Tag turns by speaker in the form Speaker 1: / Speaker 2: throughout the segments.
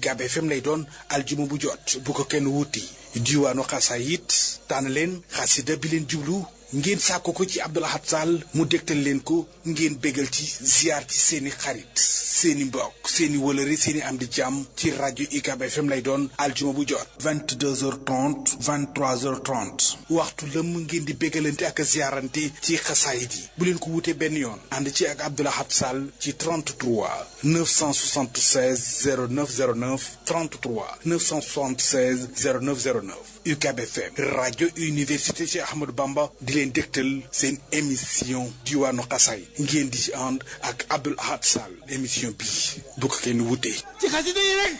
Speaker 1: UCAB FM lay doon aljuma bu jot bu ko kenn wuti diwaanu xasaayit tànn leen xasida bi leen jublu ngeen sàkko ko ci Abdou Lahad Sall mu dégtal leen ko ngeen bégal ci ziar ci seeni xarit seeni mbokk seeni wëlëre seeni am di jàmm ci rajo UCAB FM lay doon aljuma bu jot 22h30 23h30 waxtu lëmm ngeen di bégalante ak ziarante ci xasaayit yi bu leen ko wutee benn yoon ànd ci ak Abdou Lahad Sall ci 33 976 0909 33 976 0909 UCAB FM rajo université Cheikh Ahmadou Bamba di leen dégtal seen émission diwaanu xasaay ngeen di ci ànd ak Abdou Lahad Sall émission bi bu ko kenn wutee ci xasida yi rek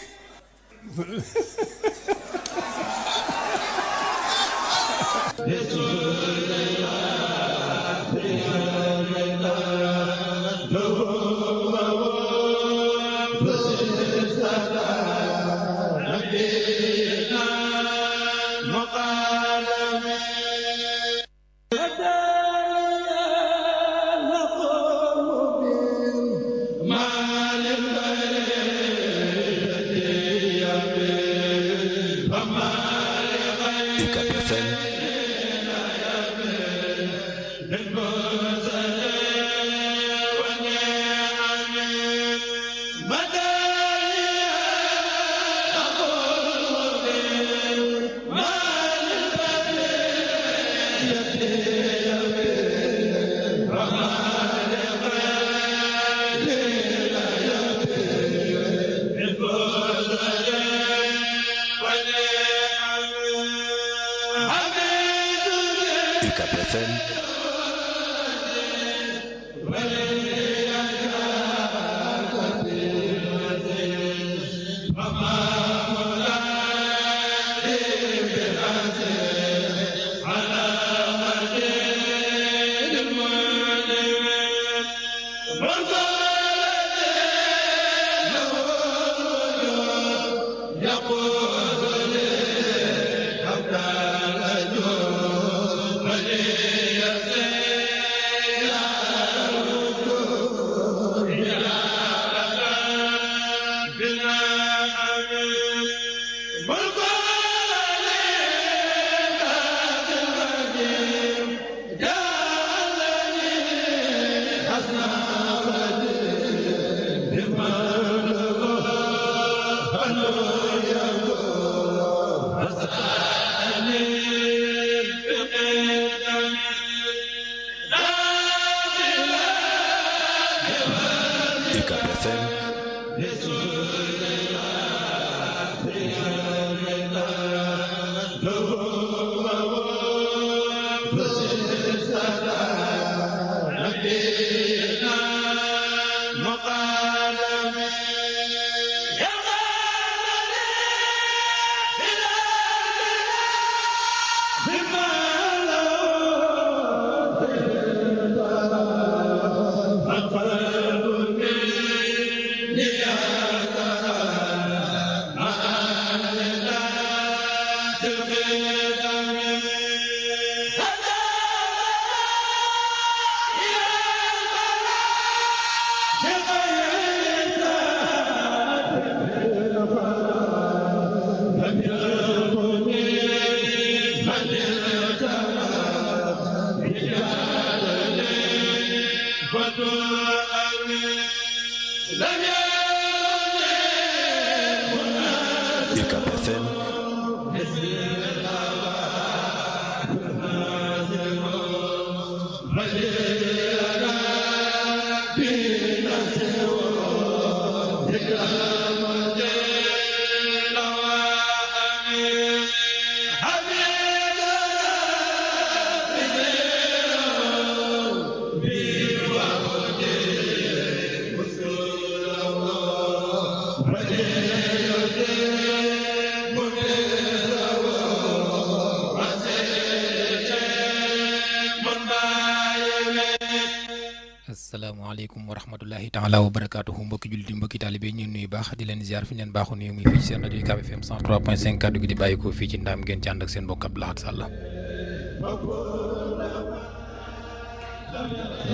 Speaker 2: asalaamaaleykum wa rahmatullahi taala wa barakaatuhu mbokki jullit yi mbokki taalibe ñu nuyu baax di leen ziar fi leen baaxu nuyu muy fii ci seen rajo UCAB FM 103.5 kaddu gi di bàyyi ko fii ci ndaam ngeen ci ànd ak seen mbokk Abdou Lahad Sall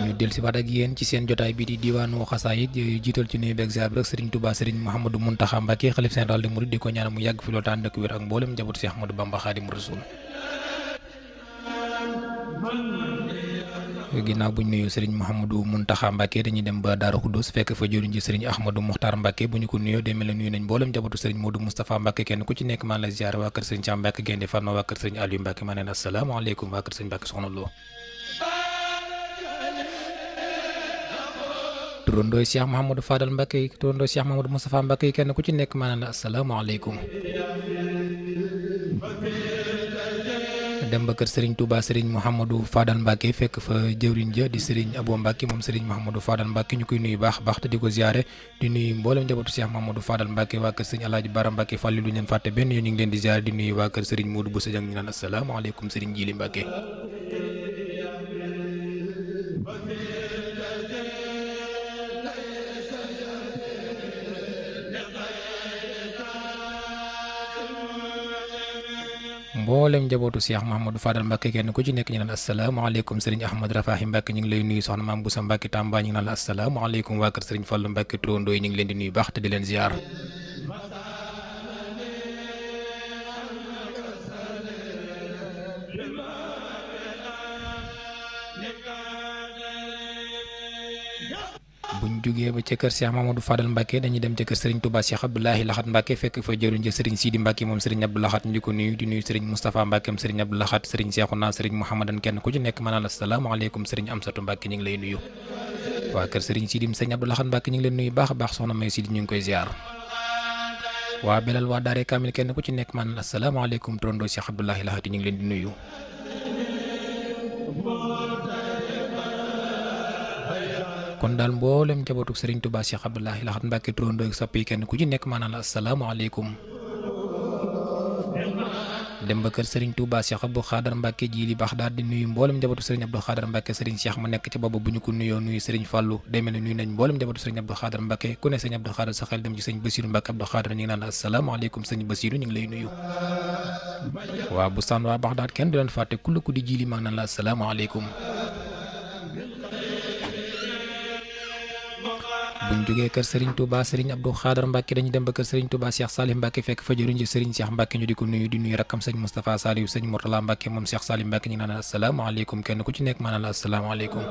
Speaker 2: ñu del si waat ak yéen ci seen jotaay bi di diwaanu xasaayit yooyu jiital ci nuyu beeg ziar bi rek Serigne Touba Serigne Mouhamadou Mountakha Mbacké xalif général des mourides di ko ñaanal mu yàgg fi loolu tànn ak wér ak mboolem njabootu Cheikh Ahmadou Bamba Khadimu Rasul. ginnaaw buñ nuyu Serigne Mouhamadou Mountakha Mbacké dañuy dem ba Daaru Xuddoos fekk fa jëriñ ji Serigne Ahmadou Mokhtar Mbacké bu ñu ko nuyoo demee la nuyu nañ mboolem njabootu Serigne Modou Moustapha Mbacké kenn ku ci nekk maa la ziar waa kër Serigne Thiam Mbacké Gaynde Fatma waa kër Serigne Aliou Mbacké maa neen asalaamaaleykum waa kër Serigne Mbacké Soxna Lo turandooy Cheikh Mouhamadou Fadal Mbacké turandooy Cheikh Mouhamadou Moustapha Mbacké kenn ku ci nekk maa neen asalaamaaleykum dem ba kër Serigne Touba Serigne Mouhamadou Fadal Mbacké fekk fa jëwriñ ja di Serigne Abo Mbacké moom Serigne Mouhamadou Fadal Mbacké ñu koy nuyu baax baax te di ko ziare di nuyu mboolem njabootu Cheikh Mouhamadou Fadal Mbacké waa kër Serigne Alaaji Bara Mbacké fàlli lu ñu leen fàtte benn yoon ñu ngi leen di ziare di nuyu waa kër Serigne Modou Boussa Dieng ñu naan asalaamaaleykum Serigne Jili Mbacké mboolem njabootu Cheikh Mouhamadou Fadal Mbacké kenn ku ci nekk ñu naan asalaamaaleykum Serigne Ahmad Rafahi Mbacké ñu ngi lay nuyu soxna Maam Boussa Mbacké Tamba ñu ngi naan la asalaamaaleykum waa kër Serigne Fallou Mbacké turandoo yi ñu ngi leen di nuyu baax te di leen ziar. buñ jógee ba ca kër Cheikh Mamadou Fadal Mbacké dañuy dem ca kër Serigne Touba Cheikh Abdoulahi Lahat Mbacké fekk fa jëruñ ja Serigne Sidi Mbacké moom Serigne Abdou Lahat ñu di ko nuyu di nuyu Serigne Moustapha Mbacké am Serigne Abdou Lahat Serigne Cheikhouna Serigne Mouhamadan kenn ku ci nekk maanaam asalaamaaleykum Serigne Amsatou Mbacké ñu ngi lay nuyu waa kër Serigne Sidi Serigne Abdou Lahat Mbacké ñu ngi leen nuyu baax a baax soxna May Sidi ñu ngi koy ziar waa Belal waa Daare Kamil kenn ku ci nekk maanaam asalaamaaleykum turandoo Cheikh Abdoulahi Lahat ñu ngi leen di nuyu kon daal mboolem njabootu Serigne Touba Cheikh Abdoulahi Lahat Mbacké turandoo ak soppi kenn ku ci nekk maanaam asalaamaaleykum dem ba kër Serigne Touba Cheikh Abdou Khadar Mbacké Jili baax daal di nuyu mboolem njabootu Serigne Abdou Khadar Mbacké Serigne Cheikh ma nekk ca boobu bu ñu ko nuyoo nuyu Serigne Fallou day mel ne nuyu nañ mboolem njabootu Serigne Abdou Khadar Mbacké ku ne Serigne Abdou Khadar sa xel dem ci Serigne Bassirou Mbacké Abdou Khadar ñu ngi naan asalaamaaleykum Serigne Bassirou ñu ngi lay nuyu waa bu saan waa baax daal kenn du leen fàtte ku la ko di Jili maa ngi naan la asalaamaaleykum buñ jógee kër Serigne Touba Serigne Abdou Khadar Mbacké dañuy dem ba kër Serigne Touba Cheikh Salim Mbacké fekk fa jëriñ ji Serigne Cheikh Mbacké ñu di ko nuyu di nuyu rakkam sëñ Moustapha Saliou sëñ Mourtala Mbacké moom Cheikh Salim Mbacké ñu naan asalaamaaleykum kenn ku ci nekk maanaam asalaamaaleykum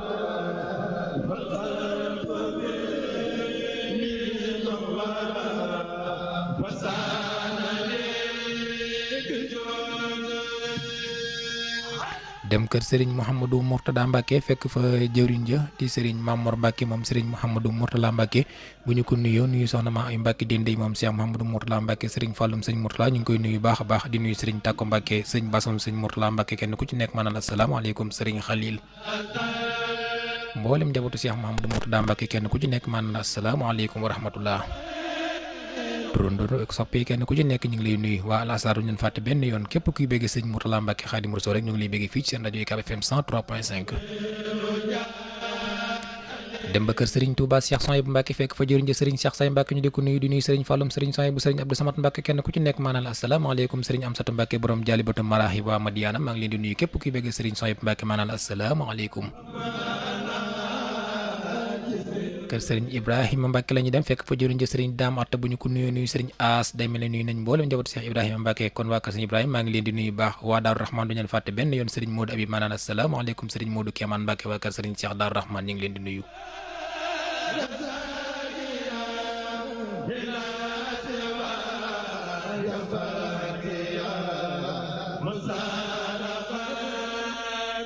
Speaker 2: dem kër Serigne Mouhamadou Mourtada Mbacké fekk fa jëwriñ ja di Serigne Mamor Mbacké moom Serigne Mouhamadou Mourtala Mbacké bu ñu ko nuyoo nuyu soxna ma ay Mbacké dindey moom Cheikh Mouhamadou Mourtala Mbacké Serigne Falloum sëñ Mourtala ñu ngi koy nuyu baax a baax di nuyu Serigne Takko Mbacké sëñ Bassom sëñ Mourtala Mbacké kenn ku ci nekk maanaam asalaamaaleykum Serigne Khalil mboolem njabootu Cheikh Mouhamadou Mourtada Mbacké kenn ku ci nekk maanaam asalaamaaleykum wa rahmatullah turandoo ak soppi kenn ku ci nekk ñu ngi lay nuyu waa Alassar du ñu fàtte benn yoon képp kuy bëgg sëñ Mourtala Mbacké Khadimu Rasul rek ñu ngi lay bëgg fii ci seen rajo UCAB FM 103.5 dem ba kër Serigne Touba Cheikh Souhaïbou Mbacké fekk fa jëriñ ja Serigne Cheikh Say Mbacké ñu di ko nuyu di nuyu Serigne Falloum Serigne Souhaïbou Serigne Abdou Samad Mbacké kenn ku ci nekk maanaam asalaamaaleykum Serigne Amsatou Mbacké borom Jalibatu Maraahi waa Madiana maa ngi leen di nuyu képp kuy bëgg Serigne Souhaïbou Mbacké maanaam asalaamaaleykum kër Serigne Ibrahima Mbacké la ñuy dem fekk fa jëriñ ja Serigne Dame Atta bu ñu ko nuyoo nuyu Serigne As day mel ne nuyu nañ mboolem njabootu Cheikh Ibrahima Mbacké kon waa kër Serigne Ibrahima maa ngi leen di nuyu baax waa Daaru Rahman du ñu leen fàtte benn yoon Serigne Modou Abi maanaam asalaamaaleykum Serigne Modou Kéemaan Mbacké waa kër Serigne Cheikh Daaru Rahman ñu ngi leen di nuyu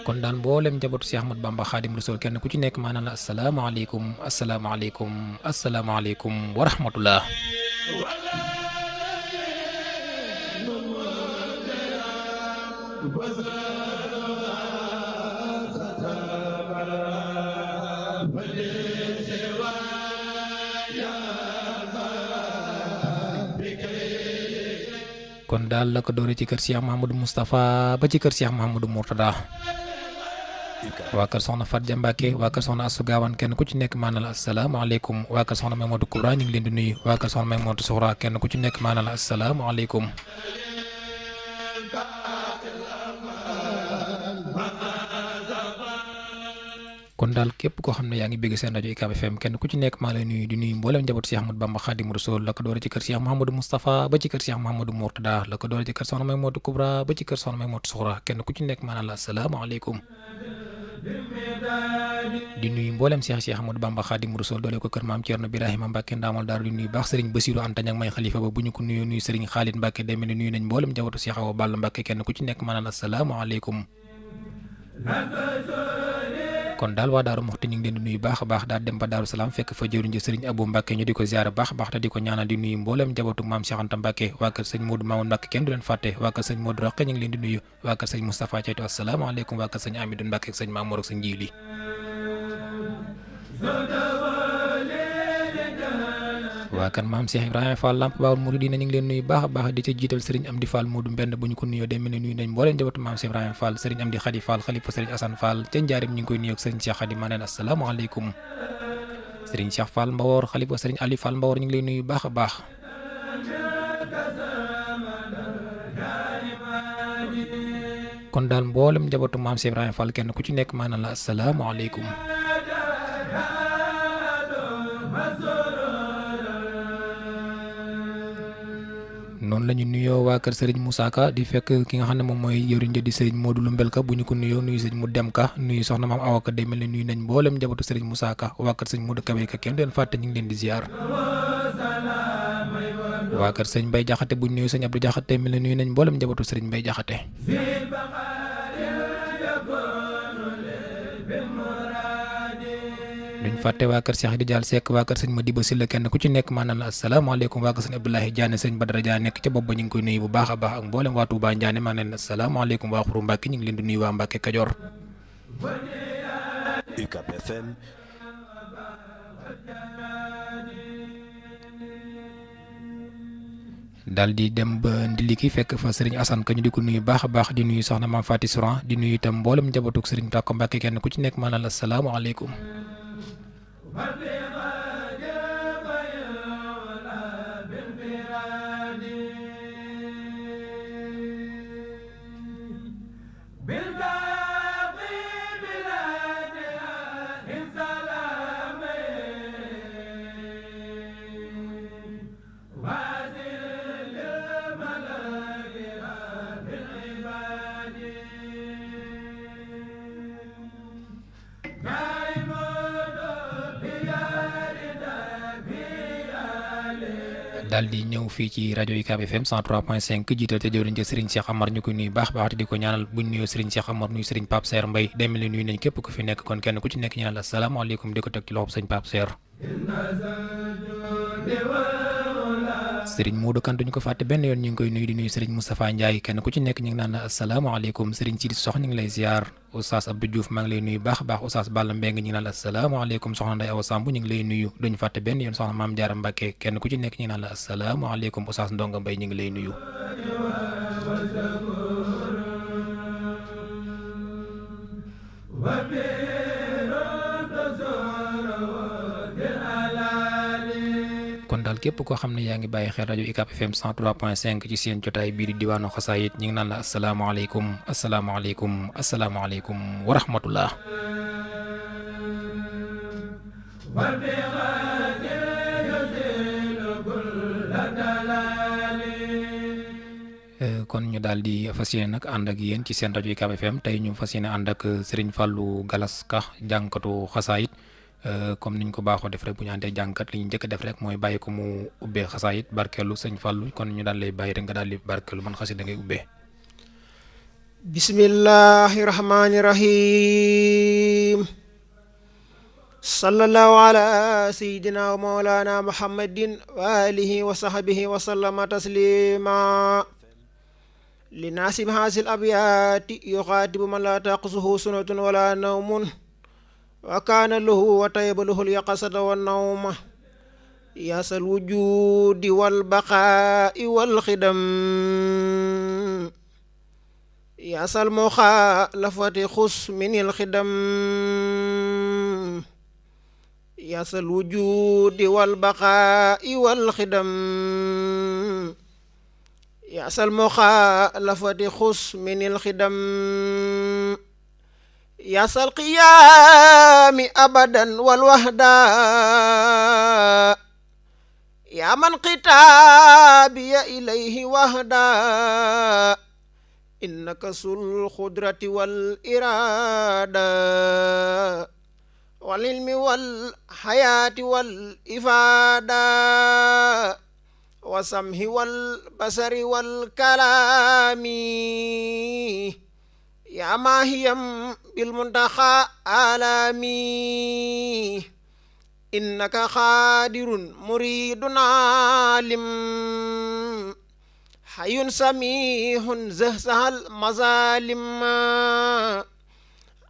Speaker 2: kon daan mboolem njabootu Cheikh Ahmadou Bamba Khadimu Rasul kenn ku ci nekk maanaam asalaamaaleykum asalaamaaleykum asalaamaaleykum wa rahmatullah kon daal la ko doore ci kër Cheikh Mouhamadou Moustapha ba ci kër Cheikh Mouhamadou Mourtada waa kër soxna Fatja Mbacké waa kër soxna Assou Gawane kenn ku ci nekk maanaam asalaamaaleykum waa kër soxna Mamadou Koura ñu ngi leen di nuyu waa kër soxna Mamadou Soxra kenn ku ci nekk maanaam asalaamaaleykum kon daal képp koo xam ne yaa ngi bégg seen rajo UCAB FM kenn ku ci nekk maa lay nuyu di nuyu mboolem njabootu Cheikh Ahmadou Bamba Khadim Rasoul la ko doore ci kër Cheikh Mouhamadou Moustapha ba ci kër Cheikh Mouhamadou Mourtada la ko doore ci kër Soxna May Modou Kubra ba ci kër Soxna May Modou Soxra kenn ku ci nekk maa naan la asalaamaaleykum di nuyu mboolem Cheikh Ahmadou Bamba Khadim Rasoul doole ko kër maam Thierno Birahima Mbacke ndaamal daar di nuyu baax Serigne Bassirou Anta Niang may xalifa ba bu ñu ko nuyu nuyu Serigne Khalid Mbacke demee ni nuyu nañ mboolem njabootu Cheikh Awa Balla Mbacke kenn ku ci nekk maa naan la asalaamaaleykum kon daal waa Daaru Muxti ñu ngi leen di nuyu baax a baax daal dem ba Daaru Salaam fekk fa jëwriñ ji Serigne Abou Mbacke ñu di ko ziar baax a baax te di ko ñaanal di nuyu mboolem njabootu maam Cheikh Anta Mbacke waa kër sëñ Modou Mamoun Mbacke kenn du leen fàtte waa kër sëñ Modou Roqe ñu ngi leen di nuyu waa kër sëñ Moustapha Thiatou asalaamaaleykum waa kër sëñ Amidou Mbacke ak sëñ Mamour ak sëñ Jili waa kan maam Cheikh Ibrahima Fall Lamp Baawul Mouridina ñu ngi leen nuyu baax a baax di ca jiital Serigne Amdi Fall Modou Mbend bu ñu ko nuyoo demee ne nuyu nañ mbooleen njabootu maam Cheikh Ibrahima Fall Serigne Amdi Khady Fall xalifa Serigne Assane Fall ca njaarim ñu ngi koy nuyu ak Serigne Cheikh Khady ma neen asalaamaaleykum Serigne Cheikh Fall Mbawor xalifa Serigne Ali Fall Mbawor ñu ngi leen nuyu baax a baax kon daal mboolem njabootu maam Cheikh Ibrahima Fall kenn ku ci nekk maanaam la asalaamaaleykum noonu la ñu nuyoo waa kër Serigne Moussa Ka di fekk ki nga xam ne moom mooy yëriñ di Serigne Modou Lumbel Ka bu ñu ko nuyoo nuyu Serigne mu dem ka nuyu soxna maam Awa Ka day mel ne nuyu nañ mboolem njabootu Serigne Moussa Ka waa kër Serigne Modou Kabé Ka kenn du leen fàtte ñu ngi leen di ziar waa kër Serigne Mbaye Jaxate bu ñu nuyu Serigne Abdou Jaxate day mel ne nuyu nañ mboolem njabootu Serigne Mbaye Jaxate duñ fàtte waa kër Cheikh di Dial Seck waa kër sëñ Madiba Sylla kenn ku ci nekk maanaam la asalaamaaleykum waa kër sëñ Abdoulaye Diané sëñ Badara Dia nekk ca bopp ba ñu ngi koy nuyu bu baax a baax ak mboolem waa Touba Ndiané maanaam la asalaamaaleykum waa Xuru Mbàkke ñu ngi leen di nuyu waa Mbàkke Kajoor
Speaker 3: UCAB FM
Speaker 2: daal di dem ba Ndiliki fekk fa Serigne Assane Ka ñu di ko nuyu baax a baax di nuyu soxna Maam Fati Souran di nuyu itam mboolem njabootug Serigne Takko Mbàkke kenn ku ci nekk maanaam la asalaamaaleykum daal di ñëw fii ci rajo UCAB FM 103.5 jiital te jëwriñ Serigne Cheikh Amar ñu koy nuyu baax baax te di ko ñaanal buñ nuyoo Serigne Cheikh Amar nuyu Serigne Pape Serre Mbaye demel ni nuyu nañ képp ku fi nekk kon kenn ku ci nekk ñaanal asalaamaaleykum di ko teg ci loxob Serigne Pape Serre Serigne Modou Kane duñu ko fàtte benn yoon ñu ngi koy nuyu di nuyu Serigne Moustapha Ndiaye kenn ku ci nekk ñu ngi naan asalaamaaleykum Serigne Sidi Sox ñu ngi lay ziar Oustaz Abdou Diouf maa ngi lay nuyu baax a baax Oustaz Balla Mbeng ñu ngi naan asalaamaaleykum soxna Ndeye Awa Samb ñu ngi lay nuyu duñu fàtte benn yoon soxna Maam Jaara Mbàkke kenn ku ci nekk ñu ngi naan asalaamaaleykum Oustaz Ndonga Mbay ñu ngi lay nuyu kon daal képp koo xam ne yaa ngi bàyyi xel rajo UCAB FM 103.5 ci seen jotaay bii di diwaanu xasaayit ñi ngi naan la asalaamaaleykum asalaamaaleykum asalaamaaleykum wa rahmatullah kon ñu daal di fas yéene nag ànd ak yéen ci seen rajo UCAB FM tey ñu fas yéene ànd ak Serigne Fallou Galas Ka jànkatu xasaayit comme niñ ko baaxoo def rek bu ñu àndee jànkat li ñu njëkk def rek mooy bàyyi ko mu ubbee xasaayit barkeelu sëñ Fallou kon ñu daal lay bàyyi rek nga daal di barkeelu man xasida ngay ubbee
Speaker 4: bismillahi rahmani rahim sallallahu ala sayyidina wa mawlana muhammadin wa alihi wa sahbihi wa sallama taslima linasib hasil abyati yuqatibu man la taqsuhu sunatun wala nawmun wa kaana lahu wa tayba lahu al-yaqasata wa nawma yasal wujudi wal baqaa'i wal xidam yasal muxaalafati xus minil xidam yasal wujudi wal baqaa'i wal xidam yasal muxaalafati xus minil xidam yasal qiyaami abadan wal wahda yaa man qitaabiya ilayhi wahda innaka sul xudrati wal iraada wal ilmi wal xayaati wal ifaada wa samhi wal basari wal kalaami yaa maahiyam bil muntaxa alaami innaka xaadirun muridun alim xayun samihun zahzahal mazalim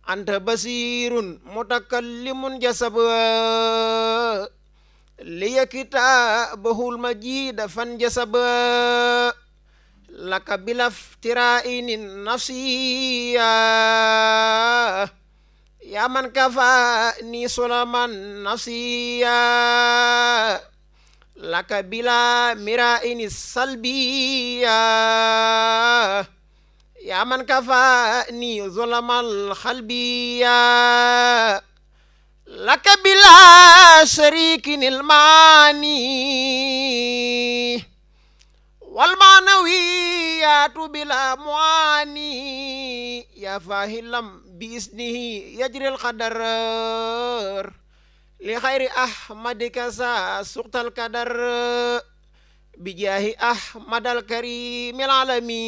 Speaker 4: anta basirun mutakallimun jasab liya kitabahul majida fan jasab laka bilaftirainin nafsiya ya man kafani sulaman nafsiya laka bila miraini salbiya ya man kafani zulamal khalbiya laka bila sharikin ilmani wal maanawiyatu bila muani ya fahilam bi isnihi yajril qadar li khayri ahmadika sa suqtal kadar bi jaahi ahmadal karimil alami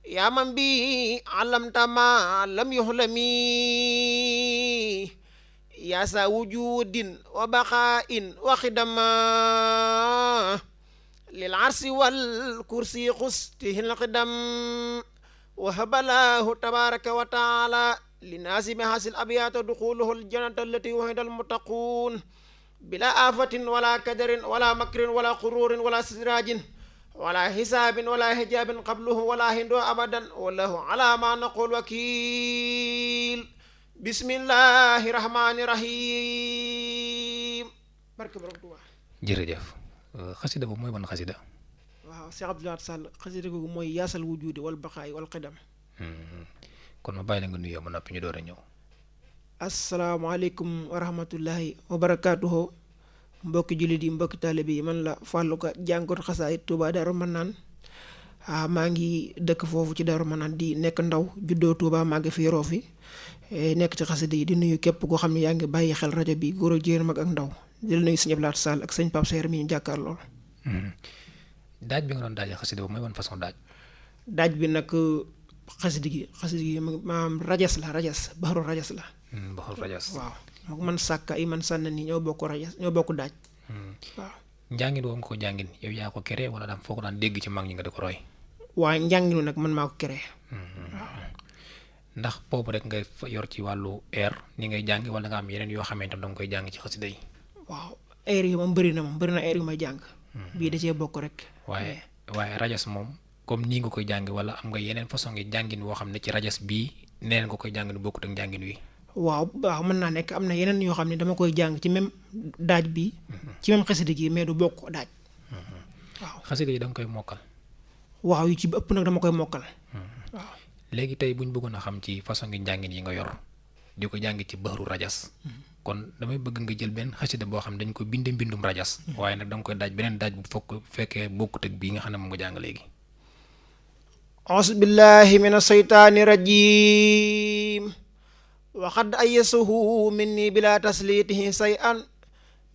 Speaker 4: ya man bi alamta ma lam yuhlami ya sa wujudin wa baqain wa khidama lil arsi wal kursi xustihil qidam wa habalahu tabaraka wa taala linnaasi bi hasil abyaata duxuluhul jannata allati wahida almuttaqun bila afatin wala kadarin wala makrin wala qururin wala sidrajin wala hisaabin wala hijabin qabluhu wala hindu abadan wallahu ala ma naqul wakil bismillahi rahmani rahim barke borom Tuuba.
Speaker 2: jërëjëf xasida boobu mooy ban xasida?
Speaker 4: waaw Cheikh Abdou Lahad Sall xasida googu mooy yaasal wujudi wal baqaay wal qidam.
Speaker 2: kon ma bàyyi la nga nuyoo ba noppi ñu door a ñëw.
Speaker 4: asalaamaaleykum wa rahmatullahi wa barakaatuhu mbokki jullit yi mbokki taalibe yi man la Fallou Ka jàngat xasaayid Touba Darou Manane maa ngi dëkk foofu ci Darou Manane di nekk ndaw juddoo Touba maa ngi fi yoroo fi nekk ci xasida yi di nuyu képp koo xam ne yaa ngi bàyyi xel rajo bi góor ak jigéen mag ak ndaw di la nuyu sëñ Abdou Lahad Sall ak sëñ Pape Seer mi ñu jàkkaar lool.
Speaker 2: daaj bi nga doon daajee xasida boobu mooy ban façon daaj?
Speaker 4: daaj bi nag xasida gi maanaam rajas la baxaru rajas la.
Speaker 2: baxaru rajas.
Speaker 4: waaw moom man sàkka yi man sànn ni ñoo bokk rajas ñoo bokk daaj. waaw
Speaker 2: njàngin boobu nga ko jàngin yow yaa ko créé wala daam foo ko daan dégg ci mag ñi nga di ko roy?
Speaker 4: waaye njànginu nag man maa ko créé.
Speaker 2: ndax boobu rek ngay yor ci wàllu air ni ngay jàng wala nga am yeneen yoo xamante ne danga koy jàng ci xasida yi?
Speaker 4: waaw air yi moom bëri na air yu may jàng. bii da cee bokk rek.
Speaker 2: waaye rajas moom comme nii nga koy jàng wala am nga yeneen façon ngi jàngin boo xam ne ci rajas bii neneen nga koy jàng ni bokkut ak njàngin wi?
Speaker 4: waaw mën naa nekk am na yeneen yoo xam ne dama koy jàng ci même daaj bi ci même xasida gi mais du bokk daaj. waaw
Speaker 2: xasida yi da nga koy mokkal?
Speaker 4: waaw yu ci ëpp nag dama koy mokkal. waaw
Speaker 2: léegi tey bu ñu bëggoon a xam ci façon ngi njàngin yi nga yor di ko jàng ci baxru rajas kon damay bëgg nga jël benn xasida boo xam ne dañ ko binde mbindum rajas waaye nag da nga koy daaj beneen daaj bu fekkee bokkut ak bii nga xam ne moom nga jàng léegi.
Speaker 4: auzu billahi min asheytaani rajim waxad ayasuhu minni bila taslitihi say an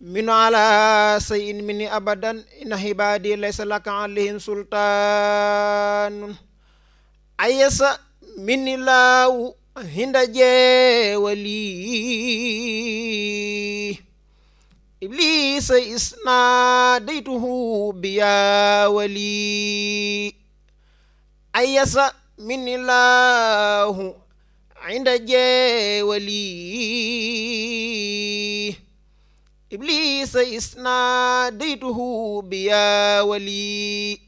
Speaker 4: minu ala sayin minni abadan inna xibaadi laysa laka alayhim sultaanun ayasa minni laawu hinda jeewali iblisa isnaadaytuhu biya wali ayasa minni laahu inda jeewali iblisa isnaadaytuhu biya wali.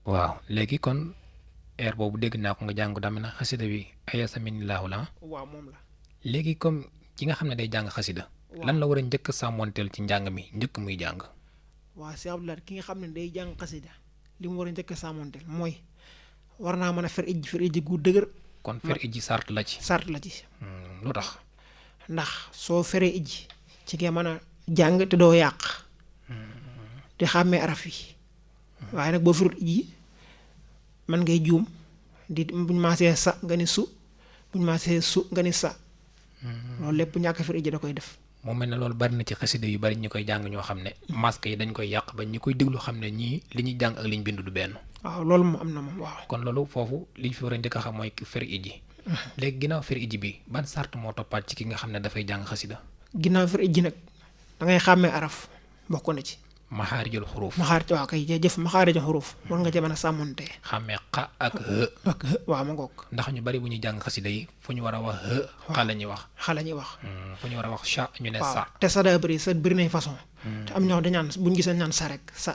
Speaker 2: waaw léegi kon air boobu dégg naa ko nga jàng dama na xasida bi ayasa minni laahu la.
Speaker 4: waaw moom la.
Speaker 2: léegi comme ki nga xam ne day jàng xasida lan la war a njëkk sàmmonteel ci njàng mi njëkk muy jàng?
Speaker 4: waaw Cheikh Abdou Lahad ki nga xam ne day jàng xasida li mu war a njëkk sàmmonteel mooy war naa mën a fer ijji gu dëgër
Speaker 2: kon fer ijji sart la ci.
Speaker 4: sart la ci.
Speaker 2: lu tax.
Speaker 4: ndax soo feree ijji ci nga mën a jàng te doo yàq te xàmmee araf yi waaye nag boo ferut ijji man ngay juum di buñ maasee sa nga ni su buñ maasee su nga ni sa loolu lépp ñàkk fer ijji da koy def.
Speaker 2: moo mel ne loolu bari na ci xasida yu bari ñu koy jàng ñoo xam ne masque yi dañ koy yàq ba ñi koy déglu xam ne ñii li ñuy jàng ak li ñu bind du benn.
Speaker 4: waaw loolu moom am na moom waaw.
Speaker 2: kon loolu foofu li ñu fi war a njëkk a xam mooy fer ijji. léegi ginnaaw fer ijji bi ban sart moo toppaat ci ki nga xam ne dafay jàng xasida.
Speaker 4: ginnaaw fer ijji nag da ngay xàmmee araf bokk na ci.
Speaker 2: maxaarijul xuruuf.
Speaker 4: waaw kay jëf maxaarijul xuruuf war nga ci mën a sàmmonte.
Speaker 2: xàmmee xa ak hë.
Speaker 4: ak hë waaw ma ngoog.
Speaker 2: ndax ñu bari bu ñuy jàng xasida yi fu ñu war a wax hë. xa la ñuy wax.
Speaker 4: xa la ñuy wax.
Speaker 2: fu ñu war a wax cha ñu ne sa.
Speaker 4: te sa daa bëri sa bëri nay façon. te am ñoo dañ naan buñ gisee ñaan sa rek sa.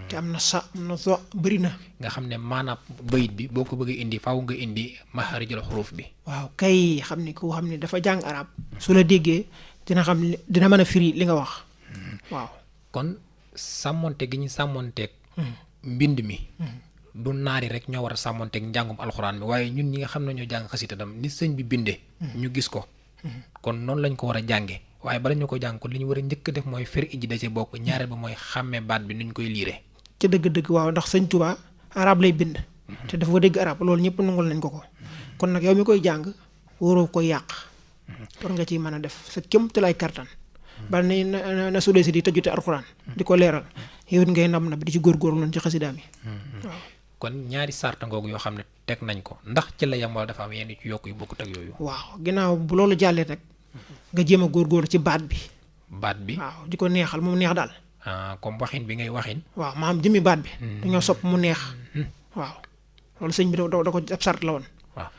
Speaker 4: te am na sa am na so bëri na. nga
Speaker 2: xam ne maanaam bayit bi boo ko bëggee indi faaw nga indi maxaarijul xuruuf bi.
Speaker 4: waaw kay xam ni ku xam ne dafa jàng arab su la déggee dina xam dina mën a firi li nga wax. waaw
Speaker 2: kon sàmmonte gi ñu sàmmonteeg. mbind mi. du naari rek ñoo war a sàmmonteeg njàngum alxuraan mi waaye ñun ñi nga xam ne ñoo jàng xasida tam ni sëñ bi bindee. ñu gis ko. kon noonu lañ ko war a jàngee. waaye bala ñu ko jàng ko li ñu war a njëkk a def mooy fer ijji da ci bokk ñaareel ba mooy xàmmee baat bi nuñ koy liire.
Speaker 4: ci dëgg-dëgg waaw ndax sëñ Tuubaa arab lay bind. te dafa dégg arab loolu ñëpp nangul nañ ko ko. kon nag yow mi koy jàng waroo koy yàq. war nga ciy mën a def sa kéem te lay kartan. bal ni na sudee si di tëjute alxuraan. di ko leeral yow it ngay nam na bi di ci góorgóorlu noonu ci xasidaam yi. waaw
Speaker 2: kon ñaari sarta ngoogu yoo xam ne teg nañ ko ndax ci la yam wala dafa am yenn ci yokk yu bokkut ak yooyu.
Speaker 4: waaw ginnaaw bu loolu jàllee rek nga jéem a góorgóorlu ci baat bi.
Speaker 2: baat bi
Speaker 4: waaw di ko neexal moom neex daal.
Speaker 2: comme waxin bi ngay waxin.
Speaker 4: waaw maam jëmmi baat bi. dañoo sopp mu neex. waaw loolu sëñ bi da ko ab sart la woon.
Speaker 2: waaw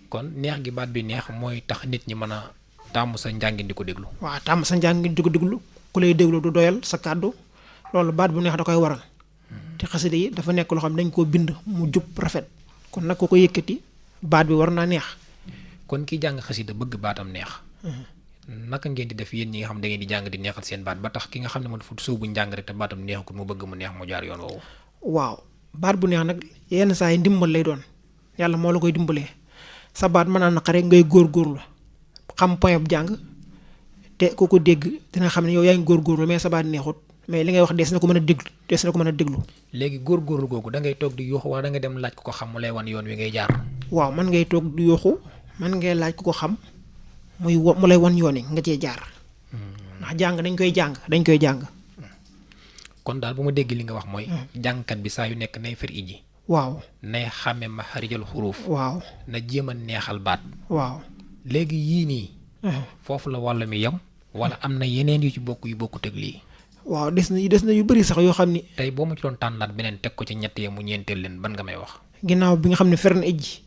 Speaker 2: kon neex gi baat bi neex mooy tax nit ñi mën a tàmm sa njàngin di ko déglu.
Speaker 4: waaw tàmm sa njàngin di ko déglu ku lay déglu du doyal sa kàddu loolu baat bu neex da koy waral. te xasida yi dafa nekk loo xam ne dañ koo bind mu jub rafet kon nag ku ko yëkkati baat bi war naa neex.
Speaker 2: kon ki jàng xasida bëgg baatam neex. naka ngeen di def yéen ñi nga xam da ngeen di jàng di neexal seen baat ba tax ki nga xam ne man fu suubu njàng rek te baatam neexakut mu bëgg mu neex mu jaar yoon woowu.
Speaker 4: waaw baat bu neex nag yenn saa yi ndimbal lay doon yàlla moo la koy dimbalee sa baat mën naa naqare ngay góorgóorlu xam point bu jàng te ku ko dégg dina xam ne yow yaa ngi góorgóorlu mais sa baat neexut mais li ngay wax dees na ko mën a déglu.
Speaker 2: léegi góorgóorlu googu da ngay toog di yuuxu wala da nga dem laaj ko xam mu lay wan yoon wi ngay jaar.
Speaker 4: waaw man ngay toog di yuuxu man ngay laaj ko xam mu lay wan yoon yi nga cee jaar. ndax jàng dañ koy jàng.
Speaker 2: kon daal bu ma dégg li nga wax mooy. jàngkat bi saa yu nekk nay fer ijji.
Speaker 4: waaw
Speaker 2: nay xàmme maxaarijul xuruuf.
Speaker 4: waaw na
Speaker 2: jéem a neexal baat.
Speaker 4: waaw
Speaker 2: léegi yii nii. foofu la wàll mi yem. wala am na yeneen yu ci bokk yu bokkut ak lii.
Speaker 4: waaw des na yu bari sax yoo xam ni.
Speaker 2: tey boo ma ci doon tànnaat beneen teg ko ci ñett yi mu ñeenteel leen ban nga may wax.
Speaker 4: ginnaaw bi nga xam ne fer na ijji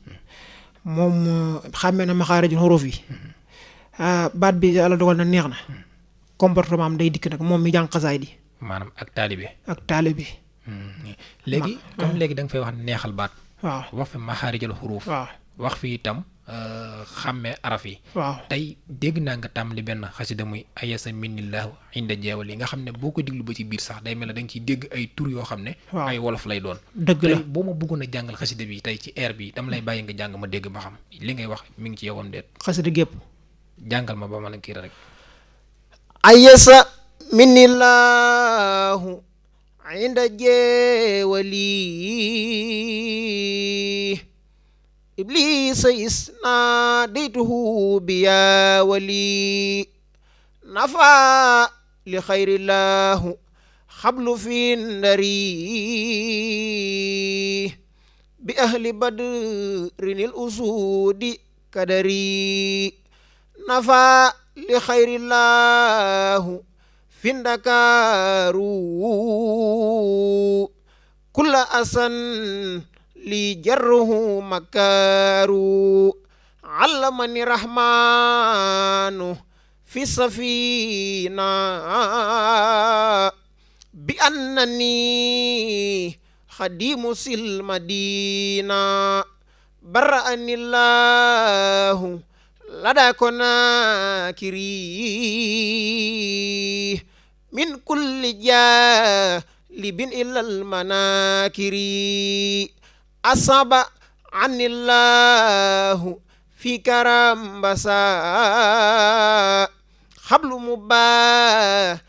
Speaker 4: moom xàmmee na maxaarijul xuruuf yi. baat bi yàlla dogal na neex na. comportement am day dikk nag moom mi jàng xasaay di.
Speaker 2: maanaam ak taalibe. léegi comme léegi da nga fay wax neexal baat.
Speaker 4: waaw
Speaker 2: wax fi maxaarijul xuruuf.
Speaker 4: waaw
Speaker 2: wax fi itam xàmmee araf yi.
Speaker 4: waaw
Speaker 2: tey dégg naa nga tàmbali benn xasida muy ayasa minillahu inda jeewal yi nga xam ne boo ko déglu ba ci biir sax day mel ne da nga ciy dégg ay tur yoo xam ne. ay wolof lay doon.
Speaker 4: dëgg la
Speaker 2: tey boo ma bëggoon a jàngal xasida bi tey ci air bi dama lay bàyyi nga jàng ma dégg ba xam li ngay wax mi ngi ci yowam déet.
Speaker 4: xasida gépp
Speaker 2: jàngal ma ba ma la kii rek.
Speaker 4: ayasa minillahu inda jeewali iblisa isnadaytuhu biya wali nafa li xayrillahu xablu fi ndari bi ahli badrinil usudi kadari nafa li xayrillahu fi ndakaaru kulla asan li jarruhu makaaru allamani rahmanu fi safina bi annani xadimu sil madina bara'ani llahu lada konakiri min kulli jalibin ilal manakiri asaba anillahu fi karam basa xablu mubarisi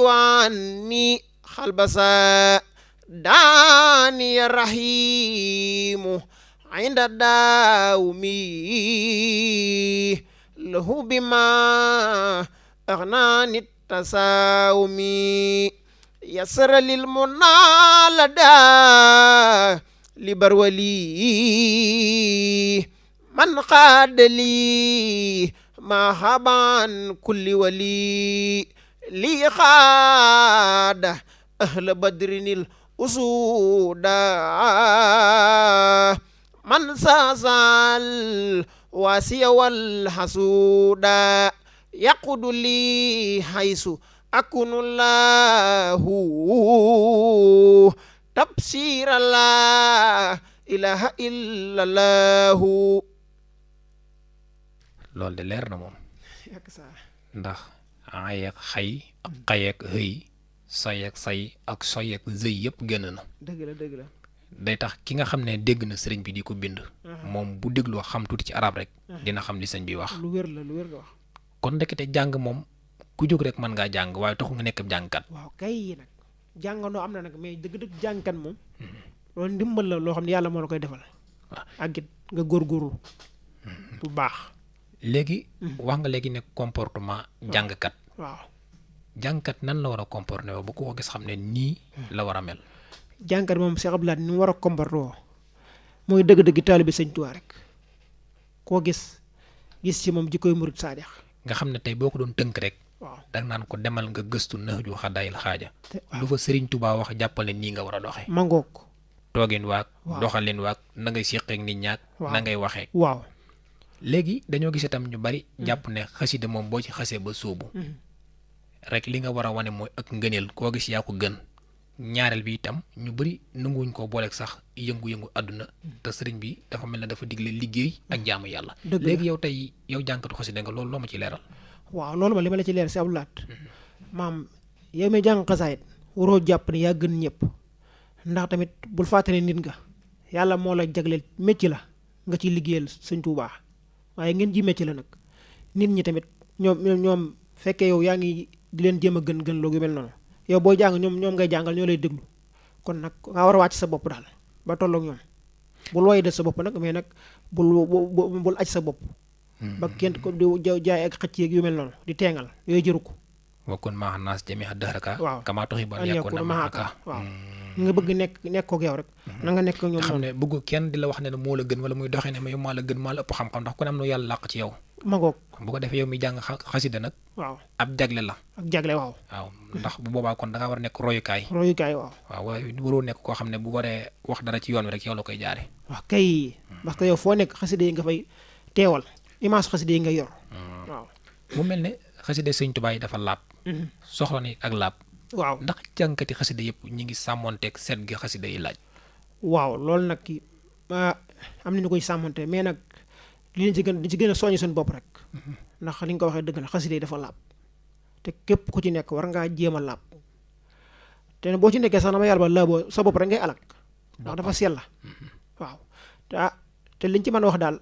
Speaker 4: wani xalbasa daani ya rahimu inda daawmi lahu bima aghnani tasawmi yasara lil munalada li barwali man xaadali ma xaban kulli wali li xaada ahla badrinil usuda man saasal wasiya wal hasuda yaqudu li haysu akunu lahu tabsira la ilaha illallahu.
Speaker 2: loolu de leer na moom ndax ay ak xay ak xay ak xëy say ak say ak soy ak zëy yëpp génn na.
Speaker 4: dëgg la dëgg la.
Speaker 2: day tax ki nga xam ne dégg na sëriñ bi di ko bind. moom bu dégloo xam tuuti ci arab rek. dina xam li sëñ bi wax.
Speaker 4: lu wér la lu wér nga wax.
Speaker 2: kon ndekete jàng moom ku jóg rek mën ngaa jàng waaye taxu nga nekk ab jàngkat.
Speaker 4: waaw kay nag jàngandoo am na nag mais dëgg-dëgg jàngkat moom. loolu ndimbal la loo xam ne yàlla moo la koy defal. waaw ak it nga góorgóorlu bu baax.
Speaker 2: léegi. wax nga léegi ne comportement jàngkat.
Speaker 4: waaw
Speaker 2: jàngkat nan la war a comporter bu ko gis xam ne nii la war a mel.
Speaker 4: jàngkat moom Cheikh Abdou Lahad ni mu war a comporter mooy dëgg-dëgg taalibe Sëñ Tuubaa rek koo gis ci moom jikkoy murid saadix.
Speaker 2: nga xam ne tey boo ko doon tënk rek.
Speaker 4: waaw
Speaker 2: danga naan ko demal nga gëstu Nahju Xadaayil Xaaja. lu fa Sëriñ Tuubaa wax jàppal ne nii nga war a doxee.
Speaker 4: mangook
Speaker 2: toogin waag. doxalin waag na ngay séqeek nit ñaak. na ngay waxee.
Speaker 4: waaw
Speaker 2: léegi dañoo gis itam ñu bari. jàpp ne xasida moom boo ci xasee ba sóobu. rek li nga war a wane mooy ak ngëneel koo gis yaa ko gën. ñaareel bi itam ñu bari nanguwuñ koo booleeg sax yëngu-yëngu àdduna. te sëriñ bi dafa mel ne dafa digle liggéey ak jaamu yàlla. léegi yow tey yow jànkatu xasida nga loolu loo ma ci leeral.
Speaker 4: waaw loolu ma li ma la ci leer si Abdou Lahad maam yow mi jàng xasaayit waroo jàpp ne yaa gën ñëpp ndax tamit bul fàttali nit nga yàlla moo la jagleel métier la nga ciy liggéeyal Sëñ Tuubaa waaye ngeen ji métier la nag nit ñi tamit ñoom fekkee yow yaa ngi di leen jéem a gën loogu mel noonu yow booy jàng ñoom ngay jàngal ñoo lay déglu kon nag nga war a wàcc sa bopp daal ba tolloog ñoom bul woy de sa bopp nag mais nag bul aj sa bopp ba kenn ko di jaay ak xëcc yeeg yu mel noonu di teengal yooyu jëru ko.
Speaker 2: wakkun maa naas jamii'a dahraka.
Speaker 4: waaw
Speaker 2: kamaa tuhibbu an yakuuna ma'aka.
Speaker 4: waaw nga bëgg nekk kook yow rek. na nga nekk ñoom
Speaker 2: xam ne bëgg kenn di la wax ne moo la gën wala muy doxee ne ma yow maa la gën maa la ëpp xam-xam ndax ku ne am na yàlla làq ci yow.
Speaker 4: ma ngoog
Speaker 2: bu ko defee yow mi jàng xasida nag.
Speaker 4: waaw
Speaker 2: ab jagle la.
Speaker 4: ak jagle waaw.
Speaker 2: waaw ndax bu boobaa kon da nga war a nekk royukaay.
Speaker 4: waaw.
Speaker 2: waaw waroo nekk koo xam ne bu waree wax dara ci yoon wi rek yow la koy jaare.
Speaker 4: waaw kay parce que yow foo nekk xasida yi nga fay teewal image xasida yi nga yor. waaw
Speaker 2: mu mel ne xasida Sëñ Tuubaa yi dafa laab. soxla ni ak laab.
Speaker 4: waaw
Speaker 2: ndax jàngkati xasida yëpp ñi ngi sàmmonteeg set gi xasida yi laaj.
Speaker 4: waaw loolu nag am nañu koy sàmmonte mais nag li ci gën a soññ suñu bopp rek. ndax li nga ko waxee dëgg la xasida yi dafa laab te képp ku ci nekk war ngaa jéem a laab te boo ci nekkee sax na ma yàlla ba laaboo sa bopp rek ngay alak ndax dafa sell la waaw te liñ ci mën a wax daal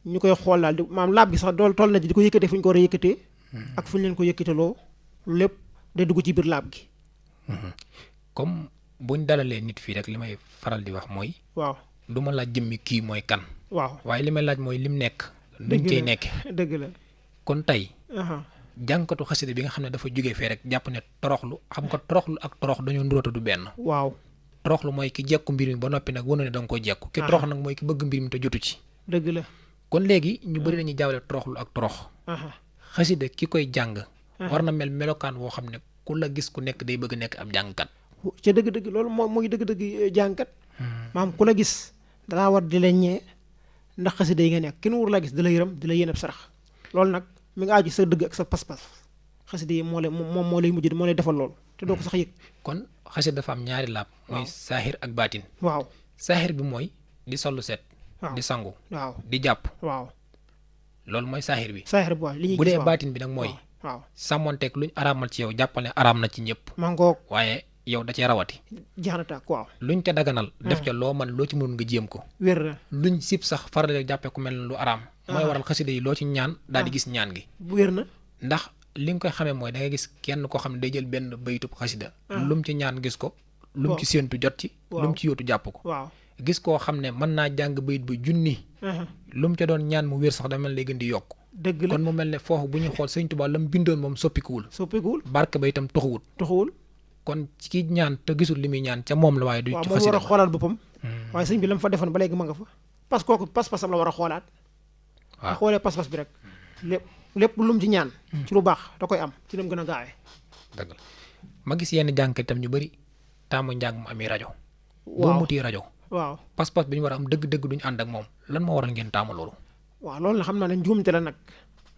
Speaker 4: ñu koy xool daal maam laab gi sax toll na ci di ko yëkkatee fu ñu ko war a yëkkatee ak fu ñu leen ko yëkkateloo lépp day dugg ci biir laab gi.
Speaker 2: comme buñ dalalee nit fii rek li may faral di wax mooy.
Speaker 4: waaw
Speaker 2: du ma laaj jëmmi kii mooy kan.
Speaker 4: waaw
Speaker 2: waaye li may laaj mooy lim nekk. duñ cey nekke
Speaker 4: dëgg la
Speaker 2: kon tey. jànkatu xasida bi nga xam ne dafa jógee fee rek jàpp ne toroxlu xam nga toroxlu ak torox dañoo nduróota du benn.
Speaker 4: waaw
Speaker 2: toroxlu mooy ki jekku mbir mi ba noppi nag wane ne da nga ko jekku. ki torox nag mooy ki bëgg mbir mi te jotu ci.
Speaker 4: dëgg la
Speaker 2: kon léegi ñu bëri nañuy jaawale toroxlu ak torox. xasida ki koy jàng. war na mel melokaan woo xam ne ku la gis ku nekk day bëgg nekk ab jàngkat.
Speaker 4: ca dëgg-dëgg loolu mooy dëgg-dëgg jàngkat. maam ku la gis dalaa war di la ñee ndax xasida yi nga nekk kenn wur la gis di la yërëm di la yéen ab sarax loolu nag mi nga aaju sa dëgg ak sa pas-pas xasida yi moo lay mujj moo lay defal loolu te doo ko sax yëg.
Speaker 2: kon xasida dafa am ñaari laab. mooy saaxir ak baatin.
Speaker 4: waaw
Speaker 2: saaxir bi mooy di sollu set. di sangu. di jàpp.
Speaker 4: waaw
Speaker 2: loolu mooy saaxir bi.
Speaker 4: saaxir bi waaw li ñuy gis
Speaker 2: bu dee baatin bi nag mooy.
Speaker 4: waaw
Speaker 2: sàmmonteeg luñ araamal ci yow jàppal ne araam na ci ñëpp.
Speaker 4: mangoog
Speaker 2: waaye yow da cee rawati.
Speaker 4: jeex na tàkk waaw.
Speaker 2: luñ te daganal. def ca loo man loo ci mënul nga jéem ko.
Speaker 4: wér na.
Speaker 2: luñ sib sax faral jàppee ku mel ne lu araam. mooy waral xasida yi loo ci ñaan daal di gis ñaan gi.
Speaker 4: wér na.
Speaker 2: ndax li nga koy xamee mooy da ngay gis kenn koo xam ne day jël benn baytub xasida. lum ci ñaan gis ko. lum ci séentu jot ci. lum ci yóotu jàpp ko.
Speaker 4: waaw
Speaker 2: gis koo xam ne mën naa jàng bayit ba junni. lum ca doon ñaan mu wér sax da mel lay gën di yokk.
Speaker 4: dëgg la
Speaker 2: kon mu mel ne foofu bu ñuy xool Sëñ Tuubaa la mu bindoon moom soppikuwul. barke ba itam toxuwul. kon ci ki ñaan te gisul li muy ñaan ca moom la waaye du ci xasida.
Speaker 4: waaw moom war a xoolaat boppam. waaye sëñ bi la mu fa defoon ba léegi ma nga fa. parce que kooku pas-pasam la war a xoolaat. waaw xoolee pas-pas bi rek. lépp lu mu ci ñaan. ci lu baax da koy am ci lu mu gën a gaawee.
Speaker 2: dëgg la ma gis yenn jàngkat itam ñu bëri taamu njàng mu ami rajo.
Speaker 4: waaw
Speaker 2: boo muti rajo.
Speaker 4: waaw
Speaker 2: pas-pas bi ñu war a am dëgg-dëgg duñu ànd ak moom lan moo waral ngeen taamu loolu.
Speaker 4: waaw loolu la xam naa ne njuumte la nag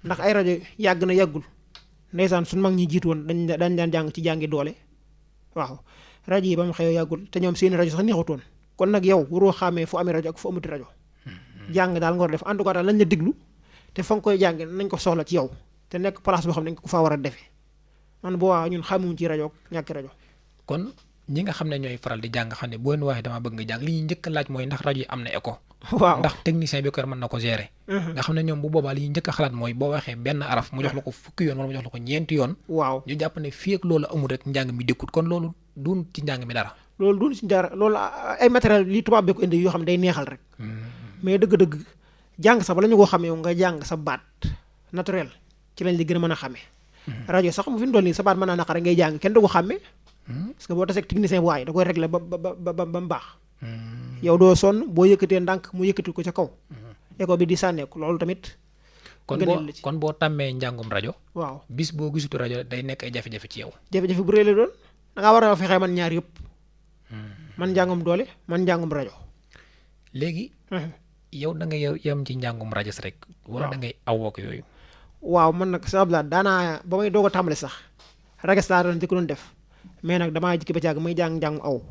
Speaker 4: ndax ay rajo yàgg na yàggul ndeysaan suñu mag ñi jiitu woon dañ daan jàng ci jàngi doole waaw rajo yi ba mu xew yàggul te ñoom seeni rajo sax neexutoon kon nag yow waroo xàmmee fu amee rajo ak fu amuti rajo jàng daal nga war a def en tout cas daal lañ la déglu te fa nga koy jàng nañ ko soxla ci yow te nekk place boo xam ne dañ ko faa war a defee man boo waa ñun xamuñ ci rajo ñàkki rajo.
Speaker 2: kon ñi nga xam ne ñooy faral di jàng xam ne boo leen waxee dama bëgg nga jàng li ñuy njëkk a laaj mooy ndax rajo yi am na écho.
Speaker 4: waaw
Speaker 2: ndax technicien bi ko mën na ko gérer. nga xam ne ñoom bu boobaa li ñuy njëkk a xalaat mooy boo waxee benn araf mu jox la ko fukki yoon wala mu jox la ko ñeenti yoon.
Speaker 4: waaw ñu
Speaker 2: jàpp ne fii ak loolu amul rek njàng mi dékkut kon loolu duun ci njàng mi dara.
Speaker 4: loolu duun ci dara loolu ay matériel li tubaab bi ko indi yoo xam ne day neexal rek. mais dëgg-dëgg jàng sax bala ñu koo xamee nga jàng sa baat naturel ci lañ li gën a mën a xamee. rajo sax mu fi mu toll nii sa baat mën naa naqare ngay jàng kenn du ko xàmmee. parce que boo tasee technicien bu waay da koy régler ba mu baax. yow doo sonn boo yëkkatee ndànk mu yëkkati ko ca kaw. écho bi di sànneeku loolu tamit.
Speaker 2: kon boo tàmmee njàngum rajo.
Speaker 4: waaw
Speaker 2: bis boo gisutu rajo day nekk ay jafe-jafe ci yow.
Speaker 4: jafe-jafe bu rëy la doon da ngaa war a fexee man ñaar yëpp. man njàngum doole man njàngum rajo.
Speaker 2: léegi. yow da ngay yem ci njàngum rajo rek. wala da ngay awoo ko yooyu.
Speaker 4: waaw man nag sa ablaat daanaa ba may doog a tàmbali sax rajo laa doon doon def mais nag damaa jikki ba caag may njàngum aw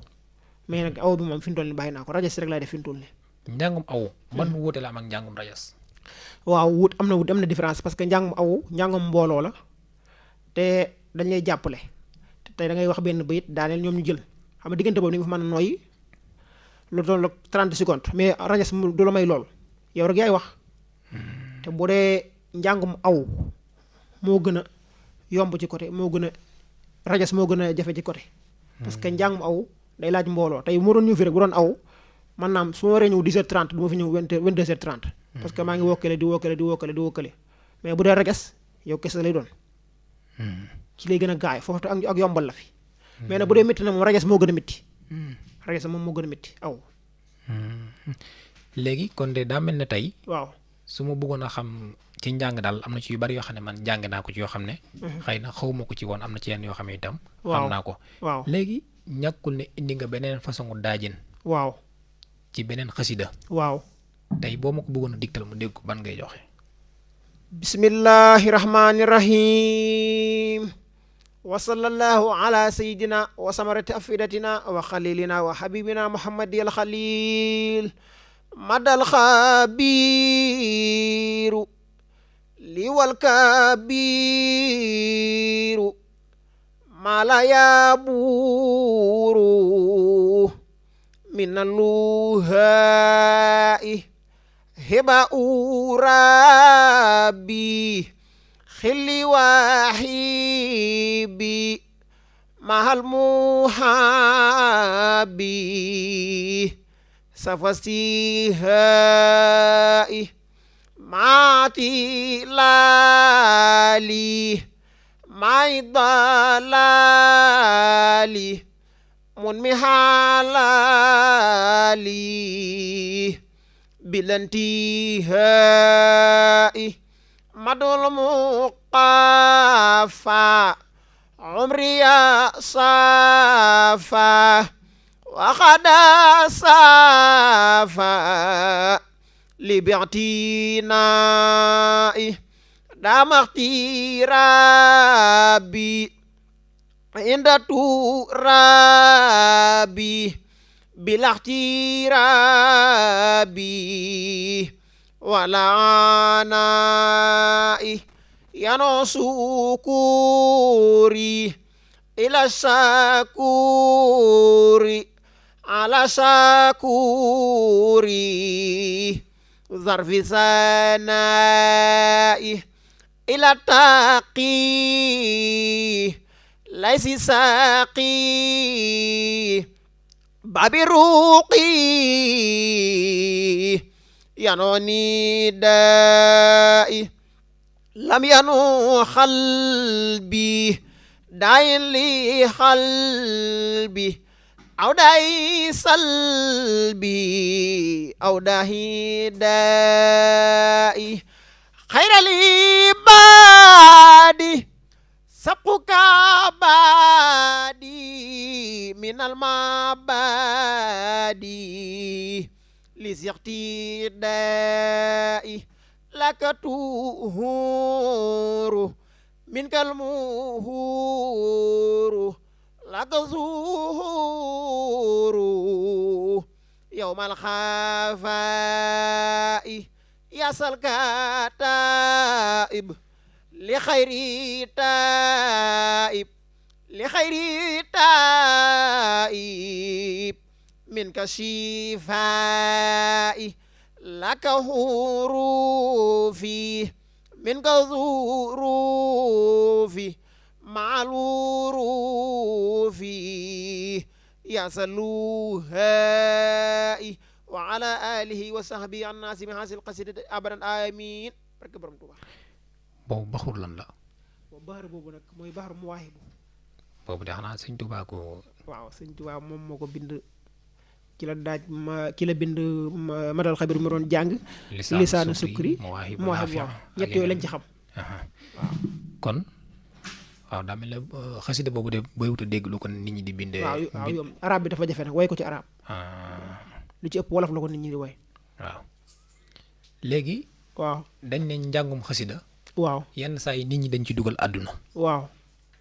Speaker 4: mais nag aw bi moom fi mu toll nii bàyyi naa ko rajo rek laay def fi mu toll nii.
Speaker 2: njàngum aw ban mu wuute la am ak njàngum rajas.
Speaker 4: waaw am na différence parce que njàngum aw njàngum mbooloo la te dañ lay jàppale te da ngay wax benn bayit daaneel ñoom ñu jël xam nga diggante boobu ni nga fa mën a nooyi lu doon 30 secondes mais rajas du la may lool yow rek yaay wax te bu dee njàngum aw moo gën a yomb ci côté moo gën a rajas moo gën a jafe ci côté parce que njàngum aw day laaj mbooloo tey moo doon ñëw fi rek bu doon aw man naam su ma waree ñëw 10h30 du ma fi ñëw 22h30 parce que maa ngi wokkale di wokkale mais bu dee rajas yow kese lay doon ci lay gën a gaay foofu ak yombal la fi mais nag bu dee métti na moom rajas moo gën a métti rajas moom moo gën a métti aw
Speaker 2: léegi kon de daa mel ne tey
Speaker 4: waaw
Speaker 2: su ma bëggoon a xam ci njàng daal am na ci yu bari yoo xam ne man jàng naa ko ci yoo xam ne xëy na xaw ma ko ci woon am na ci yenn yoo xam ne itam xam naa ko
Speaker 4: waaw
Speaker 2: léegi ñàkkul ne indi nga beneen façon daajin
Speaker 4: waaw
Speaker 2: ci beneen xasida
Speaker 4: waaw
Speaker 2: tey boo ma ko bëggoon a digtal mu dégg ko ban ngay joxe
Speaker 4: bismillahi rahmani rahim wa sallallahu ala sayidina wa samarati afidatina wa xalilina wa habibina muhammadi al xalil madal xabiru li wal kabiru mala yaburu minaluhai heba urabi xilli wahibi mahal muhabi safastihai maati laali maay dalaali mun mi halaali bilantihai madul muqafa umriya safa wa khada safa libi'tinai damakhti rabbi inda turabi bilakhti rabbi walanai yano sukuri ila sakuri ala sakuri zarfi sanai ila taqi laysi saqi babi ruqi yanoni dai lam yanu qalbi dayin li qalbi aw dayi salbi aw dahi dayi xayrali baadi sabquka baadi minal mabadi li sixti dayi laka tuhuru min kalmuhuru laka zuhuru yawmal khafai yasal kataib li khayri taib li khayri taib min kashifai laka hurufi min kazurufi maalurufi yasaluhai wa ala alihi wa sahbihi an naasi min hasil qasidati abadan amin barke borom Tuuba.
Speaker 2: boobu baxur lan la.
Speaker 4: boobu baxar boobu nag mooy baxar muwaahibu.
Speaker 2: boobu de xanaa sëñ Tuuba ko.
Speaker 4: waaw sëñ Tuuba moom moo ko bind ci la daaj ci la bind madal xabir mu doon jàng. lisaanu sukri muwaahibu waaw ñett yooyu lañ ci xam. waaw
Speaker 2: kon waaw daa mel ne xasida boobu de booy wut a dégg lu ko nit ñi di bindee.
Speaker 4: waaw yow arab bi dafa jafe nag woy ko ci arab. lu ci ëpp wolof la ko nit ñi di woy.
Speaker 2: waaw léegi.
Speaker 4: waaw
Speaker 2: dañ ne njàngum xasida.
Speaker 4: waaw
Speaker 2: yenn saa yi nit ñi dañ ci dugal àdduna.
Speaker 4: waaw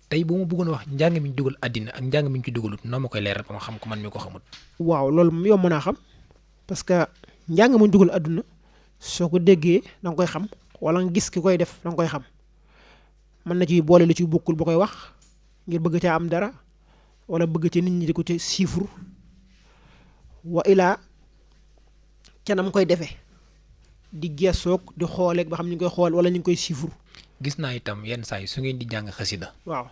Speaker 2: tey bu ma bëggoon wax njàng mi ñu dugal àddina ak njàng mi ñu ci dugalut noo ma koy leeral ba ma xam ko man mi ko xamut.
Speaker 4: waaw loolu moom yomb naa xam parce que njàng mu ñu dugal àdduna soo ko déggee da nga koy xam wala nga gis ki koy def da nga koy xam mën na ci boole lu ci bokkul ba koy wax ngir bëgg caa am dara wala bëgg ci nit ñi di ko ci siifur wa ilaa ca nam koy defee di geesoog di xooleeg ba xam ñu ngi koy xool wala ñu ngi koy siifur.
Speaker 2: gis naa itam yenn saa yi su ngeen di jàng xasida.
Speaker 4: waaw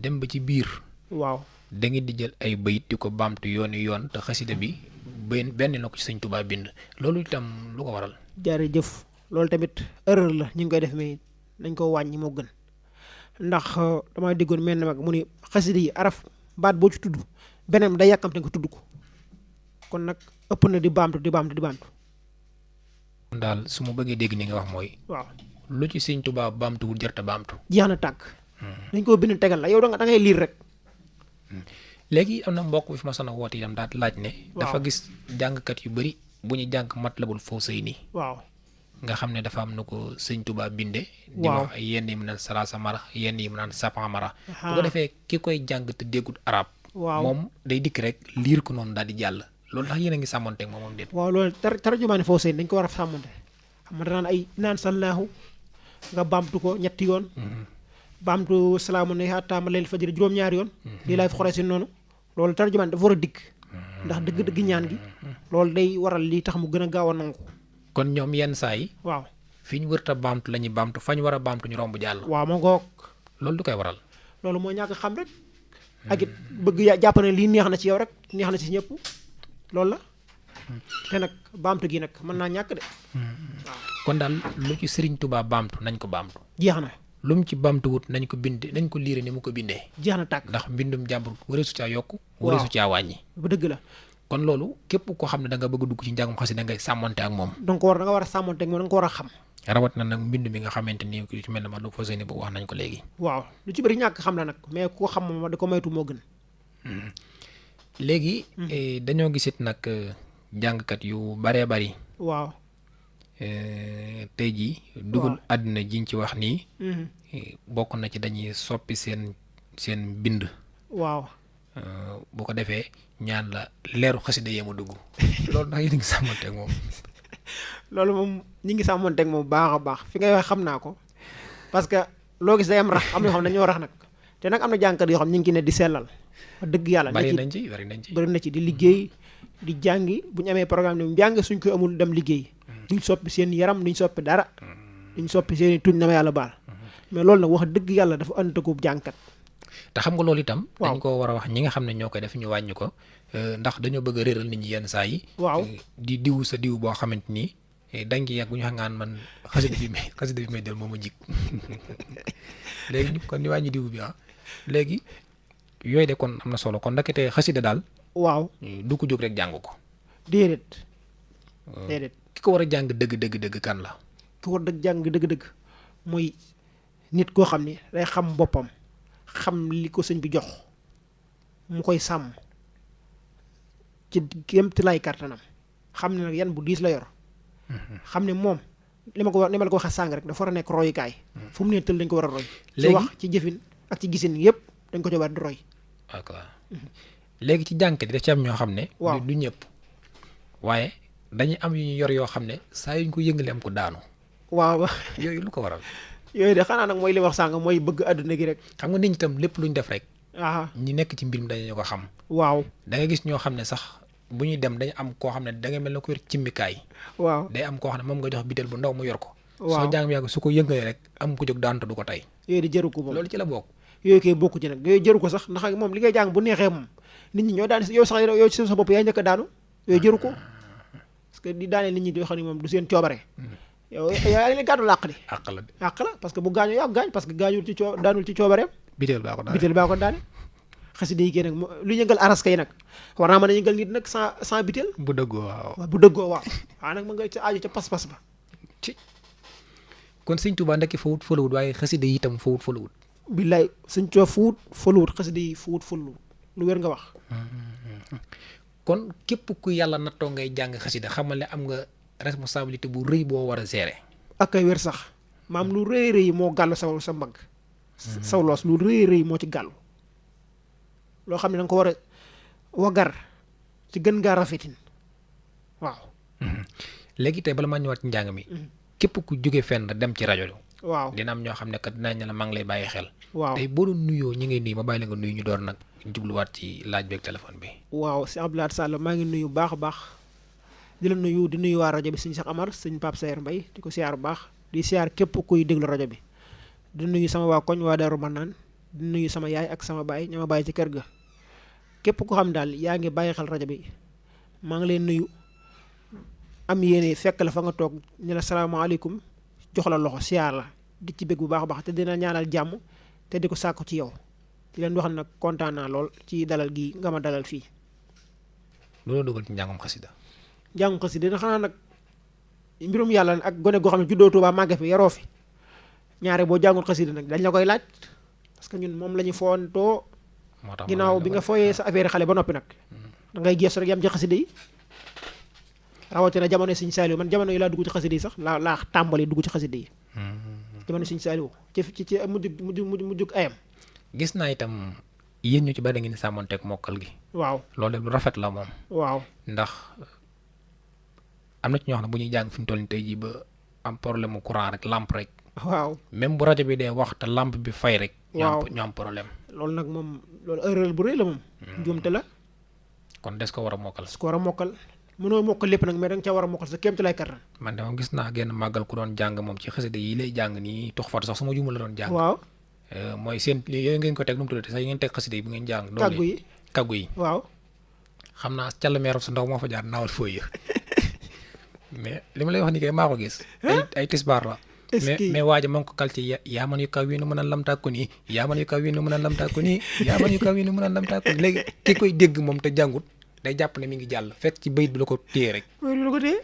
Speaker 2: dem ba ci biir.
Speaker 4: waaw
Speaker 2: da ngeen di jël ay bayit di ko baamtu yooni yoon te xasida bi benn na ko ci sëñ Tuubaa bind loolu itam lu ko waral.
Speaker 4: jërëjëf loolu tamit erreur la ñu ngi koy def mais nañ ko wàññi moo gën ndax dama déggoon mel na mag mu ni xasida yi araf baat boo ci tudd beneen day yàkkamte nga tudd ko kon nag ëpp na di baamtu di baamtu di baamtu.
Speaker 2: daal su ma bëggee dégg ni nga wax mooy.
Speaker 4: waaw
Speaker 2: lu ci sëñ Tuubaa baamtuwul jarta baamtu.
Speaker 4: jeex na tàkk. dañ koo bind tegal la yow da ngay liir rek.
Speaker 2: léegi am na mbokk bi fi ma sonn woote itam daal laaj ne. dafa gis jàngkat yu bari bu ñu jàng Matlabul Fawzayni.
Speaker 4: waaw
Speaker 2: nga xam ne dafa am na ko sëñ Tuubaa binde. di
Speaker 4: waaw
Speaker 2: wax yenn yi mu naan salaasa mara yenn yi mu naan sapan mara. bu ko defee ki koy jàng te déggut arab.
Speaker 4: waaw
Speaker 2: moom day dikk rek liir ko noonu daal di jàll. loolu tax yéen a ngi sàmmonteeg moom moom déet.
Speaker 4: waaw loolu tarjumaani Fawzayni dañ ko war a sàmmonte xam nga danaan ay naan sallaahu nga baamtu ko ñetti yoon. baamtu salaamu ne hatta layl fajri juróom-ñaari yoon. lii laay xoree si noonu. loolu tarjumaan dafa war a dikk ndax dëgg-dëgg ñaan gi loolu day waral lii tax mu gën a gaaw a nangu.
Speaker 2: kon ñoom yenn saa yi.
Speaker 4: waaw
Speaker 2: fi ñu wërta baamtu la ñuy baamtu fa ñu war a baamtu ñu romb jàll.
Speaker 4: waaw ma ngoog.
Speaker 2: loolu du koy waral.
Speaker 4: loolu moo ñàkk xam rek. ak it bëgg jàpp ne lii neex na ci yow rek neex na ci ñëpp loolu la. te nag baamtu gi nag mën naa ñàkk de. waaw
Speaker 2: kon daal lu ci Sëriñ Tuubaa baamtu nañ ko baamtu.
Speaker 4: jeex na.
Speaker 2: lu mu ci baamtuwut nañ ko bind nañ ko liire ni mu ko bindee.
Speaker 4: jeex na tàkk
Speaker 2: ndax mbindum jàmbur wareesu caa yokk. wareesu caa wàññi.
Speaker 4: ba dëgg la.
Speaker 2: kon loolu képp koo xam ne da nga bëgg a dugg ci njàngum xasida da ngay sàmmonte ak moom.
Speaker 4: donc da nga war a sàmmonte ak moom da nga ko war a xam.
Speaker 2: rawat na nag mbind mi nga xamante ni ku ci mel ne Matlabul Fawzayni bu wax nañ ko léegi.
Speaker 4: waaw lu ci bëri ñàkk xam la nag mais ku ko xam moom da ko moytu moo gën.
Speaker 2: léegi. dañoo gisit nag jàngkat yu baree bari.
Speaker 4: waaw.
Speaker 2: tey jii. dugal àddina jiñ ci wax nii. bokk na ci dañuy soppi seen bind.
Speaker 4: waaw.
Speaker 2: bu ko defee ñaan la leeru xasida yee ma dugg loolu ndax yéen a ngi sàmmanteeg moom.
Speaker 4: loolu moom ñi ngi sàmmanteeg moom baax a baax fi ngay wax xam naa ko parce que loo gis day am rax am na ñoo xam ne dañoo rax nag te nag am na jàngkat yoo xam ñu ngi ci ne di sellal wax dëgg yàlla
Speaker 2: bari nañ ci
Speaker 4: bëri na ci di liggéey di jàngi bu ñu amee programme ne jàng suñ ko amul dem liggéey duñ soppi seen yaram duñ soppi dara duñ soppi seen i tuñ na ma yàlla baal mais loolu nag wax dëgg yàlla dafa ànd ak jàngkat.
Speaker 2: te xam nga loolu itam.
Speaker 4: waaw
Speaker 2: dañ ko war a wax ñi nga xam ne ñoo koy def ñu wàññi ko ndax dañoo bëgg a réeral nit ñi yenn saa yi.
Speaker 4: waaw
Speaker 2: di diwu sa diw boo xamante ni dañ ci yàgg bu ñu xam ngaan man xasida bi may del moom a jig léegi kon ñu wàññi diw bi léegi yooyu de kon am na solo kon ndakete xasida daal.
Speaker 4: waaw
Speaker 2: du ko jóg rek jàng ko.
Speaker 4: déedéet.
Speaker 2: ki ko war a jàng dëgg kan la.
Speaker 4: ki ko war a jàng dëgg mooy nit koo xam ne day xam boppam xam li ko sëñ bi jox mu koy sàmm ci kéemti lay kartanam xam ne nag yan bu diis la yor. xam ne moom li ma la ko waxee sàng rek dafa war a nekk royukaay. fu mu ne tël dañ ko war a roy. ci wax ci jëfin ak ci gisin yëpp dañ ko ci war di roy.
Speaker 2: léegi ci jànkat yi daf ci am ñoo xam ne.
Speaker 4: waaw
Speaker 2: du ñëpp. waaye dañuy am yu ñu yor yoo xam ne saa yu ñu ko yëngalee am ko daanu.
Speaker 4: waaw
Speaker 2: yooyu lu ko waral.
Speaker 4: yooyu de xanaa nag mooy li wax sàng mooy bëgg àdduna gi rek.
Speaker 2: xam nga nit ñi tam lépp lu ñu def rek.
Speaker 4: ñi
Speaker 2: nekk ci mbir mi dañu ko xam.
Speaker 4: waaw
Speaker 2: da nga gis ñoo xam ne sax bu ñuy dem dañu am koo xam ne da ngay mel ne ko yor cimmikaay.
Speaker 4: waaw
Speaker 2: day am koo xam ne moom nga jox bitel bu ndaw mu yor ko.
Speaker 4: waaw
Speaker 2: soo jàng yàgg su ko yëngalee rek am ko jóg daantu du ko tey.
Speaker 4: yooyu di jëru ko moom
Speaker 2: loolu ci la bokk.
Speaker 4: yooyu koy bokku ci nag yooyu jëru ko sax ndax moom li ngay jàng bu neexee moom nit ñi ñoo daan yow sax yow ci sa bopp yaa njëkk a daanu yooyu jëru ko parce que di daanee nit ñi di xam ne moom du seen coobare yow yaa ngi leen gàddu làq di àq la parce que bu gaañoo yaa gaañ parce que gaañul ci daanul ci coobareem
Speaker 2: bitel baa ko daane
Speaker 4: xasida yi kii nag lu yëngal araska yi nag war naa mën a yëngal nit nag sans bitel
Speaker 2: bu dëggoo waaw
Speaker 4: bu dëggoo waaw nag ma nga ca aju ca pas-pas ba
Speaker 2: ci kon sëñ Tuubaa ndekki fawut fëlawut waaye xasida yi itam fawut fëlawut
Speaker 4: billaay sëñ Tuubaa fuut fëlawut xasida yi fuut fëlawut lu wér nga wax
Speaker 2: kon képp ku yàlla nattoo ngay jàng xasida xamal ne am nga responsabilité bu rëy boo war a gérer.
Speaker 4: ak ay wér sax maam lu rëy rëy moo gàllu sa mbagg saw loos lu rëy rëy moo ci gàllu loo xam ne da nga ko war a wagar ci gën ngaa rafetin waaw
Speaker 2: léegi tey bala maa ñëwaat ci njàng mi képp ku jóge fenn dem ci rajo
Speaker 4: waaw
Speaker 2: dina am ñoo xam ne kat dinañ la maa ngi lay bàyyi xel
Speaker 4: waaw
Speaker 2: tey boo doon nuyoo ñi ngay nuyu ma bàyyi la nga nuyu ñu door nag jubluwaat ci laaj beeg téléphone bi
Speaker 4: waaw si Abdoulaye Sall maa ngi nuyu baax a baax di la nuyu di nuyu waa rajo bi sëñ Cheikh Amar sëñ Pape Sayer Mbaye di ko siyaar bu baax di siyaar képp kuy déglu rajo bi di nuyu sama waa koñ waa Daaru Manaan di nuyu sama yaay ak sama baay ña ma bàyyi ci kër ga képp ko xam daal yaa ngi bàyyi xel rajo bi maa ngi leen nuyu am yéene fekk la fa nga toog ñu la salaamaaleykum jox la loxo siyaar la di ci bég bu baax a baax te dina ñaanal jàmm te di ko sàkku ci yow di leen wax nag kontaan naa lool ci dalal gi nga ma dalal fii.
Speaker 2: loolu dugal ci njàngum xasida.
Speaker 4: njàngum xasida dina xanaa nag mbirum yàlla ak gone goo xam ne juddoo Tuubaa màgge fi yaroo fi ñaare boo jàngul xasida nag dañ la koy laaj parce que ñun moom la ñu foontoo.
Speaker 2: moo tax
Speaker 4: ginnaaw bi nga fooyee sa affaire xale ba noppi nag da ngay geestu rek yam ci xasida yi rawatina jamono Sëñ Saaliw man jamono yi laa dugg ci xasida yi sax laa tàmbali dugg ci xasida yi jamono Sëñ Saaliw ci mujjug ayam.
Speaker 2: gis naa itam yéen ñu ci bari da ngeen sàmmonteeg mokkal gi.
Speaker 4: waaw
Speaker 2: loolu de lu rafet la moom.
Speaker 4: waaw
Speaker 2: ndax am na ci ñoo xam ne bu ñuy jàng fi mu toll nii tey jii ba am problème mu courant rek lampe rek.
Speaker 4: waaw
Speaker 2: même bu rajo bi dee wax te lampe bi fay rek.
Speaker 4: waaw
Speaker 2: ñu am problème.
Speaker 4: loolu nag moom loolu erreur bu rëy la moom. njuumte la.
Speaker 2: kon des ko war a mokkal.
Speaker 4: des ko war a mokkal mënoo mokkal lépp nag mais da nga ca war a mokkal sa kéem ci lay kattan.
Speaker 2: man de moom gis naa genn màggal ku doon jàng moom ci xasida yi lay jàng nii tux fatu sax sama juma la doon jàng.
Speaker 4: waaw.
Speaker 2: mooy seen yooyu ngeen ko teg nu mu tuddati sax yi ngeen teg xasida yi bu ngeen jàng.
Speaker 4: kàggu yi
Speaker 2: kàggu yi.
Speaker 4: waaw.
Speaker 2: xam naa càll meeru sa ndaw moo fa jaar naawal fooy mais li ma lay wax ni kay maa ko gis. ay tisbaar la. mais waaja ma ngi ko kal ci yaa man yu kaw wi nu mën a lamtàkku nii yaa man yu kaw wi nu mën a lamtàkku nii yaa man yu kaw wi nu mën a lamtàkku nii léegi ki koy dégg moom te jàngut day jàpp ne mi ngi jàll fekk ci bayit bi la ko téye rek.
Speaker 4: la ko téye.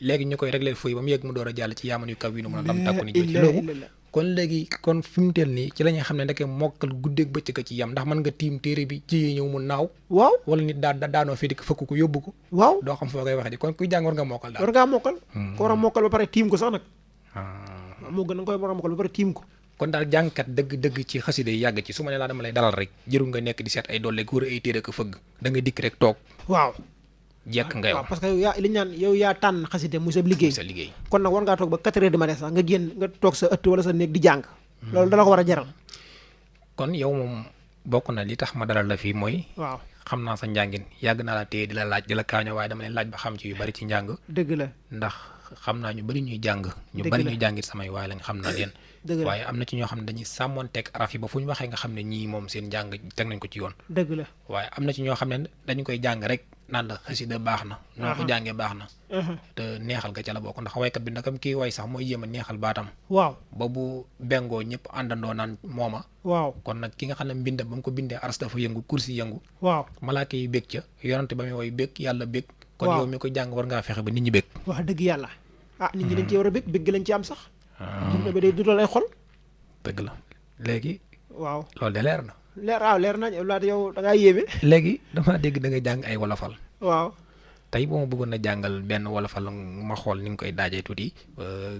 Speaker 2: léegi ñu koy réglé fooy ba mu yegg mu door a jàll ci yaa man yu kaw wi nu mën a lamtàkku nii ci loolu kon léegi kon fi mu teel nii ci la ñuy xam ne ndeke mokkal guddeeg bëccëg ci yam ndax mën nga tiim téere bi ci ñëw mu naaw.
Speaker 4: waaw
Speaker 2: wala nit daanoo fii di ko fëkk ko yóbbu ko.
Speaker 4: waaw
Speaker 2: doo xam foo koy waxee di kon kuy jàng war nga mokkal daal.
Speaker 4: war ngaa mokkal. ko war a mokkal ba pare tiim ko sax nag. moo gën a koy war a mokkal ba pare tiim ko.
Speaker 2: kon daal jàngkat dëgg-dëgg ci xasida yi yàgg ci su ma ne laa dama lay dalal rek jërul nga nekk di seet ay doole wër ay téere ko fëgg da nga dikk rek toog.
Speaker 4: waaw.
Speaker 2: jekk nga yow
Speaker 4: waaw parce que li ñu naan yow yaa tànn xasida muy sa liggéey.
Speaker 2: sa liggéey
Speaker 4: kon nag war ngaa toog ba 4 heures du matin sax nga génn nga toog sa ëtt wala sa néeg di jàng. loolu dala ko war a jaral.
Speaker 2: kon yow moom bokk na li tax ma dalal la fii mooy.
Speaker 4: waaw
Speaker 2: xam naa sa njàngin yàgg naa la téye di la laaj di la kaaño waaye dama leen laaj ba xam ci yu bari ci njàng.
Speaker 4: dëgg la
Speaker 2: ndax xam naa ñu bari ñuy jàng. ñu bari ñuy jàngit samay waaye lañ xam naa leen.
Speaker 4: dëgg la
Speaker 2: waaye am na ci ñoo xam ne dañuy sàmmoon teg araf yi ba fu ñu waxee nga xam ne ñii moom seen njàng teg nañ ko ci yoon.
Speaker 4: dëgg la
Speaker 2: waaye am na ci ñoo xam ne dañu koy jàng rek naan la xasida baax na. noo ko jàngee baax na. te neexal ga ca la bokk ndax waykat bi ndakam kii way sax mooy jéem a neexal baatam.
Speaker 4: waaw
Speaker 2: ba bu bengoo ñëpp àndandoo naan mooma.
Speaker 4: waaw
Speaker 2: kon nag ki nga xam ne mbindam ba mu ko bindee ars dafa yëngu kursi yëngu.
Speaker 4: waaw
Speaker 2: malaaka yi bég ca yonante ba muy woy bég yàlla bég. kon yow mi ko jàng war ngaa fexe ba nit ñi bég.
Speaker 4: wax dëgg yàlla nit ñi dañ ci war a bég lañ ci am sax. journée bi day dundal ay xol.
Speaker 2: dëgg la léegi.
Speaker 4: waaw
Speaker 2: loolu de leer na.
Speaker 4: leer nañ laata yow da ngaa yéeme.
Speaker 2: léegi dama dégg da ngay jàng ay wolofal.
Speaker 4: waaw
Speaker 2: tey boo ma bëggoon a jàngal benn wolofal ma xool ni nga koy daajee tuuti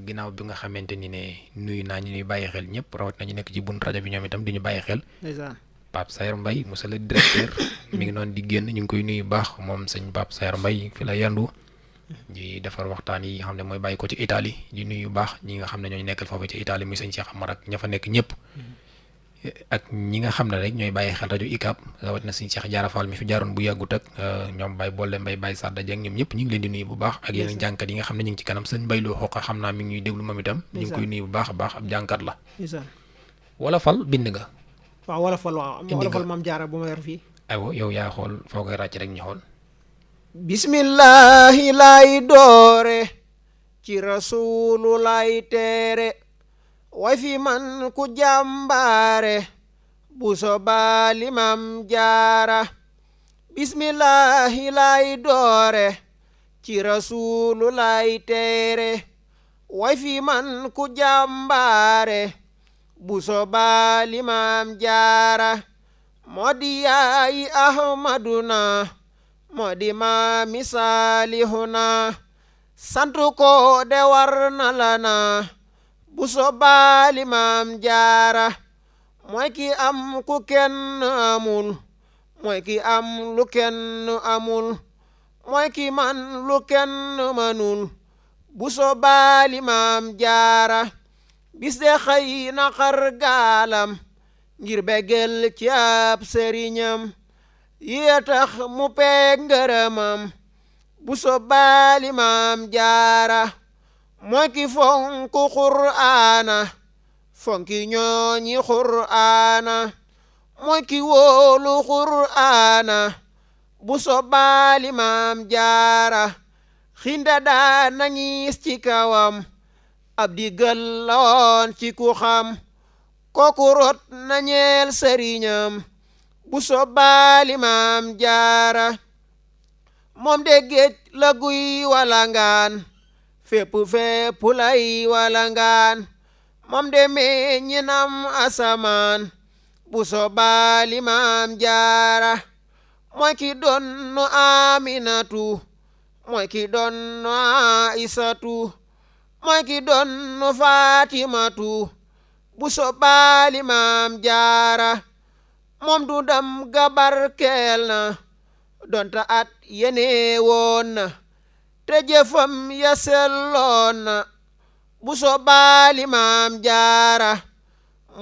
Speaker 2: ginnaaw bi nga xamante ni ne nuyu naa ñu ñuy bàyyi xel ñëpp rawat na ñu nekk ci bunt rajo bi ñoom itam di ñu bàyyi xel.
Speaker 4: ndeysaan
Speaker 2: Pape Sayer Mbaye monsieur le directeur mi ngi noonu di génn ñu ngi koy nuyu baax moom sëñ Pape Sayer Mbaye fi la yandu di defar waxtaan yi nga xam ne mooy bàyyi ko ci Italie di nuyu baax ñi nga xam ne ñooñu nekkal foofu ci Italie muy sëñ Cheikh Amar ak ña fa nekk ñëpp. ak ñi nga xam ne rek ñooy bàyyi xel rajo ICAP rawat na sëñ Cheikh Diarra Fall mi fi jaaroon bu yàggut ak ñoom Baye Bolle Mbaye Baye Sadda Dieng ñoom ñëpp ñu ngi leen di nuyu bu baax ak yeneen jànkat yi nga xam ne ñu ngi ci kanam sëñ Mbaye Lo Xoqa xam naa mi ngi ñuy déglu moom itam ñu ngi koy nuyu bu baax a baax ab jànkat la wolofal bind nga
Speaker 4: waaw wolofal waaw am na wolofal Maam Jaara bu ma yor fii
Speaker 2: aywa yow yaa xool foo koy ràcc rek ñu xool
Speaker 4: bismillahi lay doore ci rasuulu lay teere way fi man ku jàmbaare bu soba limam jaara bismillahi lay doore ci rasuulu lay teere way fi man ku jàmbaare bu soba limam jaara moo di yaayi ahmaduna moo di maami saalihuna santu ko de war na lana bu soba limam jaara mooy ki am ku kenn amul mooy ki am lu kenn amul mooy ki man lu kenn manul bu soba limam jaara bis de xëy na xar gaalam ngir begel ci ab sëriñam yee tax mu peeg ngërëmam bu soba limam jaara mooy ki fonku qur'aana fonki ñooñi qur'aana mooy ki wóolu qur'aana bu soba limam jaara xinda daa nañis ci kawam ab digal lawoon ci ku xam kooku rot nañeel sëriñam bu soba limam jaara moom de géej la guy walangaan fépp lay walangaan moom de meññinam asamaan bu soba limam jaara mooy ki donnu aminatu mooy ki donnu aisatu mooy ki donnu fatimatu bu soba limam jaara moom du dam gabarkeel na donta at yene woon na te jëfam ya selloon na bu soba limam jaara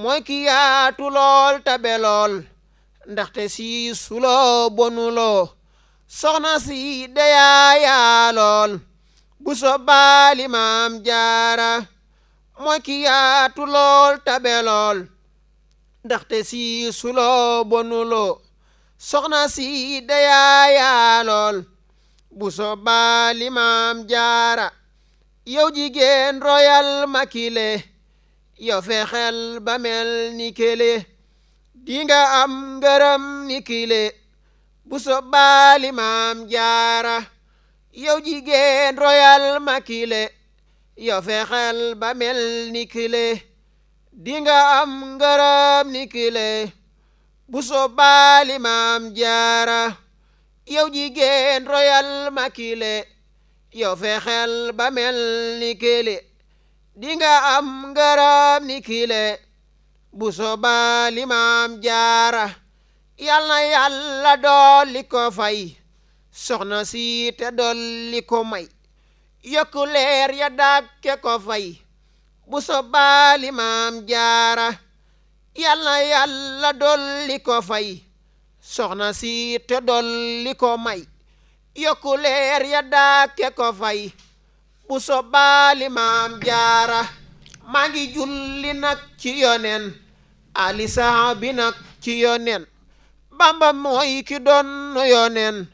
Speaker 4: mooy ki yaatu lool tabe lool ndaxte si suloo bonuloo soxna si deyaa lool bu soba limam jaara mooy ki yaatu lool tabe lool ndaxte si suloo bonuloo soxna si deyaa lool bu soba limam jaara yow jigéen royal makile yow fexel ba mel ni kele dinga am ngërëm ni kile bu soba limam jaara yow jigéen royal makile yow fexel ba mel ni kile dinga am ngërëm ni kile bu soba limam jaara yow jigéen royal makile yow fexel ba mel ni kile dinga am ngërëm ni kile bu soba limam jaara yal na yàlla dolli ko fay soxna si te dolli ko may yokku leer ya dàkke ko fay bu soba limam jaara yàlla yàlla dolli ko fay soxna si te dolli ko may yokku leer ya daake ko fay bu sobaali maam jaara maa ngi julli nag ci yonen ali saabi nag ci yonen bamba mooy ki doon yonen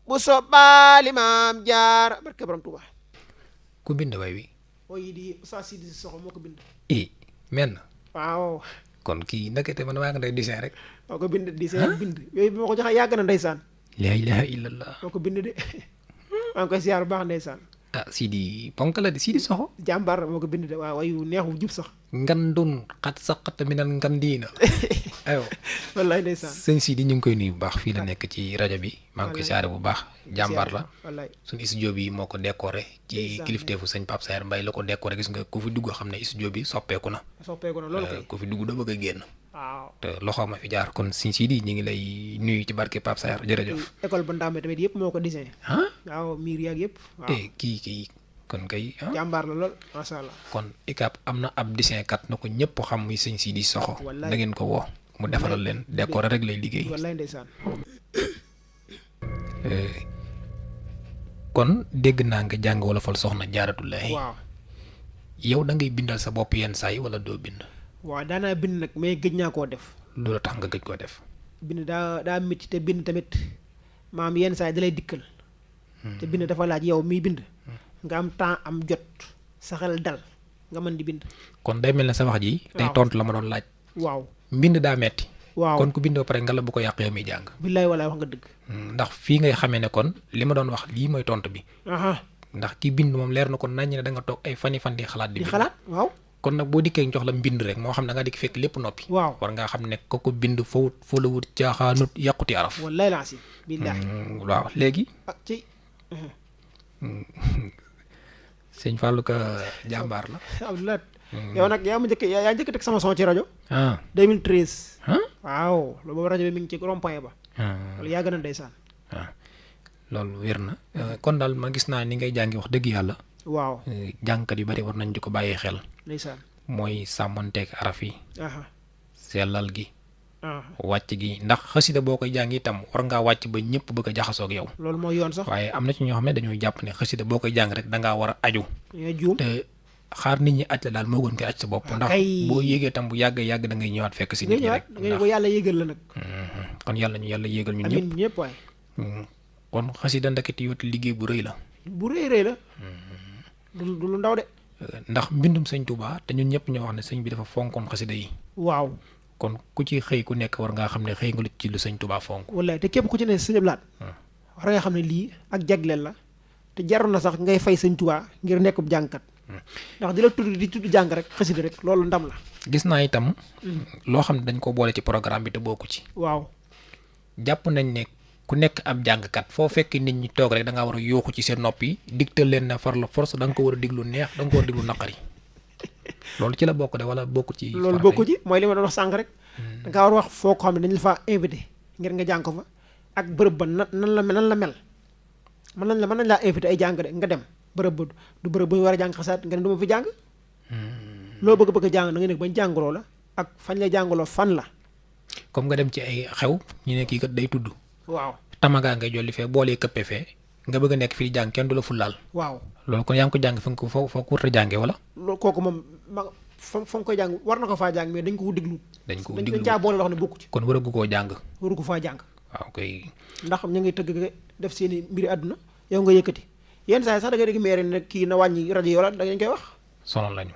Speaker 4: bu sobaali maam jaara barke borom Tuuba.
Speaker 2: ku bind way wi
Speaker 4: ooy di Oustaz Sidi Soxo moo ko bind.
Speaker 2: men
Speaker 4: waaw
Speaker 2: kon kii ndekete man waa nga day dessin rek.
Speaker 4: moo ko bind dessin bind yooyu bi ma ko joxee yàgg na ndeysaan.
Speaker 2: la ilaha illallah.
Speaker 4: moo ko bind de maa ngi koy siyaar bu baax ndeysaan.
Speaker 2: Sidi ponk la de Sidi Soxo.
Speaker 4: jàmbaar moo ko bind de waaw wayu neexu jub sax.
Speaker 2: ngandun xat saqat minal ngandiina. aywa
Speaker 4: wallaay ndeysaan.
Speaker 2: sëñ Sidi ñu ngi koy nuyu bu baax fii la nekk ci rajo bi maa ngi koy siyaare bu baax jàmbaar la.
Speaker 4: wallaay
Speaker 2: suñu studio bi moo ko décoré ci kilifteefu sëñ Pape Saer Mbaye la ko décoré gis nga ku fi dugg xam ne studio bi soppeeku na.
Speaker 4: loolu kay
Speaker 2: ku fi dugg da bëgg a génn.
Speaker 4: waaw
Speaker 2: te loxo ma fi jaar kon sëñ Sidi ñu ngi lay nuyu ci barke Pape Saer jërëjëf.
Speaker 4: école bu Ndame tamit yëpp moo ko design. waaw miir yaag yëpp. waaw
Speaker 2: kii kon kay.
Speaker 4: jàmbaar la lool macha allah.
Speaker 2: kon ICAP am na ab dessin kat na ko ñëpp xam muy sëñ Sidi Soxo. da ngeen ko woo mu defaral leen décoré rek lay liggéey.
Speaker 4: wallaay ndeysaan.
Speaker 2: kon dégg naa nga jàng wolofal soxna Jaaratullaahi.
Speaker 4: waaw.
Speaker 2: yow da ngay bindal sa bopp yenn saa yi wala doo bind.
Speaker 4: waaw daanaa bind nag mais gëj naa koo def.
Speaker 2: loolu tax nga gëj koo def.
Speaker 4: bind daa métti te bind tamit maam yenn saa yi da lay dikkal. te bind dafa laaj yow miy bind. nga am temps am jot sa xel dal nga mën di bind.
Speaker 2: kon day mel ne sa wax ji. day tontu la ma doon laaj.
Speaker 4: waaw
Speaker 2: mbind daa metti.
Speaker 4: waaw
Speaker 2: kon ku bindoo pare nga la bu ko yàq yow miy jàng.
Speaker 4: billaay walaay wax nga dëgg.
Speaker 2: ndax fii ngay xamee ne kon li ma doon wax lii mooy tontu bi. ndax ki bind moom leer na ko naññ ne da nga toog ay fan di xalaat. di
Speaker 4: xalaat waaw.
Speaker 2: kon nag boo dikkee jox la mbind rek moo xam ne da nga dikk fekk lépp noppi.
Speaker 4: waaw war
Speaker 2: ngaa xam ne ko bind foo la wut caaxaanut yàquti araf.
Speaker 4: wallaay laa si billaay.
Speaker 2: waaw léegi.
Speaker 4: ci.
Speaker 2: sëñ Fallou Ka jàmbaar la.
Speaker 4: Abdoulaye. yow nag yaa njëkk teg sama son ci rajo. 2013. waaw loolu boobu rajo bi mi ngi ci rond-point ba. loolu yaa gën a ndeysaan.
Speaker 2: loolu wér na kon daal ma gis naa ni ngay jàngi wax dëgg yàlla.
Speaker 4: waaw
Speaker 2: jàngkat yu bari war nañ di ko bàyyee xel.
Speaker 4: ndeysaan.
Speaker 2: mooy sàmmonteeg araf yi. sellal gi. wàcc gi ndax xasida boo koy jàng itam war ngaa wàcc ba ñëpp bëgg a jaxasoo ak yow.
Speaker 4: loolu mooy yoon sax.
Speaker 2: waaye am na ci ñoo xam ne dañuy jàpp ne xasida boo koy jàng rek da ngaa war a aju.
Speaker 4: juum
Speaker 2: te xaar nit ñi aj la daal moo gën koy aj sa bopp. ndax boo yéegee tam bu yàgg da ngay ñëwaat fekk si nit ñi rek.
Speaker 4: da ngay ko yàlla yéegal la nag.
Speaker 2: kon yàlla ñu yàlla yéegal ñun ñëpp.
Speaker 4: amiin ñëpp waay.
Speaker 2: kon xasida ndakati yoot liggéey bu rëy la.
Speaker 4: bu rëy la. du lu ndaw de.
Speaker 2: ndax mbindum sëñ Touba te ñun ñëpp ñoo wax ne sëñ bi dafa fonkoon xasida yi.
Speaker 4: waaw.
Speaker 2: kon ku ci xëy ku nekk war ngaa xam ne xëy nga lu ci lu sëñ Touba fonk.
Speaker 4: wallaay te képp ku ci ne sëñ Ablaat. war nga xam ne lii ak jagleel la te jaroon na sax ngay fay sëñ Touba ngir nekk bu jàngkat. ndax di la tudd jàng rek xasida rek loolu ndam la.
Speaker 2: gis naa itam. loo xam ne dañ ko boole ci programme bi te bokku ci.
Speaker 4: waaw.
Speaker 2: jàpp nañ ne ku nekk ab jàngkat foo fekk nit ñi toog rek da ngaa war a yooxu ci seen nopp yi digtal leen na far la force da nga ko war a diglu neex da nga ko war a diglu naqari loolu ci la bokk de wala bokku ci.
Speaker 4: loolu bokku ci mooy li ma doon wax sànq rek. da nga war a wax foo ko xam ne dañu la faa invité ngir nga jàng ko fa ak bërëb ba nan la mel mën nañ laa invité ay jàng de nga dem bërëb ba du bërëb bu ñu war a jàng xasaat nga ne du ma fi jàng. loo bëgg a jàng da nga nekk bañ jàngaloo la ak fañ lay jàngaloo fan la.
Speaker 2: comme nga dem ci ay xew ñu ne kii kat day tudd.
Speaker 4: waaw
Speaker 2: tamagaa ngay jolli fee boolee këppe fee nga bëgg a nekk fii di jàng kenn du la fulaal.
Speaker 4: waaw
Speaker 2: loolu kon yaa ngi ko jàng fa nga ko foo ko wut a jàngee wala.
Speaker 4: loolu kooku moom fa nga koy jàng war na ko faa jàng mais dañ ko déglu.
Speaker 2: dañ
Speaker 4: caa boole loo xam ne bokku ci.
Speaker 2: kon waragu koo jàng.
Speaker 4: waru ko faa jàng.
Speaker 2: waaw kay.
Speaker 4: ndax ñu ngi tëgg def seeni mbiri àdduna yow nga yëkkati yenn saa yi sax da ngay dégg maire ne kii na wàññi rajo yi wala da ngeen koy wax.
Speaker 2: sonal lañu.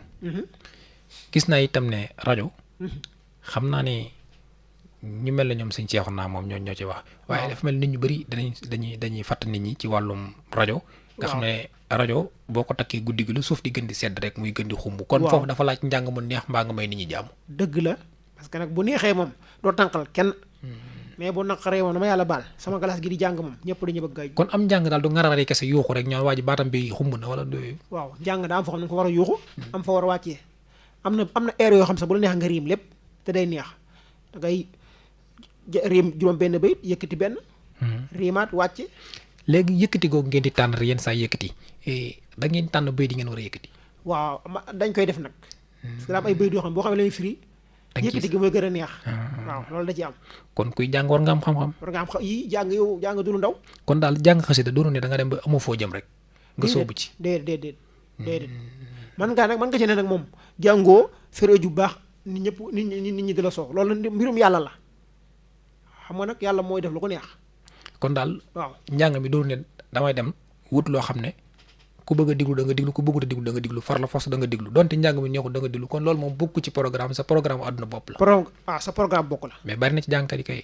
Speaker 2: gis naa itam ne rajo. xam naa ne ñu mel ne ñoom sëñ Seexu naa moom ñoo ci wax. waaye dafa mel nit ñu bëri dañuy fàtt nit ñi ci wàllum rajo. nga xam ne rajo boo ko takkee guddi gi lu suuf di gën di sedd rek muy gën di xumb. kon foofu dafa laaj njàng mu neex mbaa nga may nit ñi jàmm.
Speaker 4: dëgg la parce que nag bu neexee moom doo tànqal kenn. mais bu naqaree moom dama yàlla baal sama glace gi di jàng moom ñëpp dañu bëgg a.
Speaker 2: kon am njàng daal du ngararee kese yuuxu rek ñoo waa ji baatam bi xumb na wala doy.
Speaker 4: waaw njàng daa am foo xam ne ko war a yuuxu. am fa war a wàccee. am na air yoo xam sax bu la neex nga riim lépp te day neex da ngay riim juróom benn bayit yëkkati benn. riimaat wàcce.
Speaker 2: léegi yëkkati googu ngeen di tànn yenn saa yëkkati da ngeen tànn bayit yi ngeen war a yëkkati.
Speaker 4: waaw dañ koy def nag. parce que daa am ay bayit yoo xam ne boo xam ne la ñuy firi yëkkati gi mooy gën a neex waaw loolu da ci am
Speaker 2: kon kuy jàng war nga am xam-xam.
Speaker 4: war nga am yi jàng yow jàng du lu ndaw
Speaker 2: kon daal jàng xasida doonu ne da nga dem ba amoo foo jëm rek nga sóobu ci.
Speaker 4: déedéet man nga ci ne nag moom jàngoo fere ju baax nit ñi di la soox loolu mbirum yàlla la xam nga nag yàlla mooy def lu ko neex.
Speaker 2: kon daal
Speaker 4: waaw
Speaker 2: njàng mi doonu ne damay dem wut loo xam ne ku bëgg a diglu da nga diglu ku bëggut a diglu da nga diglu far la force da nga diglu donte njàng mi neexul da nga diglu kon loolu moom bokk ci programme sa programme àdduna bopp la.
Speaker 4: sa programme bokk la.
Speaker 2: mais bari na ci jàngkat yi kay.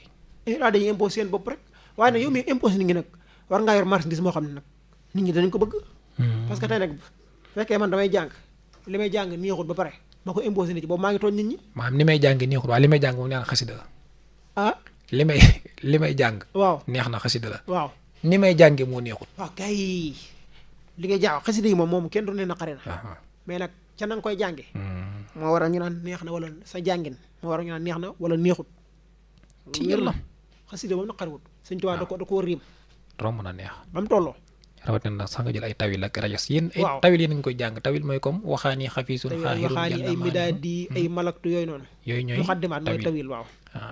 Speaker 4: dañuy imposé seen bopp rek waaye nag yow mi imposé nit ñi nag war ngaa yor marchandise moo xam ne nag nit ñi danañ ko bëgg. parce que tey nag fekkee man damay jàng li may jàng neexul ba pare ma ko imposé nit ñi boobu maa ngi tooñ nit ñi.
Speaker 2: maanaam ni may jàng neexul waaye li may jàng moom neex na xasida la. li may jàng.
Speaker 4: waaw
Speaker 2: neex na xasida la.
Speaker 4: waaw
Speaker 2: ni may jàngee moo neexul.
Speaker 4: waaw kay li ngay jàng xasida yi moom kenn du ne naqari na. mais nag ca na nga koy jànge moo waral ñu naan neex na wala sa jàngin moo waral ñu naan neex na wala neexut.
Speaker 2: ci yàlla
Speaker 4: xasida moom naqariwut Sëñ Tuubaa da ko riim.
Speaker 2: romb na neex.
Speaker 4: ba mu tolloo.
Speaker 2: rawatina nag sax nga jël ay tawil ak rajas yéen. ay
Speaker 4: waaw
Speaker 2: tawil yéen a ngi koy jàng tawil mooy comme waxaani xafiisun xaaxirun
Speaker 4: waxaani ay midaadi ay malaktu yooyu noonu.
Speaker 2: yooyu ñooy
Speaker 4: muxaddimaat mooy tawil waaw.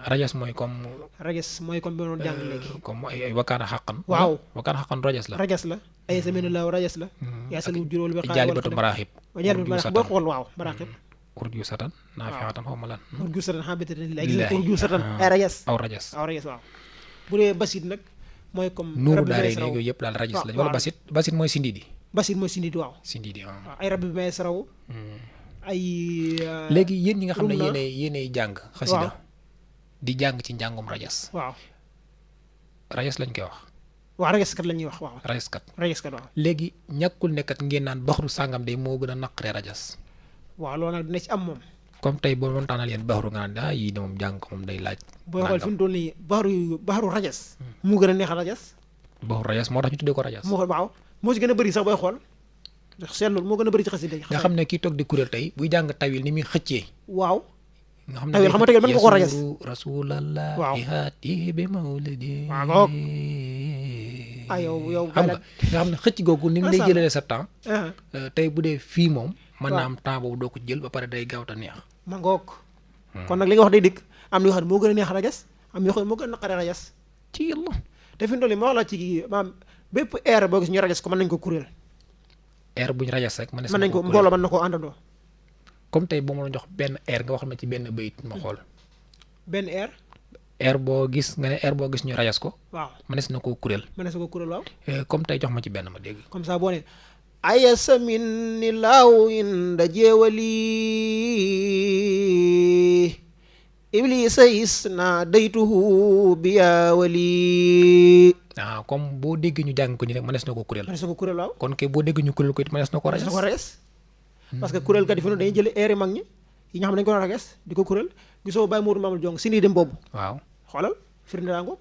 Speaker 2: rajas mooy comme.
Speaker 4: rajas mooy comme bi ma doon jàng léegi.
Speaker 2: comme ay wakaana xaqan.
Speaker 4: waaw
Speaker 2: wakaana xaqan rajas la.
Speaker 4: rajas la ay samina laaw rajas la. yaa sal mu juróol bi xaar
Speaker 2: jaalibatu maraaxib.
Speaker 4: jaalibatu maraaxib booy xool waaw maraaxib.
Speaker 2: urju satan naafixatan xaw ma lan.
Speaker 4: urju satan xabitatan léegi urju satan ay rajas.
Speaker 2: aw rajas
Speaker 4: waaw bu dee basit nag mooy comme.
Speaker 2: nuuru daare ne yooyu yëpp daal rajas lañ wala basit mooy sindidi.
Speaker 4: basit mooy sindidi waaw.
Speaker 2: sindidi waaw.
Speaker 4: ay rabbi may saraw. ay.
Speaker 2: léegi yéen ñi nga xam ne yéenay jàng. xasida di jàng ci njàngum rajas.
Speaker 4: waaw
Speaker 2: rajas lañ koy wax.
Speaker 4: waaw rajaskat la ñuy wax waaw. rajaskat waaw.
Speaker 2: léegi ñàkkul nekkat ngeen naan baxru sàngam de moo gën a naqaree rajas.
Speaker 4: waaw loolu nag dina ci am moom.
Speaker 2: comme tey boo doon tànnal yéen baxru nga naan yii de moom jàng ko moom day laaj.
Speaker 4: booy xool fi mu toll nii baxru rajas. mu gën a neex a rajas.
Speaker 2: baxru rajas moo tax ñu tuddee ko rajas.
Speaker 4: moo ci gën a bëri sax booy xool ndax seetlu moo gën a bëri ci xasida
Speaker 2: nga xam ne kii toog di kuréel tey buy jàng tawil ni muy xëccee.
Speaker 4: waaw.
Speaker 2: nga xam ne
Speaker 4: tawil xam nga tawil mën nga ko rajas.
Speaker 2: rasulallah.
Speaker 4: waaw
Speaker 2: haati bi mawlidi.
Speaker 4: waaw yow
Speaker 2: xam nga xam ne xëcc googu ni mu lay jëlalee sa temps. tey bu dee fii moom. mën naa am temps boobu doo ko jël ba pare day gaaw ta neex.
Speaker 4: ma ngoog. kon nag li nga wax day dikk am na yoo xam ne moo gën a neex rajas am yoo xam ne moo gën a naqaree rajas.
Speaker 2: ci yàlla.
Speaker 4: te fi mu toll nii ma wax la ci maam bépp air boo gis ñu rajas ko mën nañ ko kuréel.
Speaker 2: air bu ñu rajas rek.
Speaker 4: mën nañ ko mbooloo mën na koo àndandoo.
Speaker 2: comme tey boo ma la jox benn air nga wax ma ci benn bayit ma xool.
Speaker 4: benn air.
Speaker 2: air boo gis nga ne air boo gis ñu rajas ko.
Speaker 4: waaw
Speaker 2: mënees na koo kuréel.
Speaker 4: mënees na koo kuréel waaw.
Speaker 2: comme tey jox ma ci benn ma dégg.
Speaker 4: comme ça boo nee. ayasa minni laaw inda jeewali iblisa isna daytuhu biyaawali.
Speaker 2: comme boo dégg ñu jàng ko nii rek mënees na ko kuréel.
Speaker 4: mënees na ko kuréel waaw.
Speaker 2: kon kay boo dégg ñu kuréel ko it mënees na ko rajas.
Speaker 4: parce que kuréel kat yi fi dañuy jël air mag ñi yi nga xam ne dañu ko rajas di ko kuréel gisoo Baye Modou Mamoul Jong si nii dem boobu.
Speaker 2: waaw
Speaker 4: xoolal firnde daa ngoog.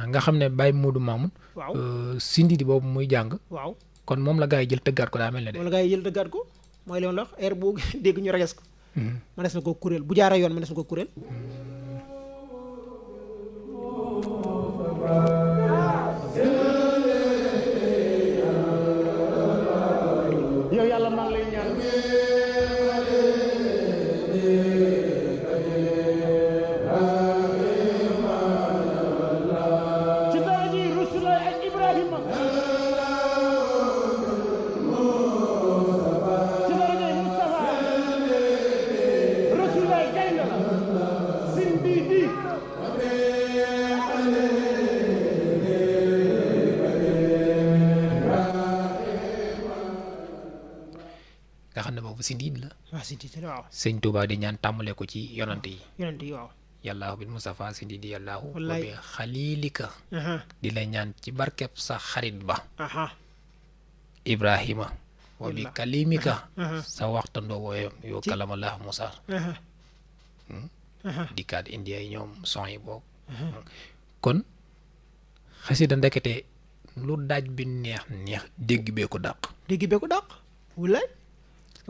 Speaker 2: nga xam ne Baye Modou Mamoul.
Speaker 4: waaw
Speaker 2: sindi di boobu muy jàng.
Speaker 4: waaw.
Speaker 2: kon moom la gaa yi jël tëggaat ko daa mel ne de.
Speaker 4: moom la gaa yi jël tëggaat ko mooy li ma la wax air boo dégg ñu rajas ko. mënees na ko kuréel bu jaaree yoon mënees na ko kuréel. yow yàlla maa ngi lay ñaan. ci dara ji Rusula ak Ibrahima.
Speaker 2: nga xam ne boobu si ndiit la.
Speaker 4: waaw si ndiit la waaw.
Speaker 2: sëñ Touba di ñaan tàmmale ko ci yonante yi.
Speaker 4: yonante yi waaw.
Speaker 2: yàllaahu bil Mustafa si ndiit yàllaahu.
Speaker 4: wallaay
Speaker 2: wa bi xalilika. di la ñaan ci barkeb sa xarit ba. Ibrahima. wa bi kalimika. sa waxtandoo wooyam yow kalamallah Musa. dikkaat indi ay ñoom son yi boobu. kon xasida ndekete lu daaj bi neex neex dégg bee ko dàq.
Speaker 4: dégg bee ko dàq. wulaay.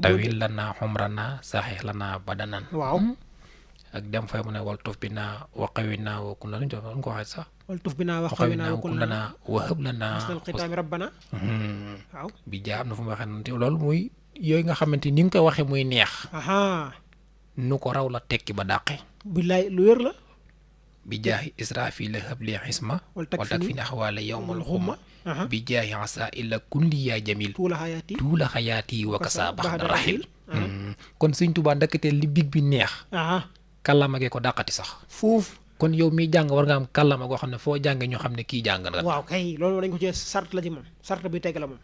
Speaker 2: tawil la naa xumrana saxeex la naa badanan.
Speaker 4: waaw.
Speaker 2: ak dem fay mu ne wal tuf bi naa waqawi naa wa kun la ñu ko waxee sax.
Speaker 4: wal tuf bi naa waqawi naa wa kun la naa
Speaker 2: wahab la naa.
Speaker 4: xusnal xitaami rabbana.
Speaker 2: bi jaa am na fu mu waxee noonu te loolu muy yooyu nga xamante ni nga koy waxee muy neex. nu ko raw la tekki ba dàqe
Speaker 4: billaay lu wér la.
Speaker 2: bi jaahi israfil habli xisma wal takfini axwaala yawmal xumma bi jaahi asa illa kulli yaa jamil tuula xayaati wa kasa baxda raxil kon sëñ Tuubaa ndakatee li big bi neex kàllaama gee ko dàqati sax
Speaker 4: fuuf.
Speaker 2: kon yow miy jàng war nga am kàllaama goo xam ne foo jàngee ñu xam ne kii jàng nga.
Speaker 4: waaw kay loolu dañ ko ci sart la ci moom sart bi teg la moom.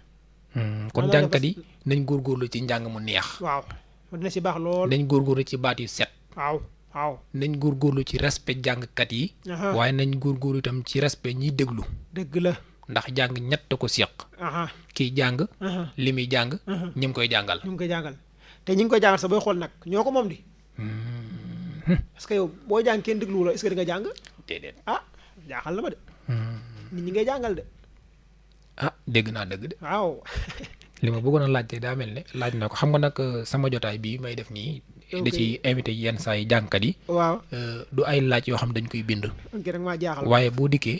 Speaker 2: kon jàngkat yi nañ góorgóorlu ci njàng mu neex.
Speaker 4: waaw dina si baax lool.
Speaker 2: nañ góorgóorlu ci baat yu set.
Speaker 4: waaw.
Speaker 2: nañ góorgóorlu ci respect jàngkat yi. waaye nañ góorgóorlu itam ci respect ñiy déglu.
Speaker 4: dëgg la.
Speaker 2: ndax jàng ñett ko seq. kiy jàng. li muy jàng. ñi ngi koy jàngal.
Speaker 4: te ñi ngi koy jàngal sax booy xool nag ñoo ko moom di. parce que yow boo jàng kenn déglu la est-ce que di nga jàng.
Speaker 2: déedéet
Speaker 4: jaaxal na ma de. nit ñi ngay jàngal de.
Speaker 2: dégg naa dëgg de.
Speaker 4: waaw.
Speaker 2: li ma bëggoon a laajte daa mel ne laaj na ko xam nga nag sama jotaay bii may def nii. da ci invité yenn saa yi jàngkat yi.
Speaker 4: waaw
Speaker 2: du ay laaj yoo xam dañ koy bind.
Speaker 4: ok rek maa jaaxal.
Speaker 2: waaye boo dikkee.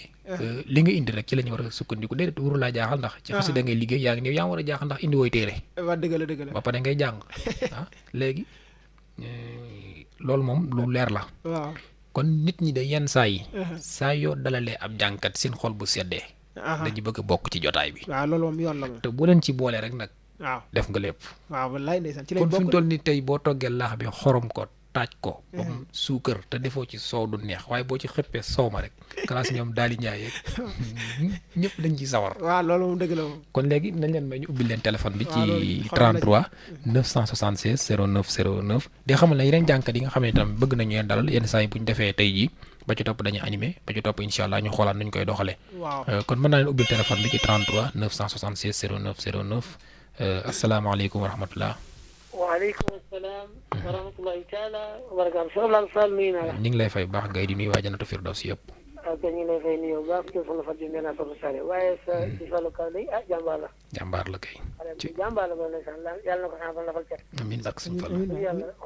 Speaker 2: li nga indi rek ci la ñu war a sukkandiku déedéet wuru laa jaaxal ndax. ci xasida ngay liggéey yaa ngi nii yaa war a jaaxal ndax indi wooy téere.
Speaker 4: waaw dëgg la.
Speaker 2: ba pare ngay jàng léegi loolu moom lu leer la.
Speaker 4: waaw
Speaker 2: kon nit ñi de yenn saa yi. saa yoo dalalee ab jàngkat seen xol bu seddee. dañu bëgg a bokk ci jotaay bi.
Speaker 4: waaw loolu moom yoon la moom.
Speaker 2: te boo leen ci boole rek nag.
Speaker 4: waaw
Speaker 2: def nga lépp.
Speaker 4: waaw wallaay ndeysaan ci lay bokk
Speaker 2: kon fi mu toll nii tey boo toggee laax bi xorom ko taaj ko. comme suukar te defoo ci soow du neex waaye boo ci xëppee soow ma rek. classe ñoom daal di ñaay yeeg ñëpp dañ ciy sawar.
Speaker 4: waaw loolu moom dëgg la moom.
Speaker 2: kon léegi nañ leen may ñu ubbi leen téléphone bi. ci 33 976 09 09. di xamal ne yeneen jànkat yi nga xam ne itam bëgg nañu leen dalal yenn saa yi bu ñu defee tey jii ba ci topp dañuy animé ba ci topp incha allah ñu xoolaat nuñ koy doxalee.
Speaker 4: waaw
Speaker 2: kon mën naa leen ubbil téléphone bi ci 33 976 09 09. asalaamaaleykum wa rahmatulah.
Speaker 3: waaleykum salaam wa rahmatulahi taala wa barakaatu. Cheikh Abdoulaye Sall nuyu naa la.
Speaker 2: ñu ngi lay fay baax gay di nuyu waa Jannatul Firdawsi yëpp.
Speaker 3: ok ñu ngi lay fay nuyu bu baax ci sunu faj nee naa Papa Sare waaye sa ci Fallou Ka day jàmbaar la.
Speaker 2: jàmbaar la kay.
Speaker 3: ci jàmbaar la ba ndeysaan yàlla na ko sama lafal cat.
Speaker 2: amiin barke suñu Fallu.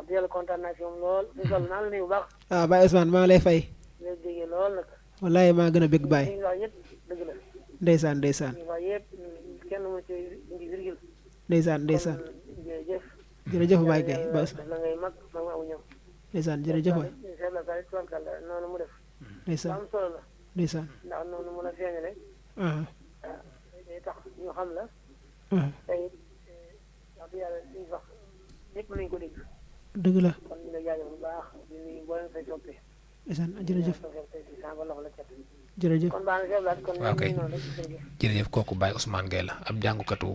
Speaker 3: yàlla kontaan naa ci moom lool suñu Fallu naa la nuyu bu baax.
Speaker 4: Baye Ousmane maa ngi lay fay.
Speaker 3: lay déggee lool nag.
Speaker 4: wallaay maa gën a bëgg Baye.
Speaker 3: li ñu wax yëpp dëgg la.
Speaker 4: ndeysaan.
Speaker 3: li ñu wax yëpp kenn mu ci indi virgule.
Speaker 4: ndeysaan. jërëjëf Baye Gueye Baye Ousmane.
Speaker 3: la ngay mag ma amu ñëw.
Speaker 4: ndeysaan jërëjëf waay.
Speaker 3: Cheikh la Sall tubarkalla noonu mu def.
Speaker 4: ndeysaan
Speaker 3: am solo la.
Speaker 4: ndeysaan.
Speaker 3: ndax noonu mun a feeñale. day tax ñu xam la. tey wax dëgg yàlla li ñu wax ñëpp nañu ko dégg.
Speaker 4: dëgg la.
Speaker 3: kon ñu lay jaajëfal bu baax di nuyu boo leen fay soppee.
Speaker 4: ndeysaan jërëjëf.
Speaker 3: kon baax na Cheikh Abdoulaye kon
Speaker 2: waaw kay
Speaker 3: noonu rek.
Speaker 2: jërëjëf kooku Baye Ousmane Gueye la ab jàngukatu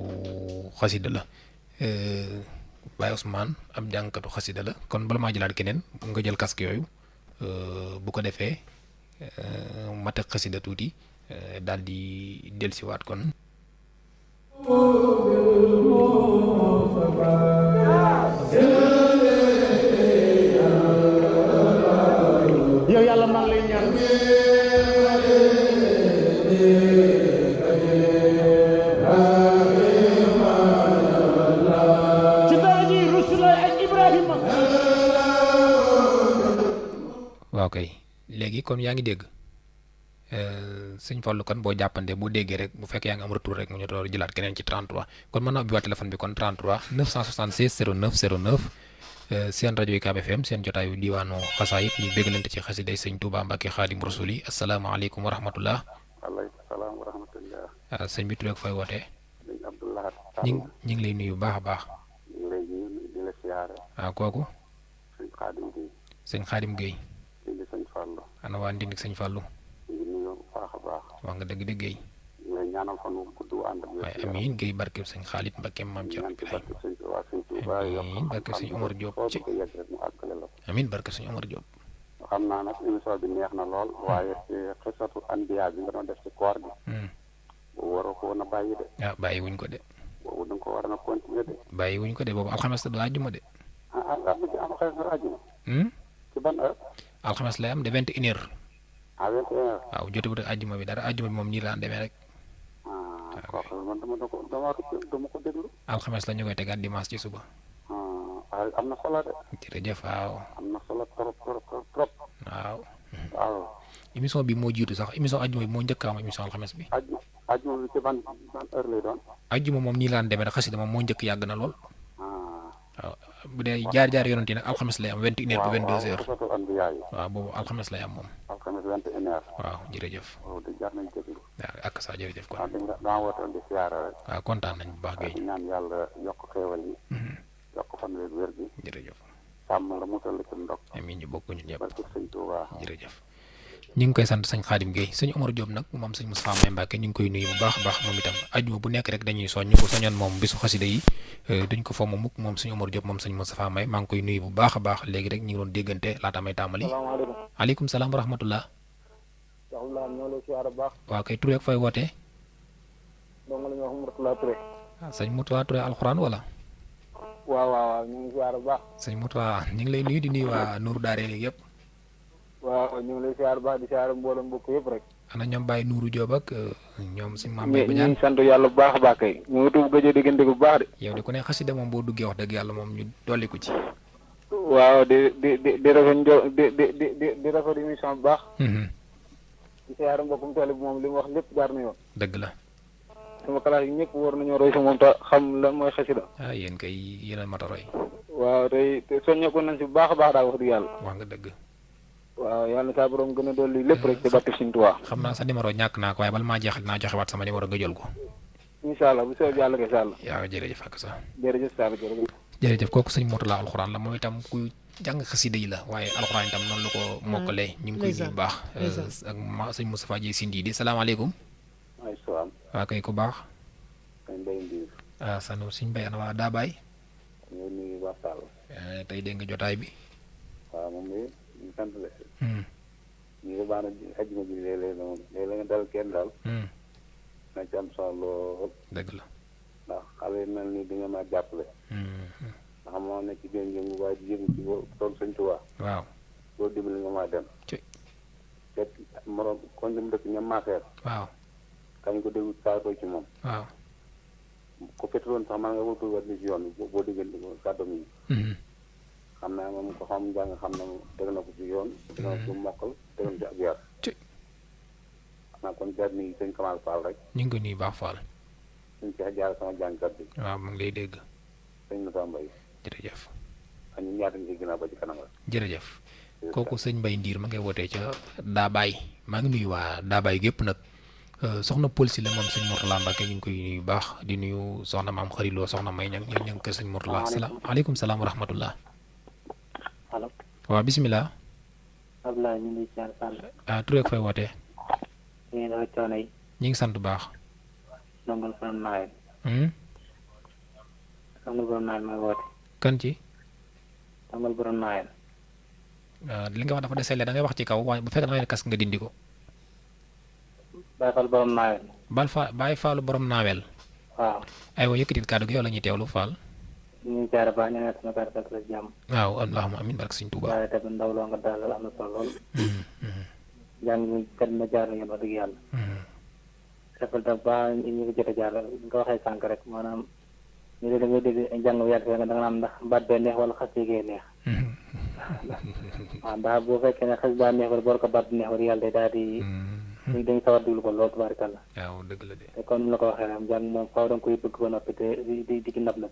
Speaker 2: xasida la Baye Ousmane ab jàngukatu xasida la kon bala maa jëlaat keneen nga jël casque yooyu bu ko defee ma teg xasida tuuti daal di dellusiwaat kon.
Speaker 5: yow yàlla maa ngi lay ñaan ci dara ji Rusulaay ak Ibrahima.
Speaker 2: waaw kay léegi kon yaa ngi dégg sëñ Fallou kan boo jàppandee boo déggee rek bu fekkee yaa ngi am retour rek mu ñu door jëlaat keneen ci 33 kon mën naa ubbiwaat téléphone bi kon 33 976 09 09 seen rajo UCAB FM seen jotaayu diwaanu xasaayit ñu béggalante ci xasiday sëñ Touba Mbacke Xaadim Rasul yi asalaamaaleykum wa rahmatullah.
Speaker 6: waaleykum salaam wa rahmatullah.
Speaker 2: sëñ bi tudd ak fay wootee.
Speaker 6: sëñ Abdoulahat.
Speaker 2: ñu ngi lay nuyu bu baax a baax.
Speaker 6: ñu ngi lay nuyu di la siyaare.
Speaker 2: kooku.
Speaker 6: sëñ Xaadim Gueye.
Speaker 2: sëñ Xaadim Gueye.
Speaker 6: di sëñ Fallou.
Speaker 2: ana waa Ndindik sëñ Fallou.
Speaker 6: ñu ngi nuyu bu baax a baax.
Speaker 2: wax nga dëgg dëgg Gueye.
Speaker 6: ñu ngi lay ñaanal fan wu gudd wu ànd ak wér.
Speaker 2: waaye amiin Gueye barkeb sëñ Xaalit Mbacke maam Thierno Ibrahima. amiin barkeb sëñ Omar Diop ci amiin barkeb sëñ Omar Diop.
Speaker 6: xam naa nag émission bi neex na lool waaye ci xisatu anbiya bi nga doon def ci koor gi. boobu waroo ko woon a bàyyi de.
Speaker 2: bàyyi wuñ ko de.
Speaker 6: boobu da nga ko war a continuer de.
Speaker 2: bàyyi wuñ ko de boobu alxames la du àjjuma de.
Speaker 6: alxames la àjjuma. ci ban heure.
Speaker 2: alxames lay am de 21h.
Speaker 6: 21h.
Speaker 2: waaw jotewut ak àjjuma bi dara àjjuma bi moom nii la demee rek.
Speaker 6: kooku man dama ko déglu.
Speaker 2: alxames la ñu koy tegaat dimanche ci suba.
Speaker 6: am na solo de.
Speaker 2: jërëjëf waaw.
Speaker 6: am na solo trop.
Speaker 2: waaw.
Speaker 6: waaw.
Speaker 2: émission bi moo jiitu sax émission àjjuma bi moo njëkk a am émission alxames bi.
Speaker 6: àjjuma bi ci ban heure lay doon.
Speaker 2: àjjuma moom nii la demee rek xasida moom moo njëkk yàgg na lool. waaw bu dee jaar yonent yi nag alxames lay am 21h ba 22h.
Speaker 6: xisatu anbiya yi.
Speaker 2: waaw boobu alxames lay am moom.
Speaker 6: alxames 21h.
Speaker 2: waaw jërëjëf.
Speaker 6: waaw di jar nañ déglu.
Speaker 2: waaw ak sa jërëjëf kon.
Speaker 6: waaw dama wootal di siyaara rek.
Speaker 2: waaw kontaan nañ bu baax
Speaker 6: di
Speaker 2: Guèye.
Speaker 6: ñaan yàlla yokk xéewal yi. yokk fan weeg wér gi.
Speaker 2: jërëjëf.
Speaker 6: sàmm la musal la ci ndox.
Speaker 2: amiin ñu bokk ñun ñëpp.
Speaker 6: barke sëñ Tuubaa.
Speaker 2: jërëjëf ñu ngi koy sant sëñ Xaadim Guèye sëñ Omar Diop nag moom sëñ Moustapha May Mbacke ñu ngi koy nuyu bu baax a baax moom itam ajuma bu nekk rek dañuy soññ ko soñoon moom bisu xasida yi duñ ko fomm mukk moom sëñ Omar Diop moom sëñ Moustapha May maa ngi koy nuyu bu baax a baax léegi rek ñu ngi doon déggante laata may tàmbali.
Speaker 3: salaamaaleykum.
Speaker 2: aleykum salaam wa rahmatullah.
Speaker 3: soxna ñoo lay siyaar bu baax.
Speaker 2: waaw kay Touré ak fay wootee.
Speaker 3: donc la ñu wax Mourtala Touré.
Speaker 2: sëñ Mourtala Touré alxuraan wala.
Speaker 3: waaw ñu ngi siyaar bu baax.
Speaker 2: sëñ Mourtala ñu ngi lay nuyu di nuyu waa Nourou Daare léegi yëpp.
Speaker 3: waaw ñu ngi lay siyaar bu baax di siyaar mboolem mbokk yëpp rek.
Speaker 2: ana ñoom Baye Nourou Diop ak ñoom si maam
Speaker 3: ñu
Speaker 2: Baye Badiane.
Speaker 3: ngi sant yàlla bu baax a baax kay. ñu ngi tuub gëj a diggante bu baax de.
Speaker 2: yow de ku ne xasida moom boo duggee wax dëgg yàlla moom ñu dolli ko ci.
Speaker 3: waaw di rafet di rafet émission bu baax. di siyaar mbokkum tali bi moom li mu wax lépp jaar na yoon.
Speaker 2: dëgg la.
Speaker 3: sama classe yi ñëpp war nañoo roy sa moom te xam lan mooy xasida.
Speaker 2: ah yéen kay yéen a mat a roy.
Speaker 3: waaw te soññeeku nañ si bu baax a baax daal wax dëgg yàlla.
Speaker 2: wax nga dëgg.
Speaker 3: waaw yàlla saa borom gën a dolli lépp rek ci barke Sëñ Tuubaa.
Speaker 2: xam naa sa numéro ñàkk naa ko waaye bala maa jeexal naa joxewaat sama numéro nga jël ko.
Speaker 3: incha allah bu soobee yàlla kay sàll.
Speaker 2: yaa jërëjëf ak sa.
Speaker 3: jërëjëf Sall jërëjëf.
Speaker 2: jërëjëf kooku sëñ Mourtala alxuraan la moom itam ku jàng xasida yi la waaye alxuraan itam noonu la ko mokkalee. ñu ngi koy nuyu bu baax. ak sëñ Moustapha Dieye Sindi di salaamaaleykum.
Speaker 6: ay salaam.
Speaker 2: waa kay ku baax.
Speaker 6: kañ mbay ndiir.
Speaker 2: ah sanu suñ mbay ana waa daa baay.
Speaker 6: ñu ngi nuyu waa Sall.
Speaker 2: tey dégg nga jotaay bi.
Speaker 6: waaw moom it ñu sant de. ñu ngi baax na ajjuma ji léeg-léeg moom léeg-léeg nga dal kenn daal. na ci am solo lool.
Speaker 2: dëgg la.
Speaker 6: ndax xale yi mel ni di nga ma jàppale. ndax moo nekk ci biir yëngu waaye di yëngu ci tool Sëñ Tuubaa.
Speaker 2: waaw.
Speaker 6: boo dimbali nga maa dem.
Speaker 2: ci.
Speaker 6: te morom kon dem dëkk ñam maaseer.
Speaker 2: waaw.
Speaker 6: kañ ko déglu saa koy ci moom.
Speaker 2: waaw.
Speaker 6: ko pétrole sax man nga wutul wat ni ci yoon bi boo diggante ko kàddoom yi. xam naa moom ko xam njàng xam na dëgg na ko ci yoon. dëgg na ko ci mokkal dëgg na ci ab yar.
Speaker 2: ci.
Speaker 6: xam naa kon jar ni sëñ Kamal Fall rek.
Speaker 2: ñu ngi ko nuyu baax Fall.
Speaker 6: suñ ci jaar sama jàngkat bi.
Speaker 2: waaw mu ngi lay dégg.
Speaker 6: sëñ Moussa Mbaye.
Speaker 2: jërëjëf.
Speaker 6: ak ñun ñaata ñu ci ginnaaw ba ci kanam la.
Speaker 2: jërëjëf. kooku sëñ Mbaye Ndiir ma ngay wootee ca Daabaay maa ngi nuyu waa Daabaay gépp nag soxna Paul si la moom sëñ Mourtala Mbacke ñu ngi koy nuyu baax di nuyu soxna maam xariloo soxna May ña ñoo ñëng kër sëñ Mourtala salaamaaleykum salaam wa rahmatullah.
Speaker 7: allo.
Speaker 2: waaw bisimilah.
Speaker 7: Abdoulaye ñu ngi siyaar Sall.
Speaker 2: ah Touré ak fay wootee.
Speaker 7: ñu ngi dafa coono yi.
Speaker 2: ñu ngi sant bu baax.
Speaker 7: ndongal borom nawet. ndongal borom nawet mooy woote.
Speaker 2: kan ci.
Speaker 7: ndongal borom nawet.
Speaker 2: li nga wax dafa desee da ngay wax ci kaw waaye bu fekkee da ngay kas nga dindi ko.
Speaker 7: Baye Fall borom nawet.
Speaker 2: Baye Fallu borom naawel.
Speaker 7: waaw.
Speaker 2: aywa yëkkatil kàddu gi yow la ñuy teewlu Fall.
Speaker 7: ñu ngi siyaar baax ñu ne sama kàddu fekk la jàmm.
Speaker 2: waaw allahumma amiin barke sëñ Tuuba.
Speaker 7: waaye tamit ndaw loo nga dalal am na solo lool. jàng mi kat na jaar na yoon wax dëgg yàlla. rafet na ba ñu ngi jot a jaar nga waxee sànq rek maanaam ñu ne da ngay dégg jàng bu yàgg da nga naan ndax baat bee neex wala xas yi neex. waaw ndax boo fekkee ne xas daa neex wala boor ko baat neex wala yàlla day daal di. dañu sawar déglu ko lool tubaarkàlla.
Speaker 2: waaw dëgg la de.
Speaker 7: te comme ni la ko waxee nag jàng moom faaw da nga koy bëgg ba noppi te di ci nab nag.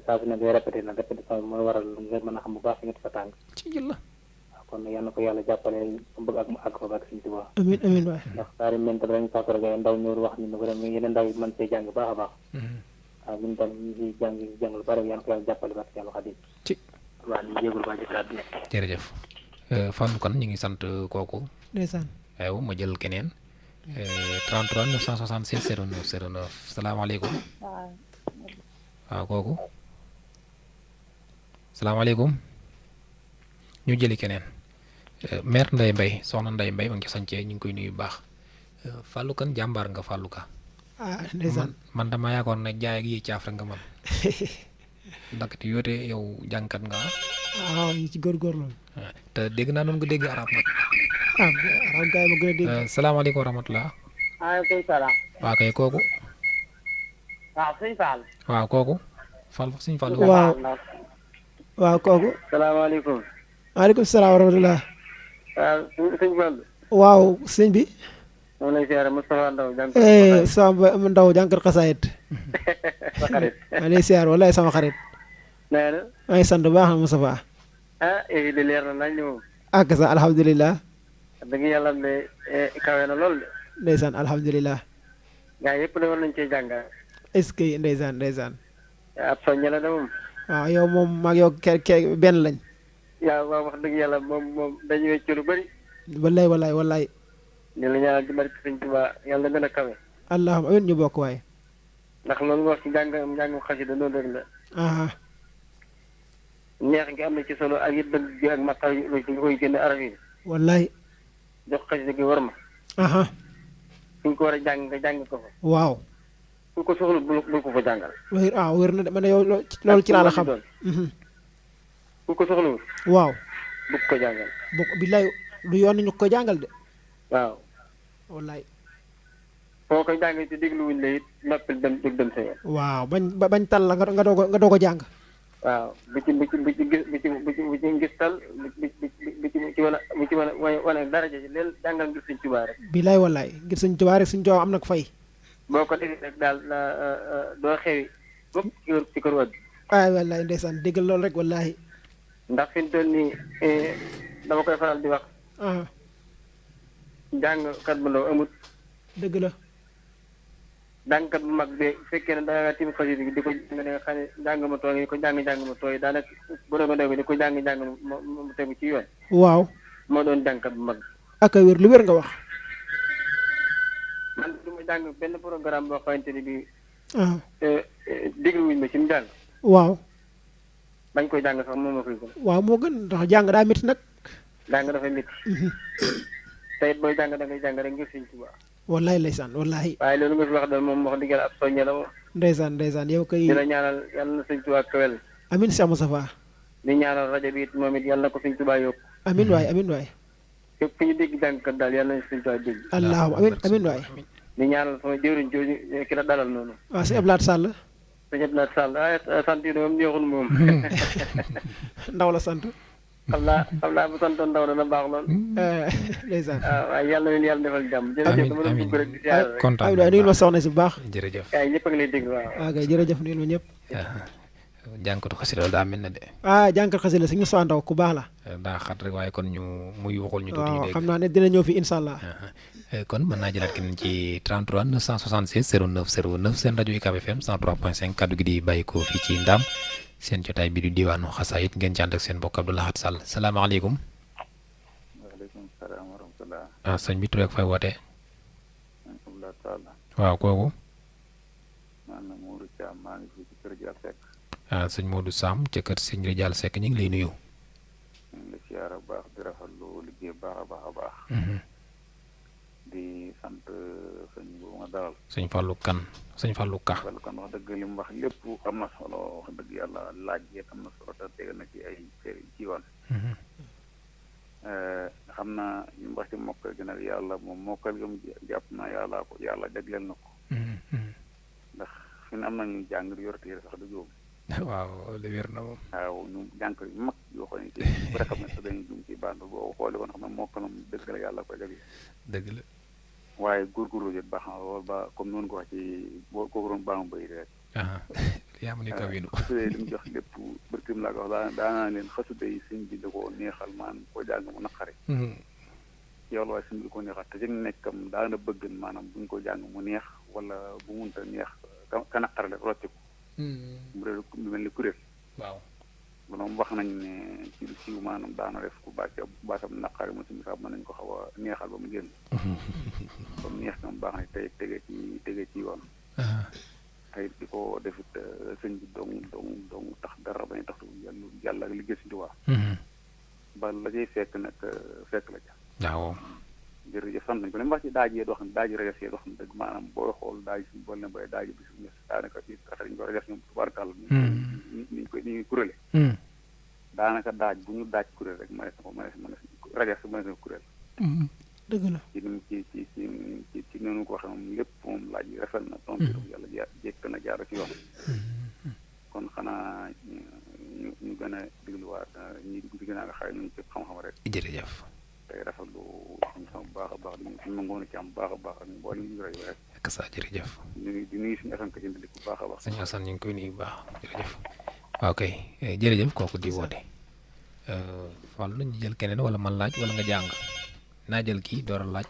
Speaker 7: saa su ne ngay répété nag répétition bi mooy waral nga mën a xam bu baax fi nga fa tàng.
Speaker 2: ci jël la.
Speaker 7: waaw kon yal na ko yàlla jàppale bëgg ak mu àgg fa ak suñu tubaab.
Speaker 4: amiin amiin waay.
Speaker 7: ndax saa yu mel ne dañu fàq rek ndaw ñëw wax ñu ne vraiment yeneen ndaw yi mën see jàng baax a baax. waaw ñun tam ñu ngi jàng lu bari yal na ko yàlla jàppale ba ak yàlla xadim.
Speaker 2: ci.
Speaker 7: waaw ñu jéegul ba ci kàddu gi.
Speaker 2: jërëjëf. Fallou kon ñu ngi sant kooku.
Speaker 4: ndeysaan.
Speaker 2: aywa ma jël keneen. 33 966 09 09 salaamaaleykum. waaw kooku. salaamaaleykum. ñu jëli keneen. maire Ndeye Mbaye soxna Ndeye Mbaye ma ngi ci sancee ñu ngi koy nuyu bu baax. Fallou kan jàmbaar nga Fallou ka.
Speaker 4: ah ndeysaan.
Speaker 2: man damaa yaakaar ne jaay ak yi caaf rek nga man ndaxte yoote yow jàngkat nga.
Speaker 4: waaw ñu ci góorgóorlu.
Speaker 2: te dégg naa noonu nga dégg arab nag.
Speaker 4: ah arab gaay ma gën a dégg.
Speaker 2: salaamaaleykum wa rahmatulah.
Speaker 7: maaleykum salaam.
Speaker 2: waa kay kooku.
Speaker 7: waaw sëñ Fall.
Speaker 2: waaw kooku. Fall sëñ Fall.
Speaker 4: waaw waaw kooku.
Speaker 7: salaamaaleykum.
Speaker 4: maaleykum salaam wa rahmatulah.
Speaker 7: waaw sëñ Fall.
Speaker 4: waaw sëñ bi.
Speaker 7: moom lay siyaare Moustapha Ndaw jànkar
Speaker 4: sama ndaw jànkar xasaayit.
Speaker 7: sa xarit.
Speaker 4: maa lay siyaar wallaay sama xarit.
Speaker 3: nee na.
Speaker 4: maa ngi sant bu baax Moustapha.
Speaker 3: ah yooyu de leer na nañ moom.
Speaker 4: ak sa alhamdulilah.
Speaker 3: dëgg yàlla am de kawe na lool de.
Speaker 4: ndeysaan alhamdulilah.
Speaker 3: gaa yëpp de war nañ cee jàngal.
Speaker 4: est-ce que ndeysaan ndeysaan.
Speaker 3: ab soññe la de moom.
Speaker 4: waaw yow moom maag yow benn lañ.
Speaker 3: yaa waaw wax dëgg yàlla moom dañu wecc lu bëri.
Speaker 4: wallaay wallaay wallaay.
Speaker 3: ñu la ñaanal ci barke Sëñ Tuubaa yàlla gën a kawe.
Speaker 4: allahumma amiin ñu bokk waaye.
Speaker 3: ndax loolu nga wax ci njàngam xasida noonu rek la. neex gi am na ci solo ak it dëgg gi ak maqal yi nga koy génne araf yi.
Speaker 4: wallaay.
Speaker 3: jox xasida gi war ma. fu ñu ko war a jàng nga jàng ko fa.
Speaker 4: waaw.
Speaker 3: fu ko soxla bul ko fa jàngal.
Speaker 4: wér na de man yow loolu ci laa la xam.
Speaker 3: fu ko soxlawul.
Speaker 4: waaw.
Speaker 3: bu ko jàngal.
Speaker 4: billaay du yoon ñu ko jàngal de.
Speaker 3: waaw.
Speaker 4: wallaay.
Speaker 3: foo ko jàngee ci dégluwuñ la it noppil dem jóg dem sa yoon.
Speaker 4: waaw bañ tal la nga doog a jàng.
Speaker 3: waaw bi ci ngistal bi ci wane daraja ji leen jàngal ngir Sëñ Tuubaa rek.
Speaker 4: billaay wallaay ngir Sëñ Tuubaa rek Sëñ Tuubaa am na ko fay.
Speaker 3: boo ko defee rek daal doo xewi bopp ci kër wàdd.
Speaker 4: ay wallaay ndeysaan déggal loolu rek wallaay.
Speaker 3: ndax fi mu toll nii dama koy faral di wax. jàngkat bu ndaw amut.
Speaker 4: dëgg la.
Speaker 3: jàngkat bu mag bi fekkee ne da nga tim xasida gi di ko jàng ne xam ne jàng ma tooy di ko jàng ma tooy daanaka bu doon ko déglu di ko jàng mu tegu ci yoon.
Speaker 4: waaw.
Speaker 3: moo doon jàngkat bu mag.
Speaker 4: ak a wér lu wér nga wax.
Speaker 3: man du ma jàng benn programme boo xamante ni bii. dégluwuñ ma ci mu jàng.
Speaker 4: waaw.
Speaker 3: bañ koy jàng sax moom moo koy gën.
Speaker 4: waaw moo gën ndax jàng daa métti nag.
Speaker 3: jàng dafa métti. te it booy jàng da ngay jàng rek ngir Sëñ Tuubaa.
Speaker 4: wallaay ndeysaan wallaay.
Speaker 3: waaye loolu nga fi wax daal moom wax dëgg yàlla ab soññe la moom.
Speaker 4: ndeysaan yow kay.
Speaker 3: dina ñaanal yàlla na Sëñ Tuubaa kawel.
Speaker 4: amiin Cheikh Moustapha.
Speaker 3: di ñaanal rajo bi it moom it yàlla na ko Sëñ Tuubaa yóbbu.
Speaker 4: amiin waay.
Speaker 3: képp ku ñu dégg jàngkat daal yàlla na Sëñ Tuubaa dégg.
Speaker 4: allahumma amiin waay.
Speaker 3: di ñaanal sama jëwriñ jooju ki la dalal noonu.
Speaker 4: waaw sëñ Ablaat Sall.
Speaker 3: sëñ Ablaat Sall sant yi moom neexul moom.
Speaker 4: ndaw la sant.
Speaker 3: xam naa bu santoon ndaw dana baax lool.
Speaker 4: ndeysaan.
Speaker 3: waaye yàlla na leen yàlla defal jàmm. jërëjëf dama doon dugg rek di siyaare rek.
Speaker 2: kontaan
Speaker 4: naa nuyul ma soxna si bu baax.
Speaker 2: jërëjëf.
Speaker 3: kay ñëpp a ngi lay dégg waaw.
Speaker 4: kay jërëjëf nuyul ma ñëpp.
Speaker 2: jànkatu xasida loolu daa mel na de.
Speaker 4: jànkat xasida la suñu soxna ndaw ku baax la.
Speaker 2: daa xat rek waaye kon muy waxul ñu tuuti ñu dégg.
Speaker 4: xam naa ne dina ñëw fi incha allah.
Speaker 2: kon mën naa jëlaat keneen ci 33 976 09 09 seen rajo UCAB FM 103.5 kaddu gi di bàyyi ko fii ci Ndam seen jotaay bi di diwaanu xasaayit ngeen ci ànd ak seen mbokk Abdou Lahad Sall salaamaaleykum.
Speaker 6: waaleykum salaam wa rahmatulah.
Speaker 2: sëñ bi tur ak fay wootee. waaw kooku.
Speaker 6: maanaam Modou Thiam maa ngi fii ci kër Dial Seck.
Speaker 2: sëñ Modou Sam ca kër sëñ Dial Seck ñu ngi lay nuyu.
Speaker 6: ñu ngi la siyaara bu baax di rafetlu liggéey baax a baax. di sant sëñ boobu nga dalal.
Speaker 2: sëñ Fallou Kane sëñ Fallou Ka.
Speaker 6: Fallou Kane wax dëgg li mu wax lépp am na solo wax dëgg yàlla laaj yi am na solo te teg na ci ay ci yoon. xam naa li mu wax ci mokkal gi nag yàlla moom mokkal gi mu jàpp naa yàlla jagleel na ko. ndax fi am na ñu jàng yor téere sax du jóom.
Speaker 2: waaw li wér na moom.
Speaker 6: waaw ñu jànk yu mag yoo xam ne ci bu rek xam ne sax dañuy jum ci bànd boo xoolee woon xam ne mokkalam dëgg la yàlla ko jagleel.
Speaker 2: dëgg la.
Speaker 6: waaye góorgóorlu yi baax na lool ba comme noonu ko wax ci boo ko doon baamu bëy rek.
Speaker 2: yaa ma ni kaw yi nu.
Speaker 6: li mu jox lépp bërkim laa ko wax daanaa leen xasude yi sëñ bi da ko neexal maanaam koo jàng mu naqari. yow la waaye sëñ bi da ko neexal te ci nekkam daana bëgg maanaam buñ ko jàng mu neex wala bu munta neex ka naqari rek rocc ko. mu dee lu mel ni kuréel.
Speaker 2: waaw.
Speaker 6: moom wax nañ ne ci lu siiw maanaam daana def ku baatam naqari mu si misaab mën nañ ko xaw a neexal ba mu génn. comme neex na mu baax na tey tege ci yoon. tey di ko defit sëñ bi dong tax dara bañ tax yàlla ak liggéey si Tuubaa. ba la cay fekk nag fekk la ca.
Speaker 2: waaw.
Speaker 6: jërëjëf sant nañ ko li mu wax ci daaj yee doo xam ne daaj reges yee doo xam ne dëgg maanaam booy xool daaj si bool ne bay daaj bi suñu daanaka ci kata ñu ko reges ñoom tubaarkàll niñ koy kuréele daanaka daaj bu ñu daaj kuréel rek mënees na ko mënees reges mënees na ko kuréel
Speaker 4: dëgg la
Speaker 6: ci noonu ko waxee moom lépp moom laaj yi rafet na tontu yàlla jekk na jaar ci yoon kon xanaa ñu gën a dégluwaat ñi dugg ci gën a nga xay ñun cëpp xam-xam rek
Speaker 2: jërëjëf
Speaker 6: tey rafetlu xam-xam bu baax a baax suñu mangoon ci am baax a baax ak mboolem ñu rajo rek
Speaker 2: ak sa jërëjëf
Speaker 6: di nuyu suñu asan ko ci ndalik bu baax a baax
Speaker 2: sëñ Assane ñu ngi koy nuyu bu baax jërëjëf ok jërëjëf kooku di woote Fall ñu jël keneen wala man laaj wala nga jàng naa jël kii door a laaj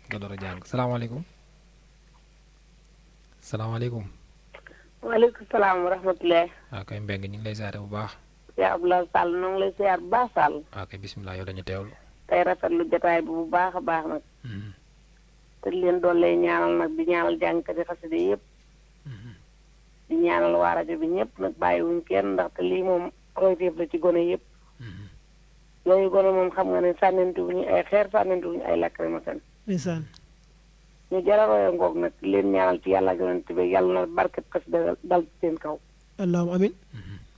Speaker 2: nga door a jàng salaamaaleykum salaamaaleykum.
Speaker 8: waaleykum salaam wa rahmatulah.
Speaker 2: ok Mbengue ñu ngi lay ziare bu baax.
Speaker 8: yaa Abdoulaye Sall ñu ngi lay ziar bu baax Sall.
Speaker 2: ok bisimilah yow dañu teewlu.
Speaker 8: tey rafetlu jotaay bi bu baax a baax nag. te leen doon lay ñaanal nag di ñaanal jàngkati xasida yëpp. di ñaanal waa rajo bi ñëpp nag bàyyiwuñ kenn ndaxte lii moom royteef la ci gone yëpp. yooyu gone moom xam nga ne sànnante wuñu ay xeer sànnante wuñu ay lacrymogène.
Speaker 4: ndeysaan.
Speaker 8: ñu jara royo ngoog nag leen ñaanal ci yàlla yonent bi yàlla na barket xasida dal ci seen kaw.
Speaker 4: allahumma amin.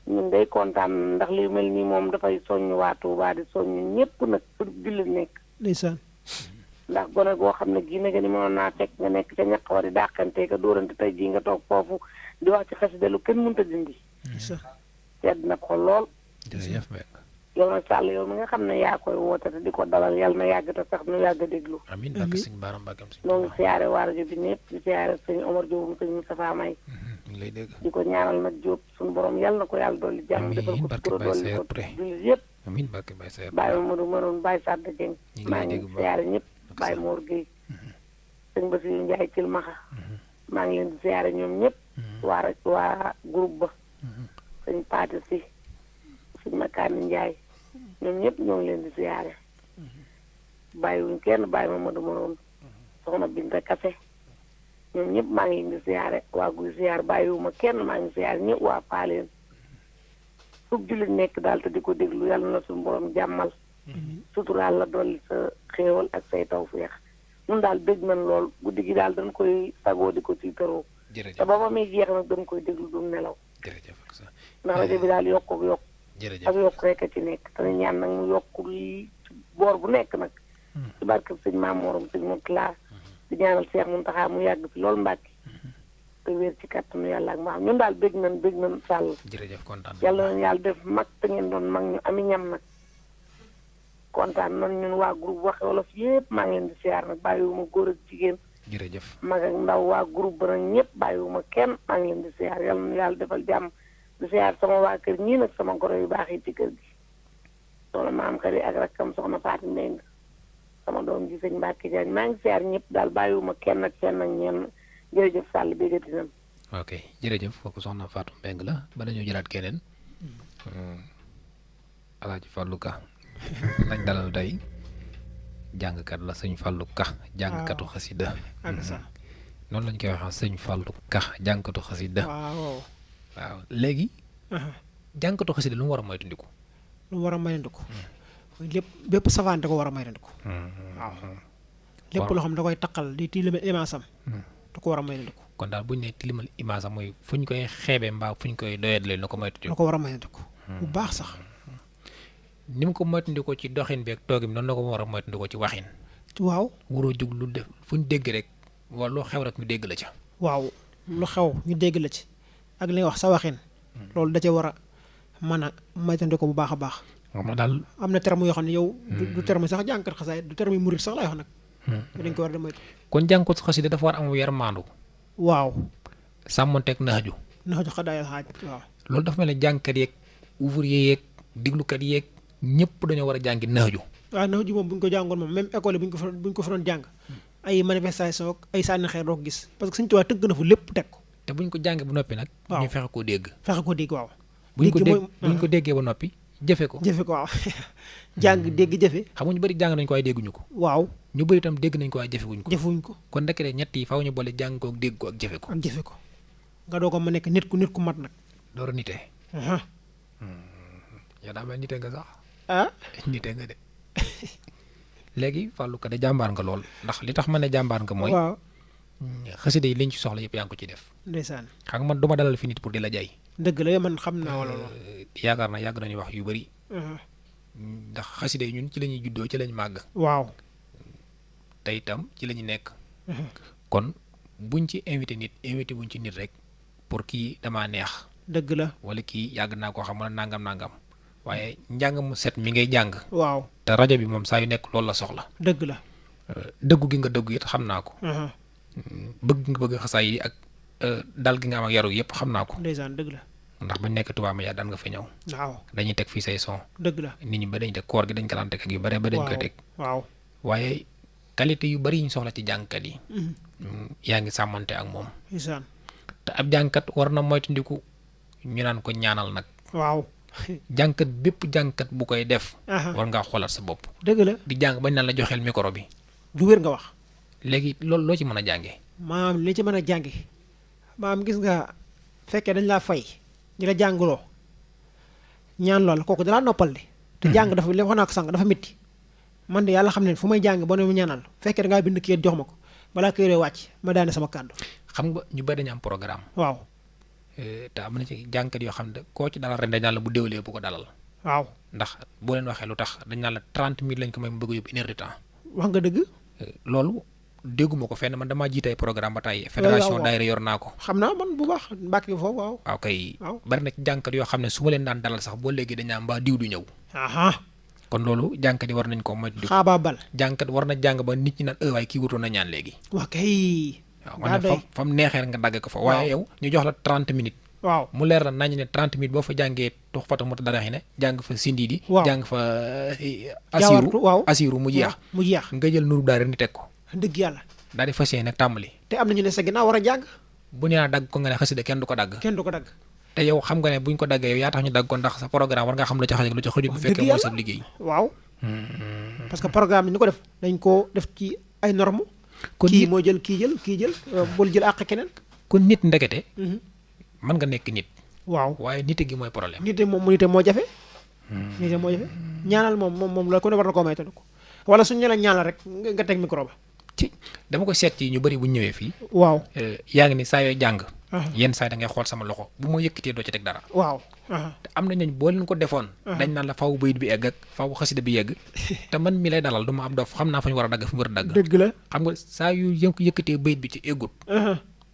Speaker 8: ñun day kontaan ndax li mel nii moom dafay soññ waa Tuubaa di soññ ñëpp nag pour jullit nekk.
Speaker 4: ndeysaan.
Speaker 8: ndax gone goo xam ne gii nag ni mënoon naa fekk nga nekk ca ñaq wa di dàqante ka dóorante tey jii nga toog foofu di wax ci xasida lu kenn mënta dindi.
Speaker 4: ndeysaan.
Speaker 8: sedd na ko lool.
Speaker 2: jërëjëf Mbengue.
Speaker 8: yow nag Sall yow mi nga xam ne yaa koy woote te di ko dalal yàlla na yàgg te sax nu yàgg a déglu.
Speaker 2: amiin barke sëñ Baara Mbacke am
Speaker 8: noo ngi siyaare waa rajo bi ñëpp di siyaare sëñ Omar Diop sëñ Moustapha May.
Speaker 2: ñu ngi lay dégg.
Speaker 8: di ko ñaanal nag Diop suñu borom yàlla na ko yàlla dolli jàmm defal ko sutura dolli ko jullit yëpp.
Speaker 2: amiin barke Baye Sayer
Speaker 8: Baye Mamadou Maroon Baye Sadda Dieng. maa ngi siyaare ñëpp Baye Mor Gueye. sëñ Bassirou Ndiaye Kilmaxa. maa ngi leen di siyaare ñoom ñëpp. waa groupe ba. sëñ Paate Si sëñ Makaani Ndiaye. ñoom ñëpp ñoo ngi leen di siyaare. bàyyiwuñ kenn bàyyi Mamadou Maroon. soxna Binta Kase. ñoom ñëpp maa ngi leen di siyaare waa guy siyaare bàyyiwuma kenn maa ngi siyaare ñëpp waa Paaleen. fu jullit nekk daal te di ko déglu yàlla na suñu borom jàmmal. suturaal la dolli sa xéewal ak say tawfeex. ñun daal dégg nañ lool guddi gi daal dañ koy sagoo di ko tiitaroo. te ba ba muy jeex nag dañ koy déglu du nelaw.
Speaker 2: jërëjëf
Speaker 8: ndax rajo bi daal yokk ak yokk.
Speaker 2: jërëjëf
Speaker 8: ak yokk rek a ci nekk te ñaan nag mu yokk lii boor bu nekk nag. ci barke sëñ Maamorom sëñ Mutla di ñaanal Seex Muntaxa mu yàgg fi loolu Mbàkke. te wér ci kàttanu yàlla ak maa ñun daal bégg nañ Sall.
Speaker 2: jërëjëf kontaan
Speaker 8: yàlla nañu yàlla def mag te ngeen doon mag ñu ami ñam nag. kontaan nañ ñun waa groupe waxe wolof yëpp maa ngi leen di siyaar nag bàyyiwuma góor ak jigéen.
Speaker 2: jërëjëf
Speaker 8: mag ak ndaw waa groupe ba nag ñëpp bàyyiwuma kenn maa ngi leen di siyaar yàlla na yàlla defal jàmm di siyaar sama waa kër ñii nag sama goro yu baax yi ci kër gi. soxna maam Xari ak rakkam soxna Fatou Mbengue sama doom ji sëñ Mbacke Diagne maa ngi siyaar ñëpp daal bàyyiwuma kenn ak kenn ak ñenn jërëjëf Sall béggati nam
Speaker 2: ok jërëjëf kooku soxna Fatou Mbengue la ba dañoo jëlaat keneen Alaaji Fallou Ka lañ dalal tey jàngkat la sëñ Fallou Ka jàngkatu xasida noonu lañ koy waxee sëñ Fallou Ka jàngkatu xasida waaw léegi jàngkatu xasida lu mu war a moytandiku
Speaker 4: lu mu war a moytandiku lépp bépp savant da ko war a moytandiku waaw lépp loo xam da koy taqal di tilimal imaasam da ko war a moytandiku
Speaker 2: kon daal bu ñu nee tilimal imaasam mooy fu ñu koy xeebee mbaa fu ñu koy doyadlee na ko moytandiku
Speaker 4: da ko war a moytandiku bu baax sax
Speaker 2: ni mu ko moytandikoo ci doxin bi ak toogim noonu la ko war a moytandikoo ci waxin
Speaker 4: waaw
Speaker 2: waroo jug lu def fu ñu dégg rek wala loo xew rek ñu dégg la ca
Speaker 4: waaw lu xew ñu dégg la ci ak li nga wax sa waxin loolu da ca war a mën a moytandikoo bu baax a baax
Speaker 2: xam daal
Speaker 4: am na terme yoo xam ne yow du terme sax jàngkat xasaay du terme murit sax lay wax nag dañ ko war a moytu
Speaker 2: kon jàngkat xasida dafa war am yar maandu
Speaker 4: waaw
Speaker 2: sàmmonteeg naaju
Speaker 4: xadaayal xaaj waaw
Speaker 2: loolu dafa mel ne jàngkat yeeg ouvrier yeeg diglukat yeeg ñëpp dañoo war a jàngi naaju
Speaker 4: waaw naaju moom bu ñu ko jàngoon moom même école bu ñu ko fa doon jàng ay manifestation ak ay sànni xeer doo ko gis parce que Sëñ Tuubaa tëgg na fa lépp teg ko
Speaker 2: te bu ñu ko jàngee ba noppi nag ñu fexe koo dégg
Speaker 4: waaw
Speaker 2: bu ñu ko déggee ba noppi jëfe ko
Speaker 4: waaw jàng dégg jëfe
Speaker 2: xam nga ñu bëri jàng nañ ko waaye dégguñu ko
Speaker 4: waaw
Speaker 2: ñu bëri itam dégg nañ ko waaye jëfewuñ ko
Speaker 4: ko
Speaker 2: kon ndekete ñett yi faaw ñu boole jàng ko ak dégg ko ak jëfe ko
Speaker 4: nga doo ko ma nekk nit ku mat nag
Speaker 2: door a nitee yow daa mel nitee nga sax nitee nga de léegi Fallou Ka de jàmbaar nga lool ndax li tax ma ne jàmbaar nga mooy xasida yi liñ ci soxla yëpp yaa ngi ko ci def
Speaker 4: ndeysaan
Speaker 2: xam nga man duma dalal fi nit pour di la jaay
Speaker 4: dëgg la man xam naa wala lool
Speaker 2: yaakaar naa yàgg nañu wax yu bëri ndax xasida yi ñun ci la ñuy juddoo ci lañ màgg
Speaker 4: waaw
Speaker 2: te itam ci la ñu nekk kon buñ ci invité buñ ci nit rek pour kii damaa neex
Speaker 4: dëgg la
Speaker 2: wala kii yàgg naa koo xam wala nangam waaye njàng mu set mi ngay jàng
Speaker 4: waaw
Speaker 2: te rajo bi moom saa yu nekk loolu la soxla
Speaker 4: dëgg la
Speaker 2: dëggu gi nga dëggu it xam naa ko bëgg nga bëgg xasaay yi ak dal gi nga am ak yaru yëpp xam naa ko
Speaker 4: ndeysaan dëgg la
Speaker 2: ndax bañ nekk Touba Média daan nga fa ñëw.
Speaker 4: waaw
Speaker 2: dañuy teg fii say son.
Speaker 4: dëgg la
Speaker 2: nit ñi ba dañuy teg koor gi dañ ko daan teg ak yu bare ba dañ koy teg.
Speaker 4: waaw
Speaker 2: waaye qualité yu bari yi ñu soxla ci jàngkat yi. yaa ngi sàmmante ak moom.
Speaker 4: isaan
Speaker 2: te ab jàngkat war na moytandiku ñu naan ko ñaanal nag.
Speaker 4: waaw
Speaker 2: jàngkat bépp jàngkat bu koy def. war ngaa xoolaat sa bopp.
Speaker 4: dëgg la
Speaker 2: di jàng bañ naan la joxeel micro bi.
Speaker 4: du wér nga wax.
Speaker 2: léegi loolu loo ci mën a jàngee.
Speaker 4: maam li ci mën a jàngi maam gis nga fekkee dañ laa fay ñu la jàngloo ñaan lool kooku dalaa noppal de. te jàng dafa li wax naa ko sànq dafa métti man de yàlla xam ne fu may jàng ba ne mu ñaanal fekkee da ngaa bind kayit jox ma ko balaa kayit wàcc ma daane sama kàddu.
Speaker 2: xam nga ñu bari dañu am programme.
Speaker 4: waaw.
Speaker 2: te am na ci jàngkat yoo xam ne koo ci dalal ren dañ naan la bu déwélee bu ko dalal.
Speaker 4: waaw
Speaker 2: ndax boo leen waxee lu tax dañ naan la 30 minutes lañ ko may mu bëgg a yóbbu 1 heure de temps.
Speaker 4: wax nga dëgg.
Speaker 2: loolu dégguma ko fenn man damaa jiite ay programme ba tey. fédération daayira yor naa ko.
Speaker 4: xam naa man bu baax mbàkk foofu waaw.
Speaker 2: waaw kay. bari na ci jàngkat yoo xam ne su ma leen daan dalal sax boo léegi dañ naan mbaa diw du ñëw. kon loolu jàngkat yi war nañ ko moytu.
Speaker 4: xaabaabal.
Speaker 2: jàngkat war na jàng ba nit ñi naan waaye kii wutoon na ñaan léegi.
Speaker 4: waa kay.
Speaker 2: waaw man ne fa mu neexee nga dagg ko fa. waaye yow ñu jox la 30 minutes.
Speaker 4: waaw
Speaker 2: mu leer la nañ ne 30 minutes boo fa jàngee tux fata mota dara xi ne jàng fa sindidi.
Speaker 4: waaw
Speaker 2: jàng fa. asiru mu jeex.
Speaker 4: mu jeex
Speaker 2: nga jël nuru daal ni teg ko.
Speaker 4: dëgg yàlla.
Speaker 2: daal di fas yéene nag tàmbali.
Speaker 4: te am na ñu ne sa ginnaaw war a jàng.
Speaker 2: bu nee naa dagg ko nga ne xasida kenn du ko dagg.
Speaker 4: kenn du ko dagg.
Speaker 2: te yow xam nga ne buñ ko daggee yow yaa tax ñu dagg ko ndax sa programme war nga xam lu ca xaj lu ca xajul bu fekkee mooy sa liggéey.
Speaker 4: waaw. parce que programme bi ñu ko def dañ ko def ci ay normes.
Speaker 2: kon
Speaker 4: kii moo jël kii jël bul jël àq keneen.
Speaker 2: kon nit ndekete. mën nga nekk nit.
Speaker 4: waaw
Speaker 2: waaye nite gi mooy problème.
Speaker 4: nite moo jafe. nite moo jafe ñaanal moom la ku ne war na koo may tëdd ko wala suñu ñu la ñaanal rek nga teg micro ba.
Speaker 2: ci dama ko seet ci ñu bari bu ñu ñëwee fii.
Speaker 4: waaw
Speaker 2: yaa ngi ni saa yooy jàng. yenn saa yi da ngay xool sama loxo bu ma yëkkatee doo ci teg dara.
Speaker 4: waaw.
Speaker 2: te am na ñooñu boo leen ko defoon. dañ naan la faaw bayit bi egg ak faaw xasida bi yegg. te man mi lay dalal du ma am dof xam naa fa ñu war a dagg fu mu war a dagg.
Speaker 4: dëgg la
Speaker 2: xam nga saa yu yëkkatee bayit bi ci eggut.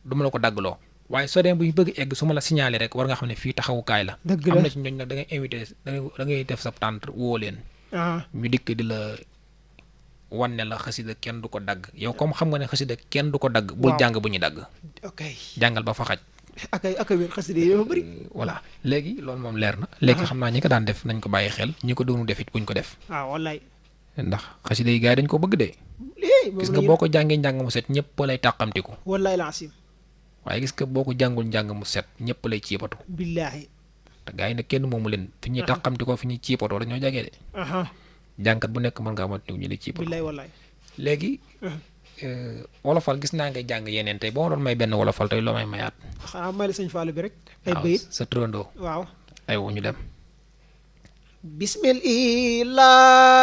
Speaker 2: du ma la ko daggloo. waaye soo demee bu ñu bëgg egg su ma la signalé rek war nga xam ne fii taxawukaay la.
Speaker 4: dëgg la
Speaker 2: am na ci ñooñu nag da ngay invité da ngay def sa tànt woo leen. ñu dikk di la wan ne la xasida kenn du ko dagg yow comme xam nga ne xasida kenn du ko dagg. bul jàng bu ñuy dagg.
Speaker 4: ok
Speaker 2: jàngal ba fa xaj.
Speaker 4: ak wér xasida yi dafa bëri.
Speaker 2: voilà léegi loolu moom leer na. léegi xam naa ñi ko daan def nañ ko bàyyi xel ñi ko doonu def it buñ ko def.
Speaker 4: waaw wallaay.
Speaker 2: ndax xasida yi gars yi dañ ko bëgg de. gis nga boo ko jàngee njàng mu set ñëpp lay tàqamtiku.
Speaker 4: wallaay la asim.
Speaker 2: waaye gis nga boo ko jàngul njàng mu set ñëpp lay ciipatu.
Speaker 4: billaahi.
Speaker 2: te gars yi nag kenn moomu leen fi ñuy tàqamtikoo fi ñuy ciipatoo dañoo jagee de. jàngkat bu nekk mën ngaa mot ñu lay ciipatu.
Speaker 4: billaay wallaay.
Speaker 2: léegi. wolofal gis naa ngay jàng yeneen tey boo ma doon may benn wolofal tey loo may mayaat.
Speaker 4: xanaa may la sëñ Fallou bi rek. ay bayit
Speaker 2: sa turandoo.
Speaker 4: waaw.
Speaker 2: ay wu ñu dem.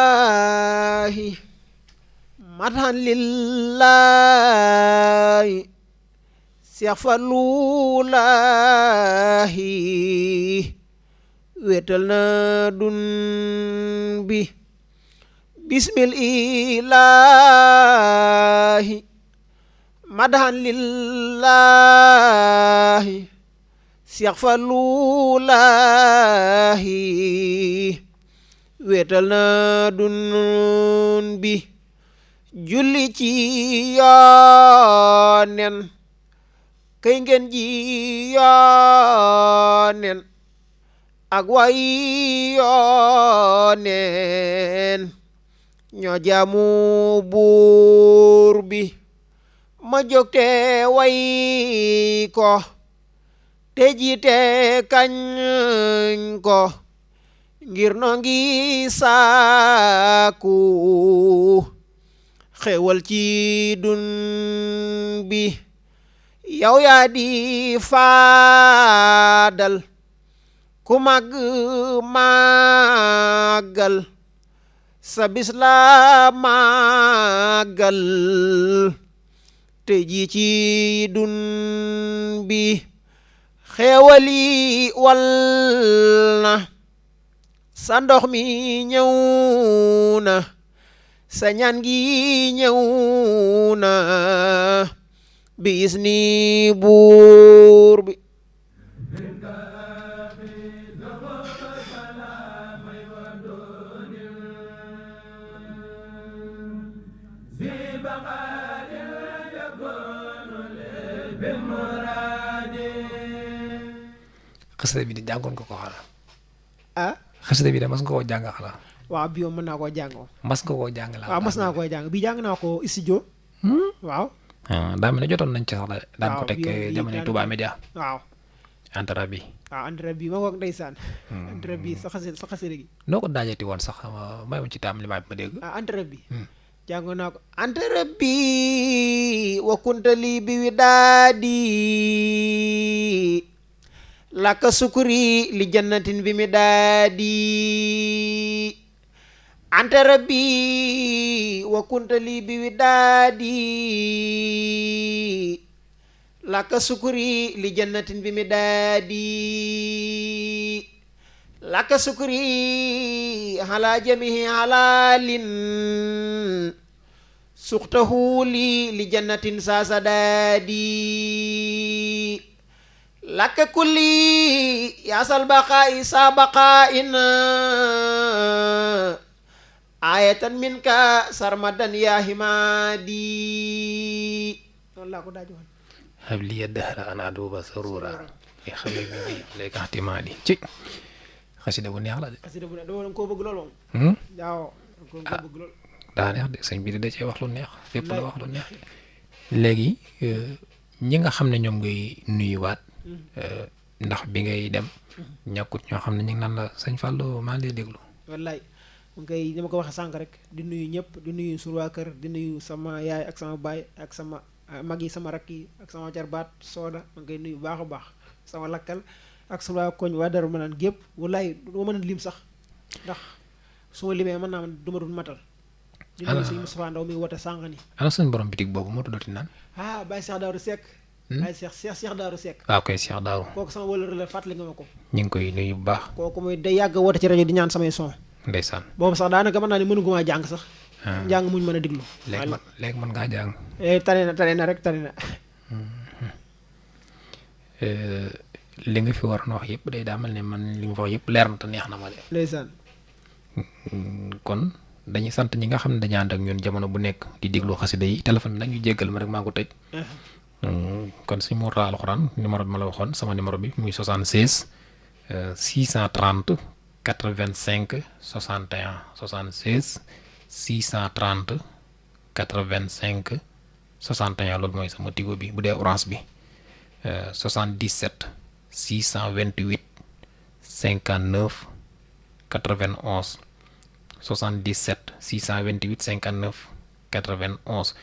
Speaker 4: bismillahi matan lillahi Seex Fallu laahi wéetal na dun bi bismillahi matan lillahi Seex Fallu laahi wéetal na dun bi julli ci yoonen kay ngeen ji yoonen ak way yoonen ñoo jaamu buur bi ma jóg te way ko te jiite kañ ko ngir noo ngi saaku xewal ci dun bi yow yaa di faadal ku màgg màggal sa bis la màggal te ji ci dun bi xewali wal na sa ndox mi ñëw na sa ñaan gi ñëw na bis ni buur bi
Speaker 2: xasida bi di jàngoon ko xanaa.
Speaker 4: ah
Speaker 2: xasida bi de mas nga koo jàng xanaa.
Speaker 4: waaw bi moom mën naa koo jàng moom.
Speaker 2: mas nga koo jàng laa.
Speaker 4: waaw mas naa koo jàng bi jàng naa ko studio. waaw.
Speaker 2: daa mel ne jotoon nañ ci sax la. daan ko teg
Speaker 4: bii
Speaker 2: jamono Touba Média.
Speaker 4: waaw.
Speaker 2: antara bi.
Speaker 4: waaw antara bi ma ngoog ndeysaan. antara bi sa xasida gi.
Speaker 2: noo ko daajati woon sax may ma ci taam li ma dégg.
Speaker 4: antara bi. jàng naa ko antara bi wa kuntali bi widaadi laka sukuri li jannatin bi mi daadi anta rabbi wa kuntali bi widaadi laka sukuri li jannatin bi mi daadi laka sukuri ala jamihi halalin suqtahu li jannatin sasadadi laka kulli yasal baqaa'i sa baqaa'in ayatan minka sarmadan ya himadi noonu laa ko daaj woon
Speaker 2: habliya dahra ana duba sarura li xale bi léegi xatimaadi ci xasida bu neex la de.
Speaker 4: xasida bu neex dama koo bëgg lool moom. waaw koo bëgg lool.
Speaker 2: daa neex de sëñ bi da cee wax lu neex fépp la wax lu neex. léegi ñi nga xam ne ñoom ngay nuyuwaat. ndax bi ngay dem. ñàkkut ñoo xam ne ñu ngi naan la sëñ Fallou maa ngi lay déglu.
Speaker 4: wallaay mu koy ni ma ko waxee sànq rek di nuyu ñëpp di nuyu suñu waa kër di nuyu sama yaay ak sama baay ak sama mag yi sama rakk yi ak sama jarbaat sooda ma ngi koy nuyu bu baax a baax sama lakkal ak suñu waa koñ waa Darou Manane gépp wallaay du ma mën a lim sax ndax su ma limee mën naa du ma dul matal. di nuyu suñu Moustapha Ndaw mi woote sànq ni
Speaker 2: ana suñu borom bitig boobu moo tuddati naan.
Speaker 4: Baye Cheikh Daaru Seck. Baye Cheikh Daaru Seck.
Speaker 2: waaw koy Cheikh Daaru.
Speaker 4: kooku sama wëlër la fàttali nga ma ko.
Speaker 2: ñu ngi koy nuyu bu baax.
Speaker 4: kooku mooy day yàgg woote ci rajo di ñaan samay son.
Speaker 2: ndeysaan.
Speaker 4: boobu sax daanaka mën naa ne mënu maa jàng sax. njàng muñ mën a diglu.
Speaker 2: léegi mën ngaa jàng.
Speaker 4: tane na rek tane na.
Speaker 2: li nga fi waroon wax yëpp day daa mel ne man li nga fa wax yëpp leer na te neex na ma de.
Speaker 4: ndeysaan.
Speaker 2: kon dañuy sant ñi nga xam ne dañu ànd ak ñun jamono bu nekk di déglu xasida yi téléphone bi nag ñu jéggal ma rek maa ngi ko tëj. kon suñu Mourtada Alxuraan numéro bi ma la waxoon sama numéro bi muy 76 630 85 61 76 630 85 61 loolu mooy sama tigo bi bu dee orange bi 77 628 59 91 77 628 59 91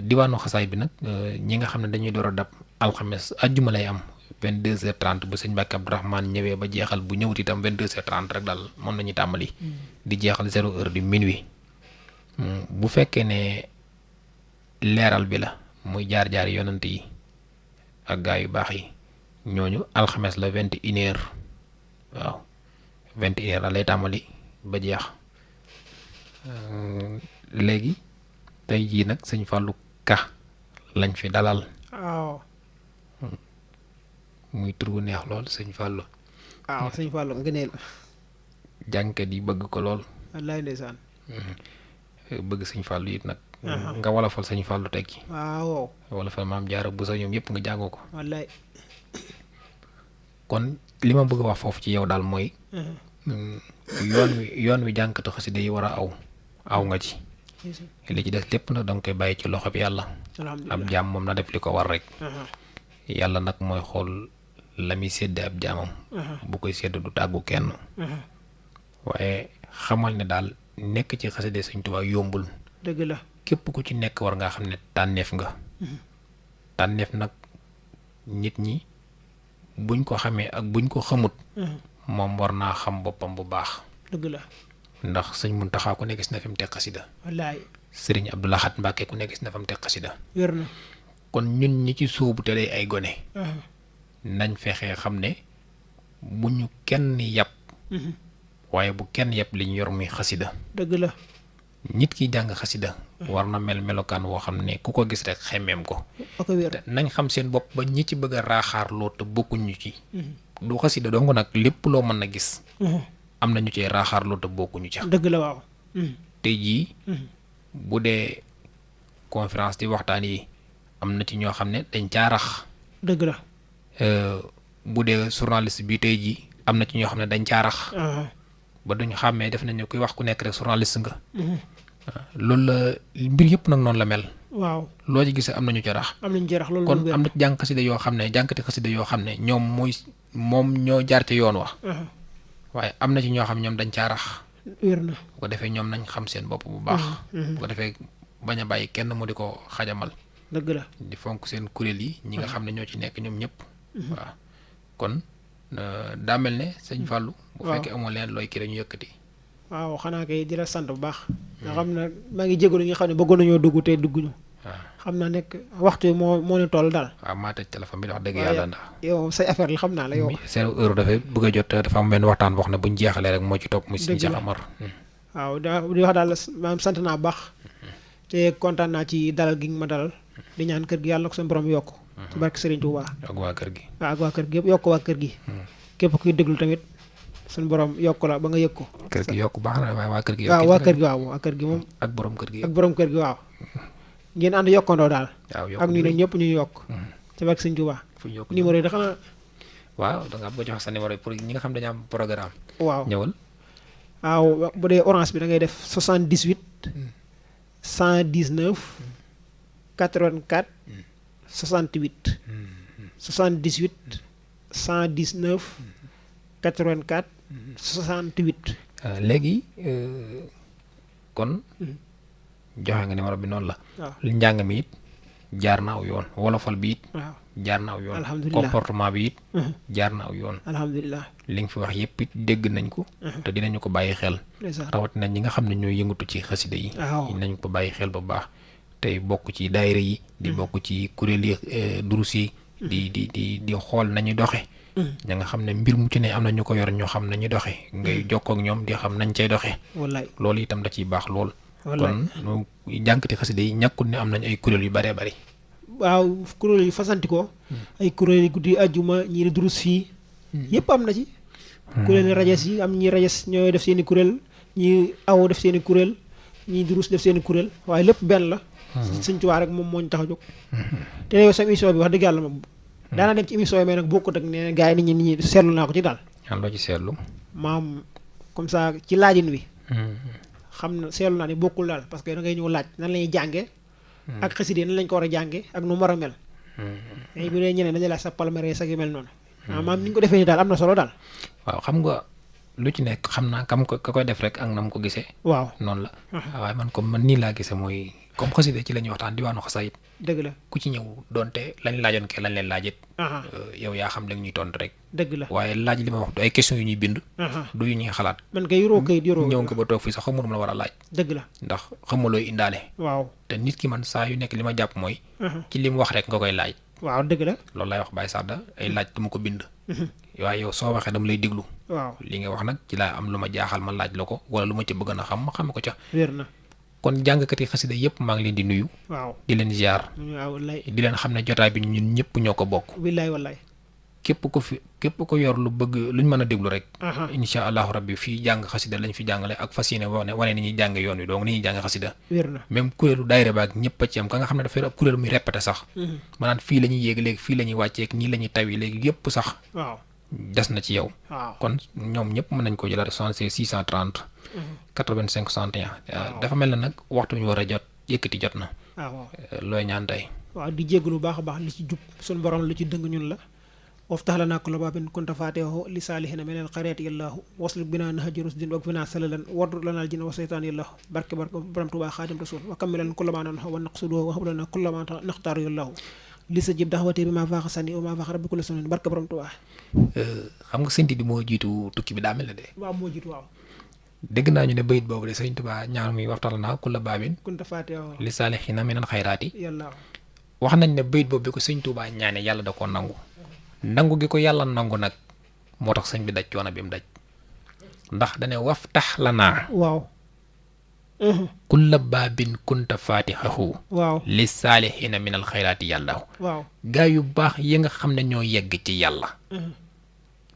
Speaker 2: diwaanu xasaay bi nag ñi nga xam ne dañuy door a dab alxames ajjuma lay am 22h30 bu sëñ Mbàkke Abdourahmane ñëwee ba jeexal bu ñëwut itam 22h30 rek daal moom la ñuy tàmbali. di jeexal 0h di minuit. bu fekkee ne leeral bi la muy jaar-jaar yonant yi ak gaa yu baax yi ñooñu alxames la 21h waaw 21h la lay tàmbali ba jeex léegi. tey jii nag sëñ Fallou Ka lañ fi dalal.
Speaker 4: waaw.
Speaker 2: muy tur bu neex lool sëñ Fallou.
Speaker 4: waaw sëñ Fallou ngëneel.
Speaker 2: jànkat yi bëgg ko lool.
Speaker 4: wallaay ndeysaan.
Speaker 2: bëgg sëñ Fallou it nag. nga wolofal sëñ Fallou teg ci.
Speaker 4: waaw.
Speaker 2: wolofal maam Jaara Buso ñoom yëpp nga jàngoo ko.
Speaker 4: wallaay.
Speaker 2: kon li ma bëgg a wax foofu ci yow daal mooy. yoon wi jànkatu xasida yi war a aw nga ci. li ci des lépp nag danga koy bàyyi ci loxo bi yàlla. ab jaam moom na def li ko war rek. yàlla nag mooy xool la muy sédd ab jaamam. bu koy sédd du tàggu kenn. waaye xamal ne daal nekk ci xasida Sëñ Tuubaa yombul.
Speaker 4: dëgg la
Speaker 2: képp ku ci nekk war ngaa xam ne tànneef nga. tànneef nag nit ñi buñ ko xamee ak buñ ko xamut. moom war naa xam boppam bu baax.
Speaker 4: dëgg la.
Speaker 2: ndax sëñ Muntaxa ku ne gis na fi mu teg xasida.
Speaker 4: wallaay.
Speaker 2: sëriñ Abdou Lahad Mbacke ku ne gis na fa mu teg xasida.
Speaker 4: wér na.
Speaker 2: kon ñun ñi ci sóobu te ay gone. nañ fexee xam ne bu ñu kenn yàpp. waaye bu kenn yàpp li ñu yor muy xasida.
Speaker 4: dëgg la.
Speaker 2: nit ki jàng xasida. war na mel melokaan woo xam ne ku ko gis rek xemmeem ko. nañ xam seen bopp ba ñi ci bëgg a raaxaarloo te bokkuñu ci. du xasida dong nag lépp loo mën a gis. am na ñu cee raaxaarloo te bokkuñu ca.
Speaker 4: dëgg la waaw.
Speaker 2: tey jii. bu dee conférence di waxtaan yi am na ci ñoo xam ne dañ caa rax.
Speaker 4: dëgg la.
Speaker 2: bu dee journaliste bi tey jii am na ci ñoo xam ne dañ caarax ba duñ xàmmee def nañu kuy wax ku nekk rek journaliste nga loolu la mbir yëpp nag noonu la mel
Speaker 4: waaw
Speaker 2: loo ci gisee am nañu ca rax
Speaker 4: loolu
Speaker 2: kon am na ci jàng xasida yoo xam ne jànkati xasida yoo xam ne ñoom moom ñoo jaar ci yoon wax waaye am na ci ñoo xam ñoom dañ caarax
Speaker 4: wér na
Speaker 2: bu ko defee ñoom nañ xam seen bopp bu baax bu ko defee bañ a bàyyi kenn mu di ko xajamal
Speaker 4: dëgg la
Speaker 2: di fonk seen kuréel yi ñi nga xam ne ñoo ci nekk ñoom ñëpp waaw kon daa mel ne sëñ Fallou bu fekkee amoo leen looy kii dañu yëkkati
Speaker 4: waaw xanaa kay di la sant bu baax nga xam ne maa ngi jégalu ñi nga xam ne bëggoon nañoo dugg te dugguñu
Speaker 2: waaw
Speaker 4: xam naa nekk waxtu yi moo ne toll daal
Speaker 2: waaw maa tëj téléphone bi wax dëgg yàlla ndax
Speaker 4: yow say affaire la xam naa la yow
Speaker 2: seen heure dafay bëgg a jot dafa am benn waxtaan boo xam ne buñ jeexalee rek moo ci topp muy sëñ Cheikh Amar
Speaker 4: waaw di wax daal maam sant naa bu baax te kontaan naa ci dalal gi nga ma dalal di ñaan kër gi yàlla na ko seen borom yokk ci barke Serigne Touba
Speaker 2: ak waa kër gi
Speaker 4: waaw ak waa kër gi yëpp yokk waa kër gi képp kuy déglu tamit suñu borom yokk la ba nga yëg ko
Speaker 2: kër gi yokk baax na waaye waa kër gi
Speaker 4: waaw waa kër gi waaw waa kër gi moom
Speaker 2: ak borom kër gi
Speaker 4: waaw ngeen ànd yokkandoo daal ak ñu ne ñëpp ñu yokk ci barke Serigne Touba numéro yi da xanaa
Speaker 2: waaw da nga bëgg a jox sa numéro yi pour ñi nga xam dañu am programme
Speaker 4: waaw
Speaker 2: ñëwal
Speaker 4: waaw bu dee orange bi da ngay def 78 119 84 68 78 119 84 68
Speaker 2: léegi kon joxe nga numéro bi noonu la
Speaker 4: waaw
Speaker 2: li njàng mi it jaar na aw yoon wolofal bi it
Speaker 4: waaw
Speaker 2: jaar na aw yoon
Speaker 4: alhamdulilah
Speaker 2: comportement bi it jaar na aw yoon
Speaker 4: alhamdulilah
Speaker 2: li nga fi wax yëpp it dégg nañ ko te dinañu ko bàyyi xel rawatina ñi nga xam ne ñooy yëngatu ci xasida yi nañ ko bàyyi xel bu baax tey bokk ci daayira yi di bokk ci kuréel yi durus yi di xool nañu doxe ña nga xam ne mbir mu ci ne am na ñu ko yor ñoo xam nañu doxe ngay jokkoo ak ñoom di xam nañ cay doxe
Speaker 4: wallaay
Speaker 2: loolu itam da ciy baax lool kon jànkati xasida yi ñàkkul ne am nañ ay kuréel yu bëree bëri
Speaker 4: waaw kuréel yu fasanti ko ay kuréel yu guddi ajjuma ñii di durus fii yëpp am na ci kuréel yi rajes yi am ñi rajes ñooy def seen i kuréel ñi aw def seen i kuréel ñi durus def seen i kuréel waaye lépp benn la Sëñ Tuubaa rek moom moo ñu tax a jóg te yow sa émission bi wax dëgg yàlla moom daana dem ci émission yi mais nag bokkut ak ne gars yi nit ñi seetlu naa ko ci daal
Speaker 2: loo ci seetlu
Speaker 4: maam comme ça ci laajin wi xam na seetlu naa ni bokkul daal parce que da ngay ñëw laaj nan la ñuy jàngee ak xasida nan lañ ko war a jàngee ak nu mu war a mel mais bu dee ñeneen dañuy laaj sa palmarès ak yu mel noonu maam ni ñu ko defee ni daal am na solo daal
Speaker 2: waaw xam nga lu ci nekk xam naa kam ko ka koy def rek ak na mu ko gisee
Speaker 4: waaw
Speaker 2: noonu la waaye man comme man nii laa gisee mooy comme xasida ci la ñuy waxtaan diwaanu xasaayit
Speaker 4: dëgg la
Speaker 2: ku ci ñëw doonte lañ laajoon ke lañ leen laajit yow yaa xam léegi ñuy tontu rek
Speaker 4: dëgg la
Speaker 2: waaye laaj li ma wax du ay question yu ñuy bind du yu ñuy xalaat
Speaker 4: man kay yoroo kayit yoroo
Speaker 2: ñëw nga ba toog fii sax xamul ma la war a laaj
Speaker 4: dëgg la
Speaker 2: ndax xamulooy indaale
Speaker 4: waaw
Speaker 2: te nit ki man saa yu nekk li ma jàpp mooy ci li mu wax rek nga koy laaj
Speaker 4: waaw dëgg la
Speaker 2: loolu lay wax Baye Sadda ay laaj du ma ko bind waaye yow soo waxee dama lay déglu
Speaker 4: waaw
Speaker 2: li nga wax nag ci laa am lu ma jaaxal ma laaj la ko wala lu ma ci bëgg na xam ma xam ko ca
Speaker 4: wér na
Speaker 2: kon jàngkati xasida yëpp maa ngi leen di nuyu
Speaker 4: waaw
Speaker 2: di leen ziar
Speaker 4: waaw wallaay
Speaker 2: di leen xam ne jotaay bi ñun ñëpp ñoo ko bokk
Speaker 4: billaay wallaay
Speaker 2: képp ko yor lu bëgg luñ mën a déglu rek insha allahu rabbi fii jàng xasida lañ fi jàngale ak fas yéene wane ni ñuy jàng yoon wi donc ni ñuy jàng xasida
Speaker 4: wér na
Speaker 2: même kuréelu daayira baak ñëpp a ci am ka nga xam ne dafa yor ab kuréel muy répété sax maanaam fii la ñuy yéeg léegi fii la ñuy wàcceeg nii la ñuy tawi léegi yëpp sax
Speaker 4: waaw
Speaker 2: des na ci yow kon ñoom ñëpp mën nañ ko jëlaat 76 630 85 61 dafa mel na nag waxtu ñu war a jot yëkkati jot na
Speaker 4: waaw
Speaker 2: looy ñaan tey
Speaker 4: waaw di jéggalu baax a baax li ci jub suñu borom li ci dëng ñun la waftax lanaa kulla baabin kunta faatihahu li saalihina minal xayraati yallaahu wasluk binaa nahja rusdin wak finaa salalan wardu lanal jinna wa seytaan yallaahu barke borom Tuubaa xaadim rasul wa kammilan kulla maa nanha wa naqsuduhu wa hablanaa kulla maa naxtaaru yallaahu li sa jib daxawatee bi maa faaxa sani wa maa faaxa rabbi kulla sunan barke borom Tuubaa
Speaker 2: xam nga sënti di moo jiitu tukki bi daa mel ne de
Speaker 4: waaw moo jiitu waaw
Speaker 2: dégg naa ñu ne bayit boobu de sëñ Tuubaa ñaan muy waxtaan naa kulla baabin
Speaker 4: kunta faatihahu
Speaker 2: li saalihina minal xayraati
Speaker 4: yallaahu
Speaker 2: wax nañ ne bayit boobu bi ko sëñ Tuubaa ñaane yàlla da koo nangu gi ko yàlla nangu nag moo tax sëñ bi daj coono bi mu daj ndax dane waftax lanaa
Speaker 4: waaw
Speaker 2: kulla baabin kunta faatihahu
Speaker 4: waaw
Speaker 2: li saalihina minal xayraati yàlla
Speaker 4: waaw
Speaker 2: gaa yu baax yi nga xam ne ñoo yegg ci yàlla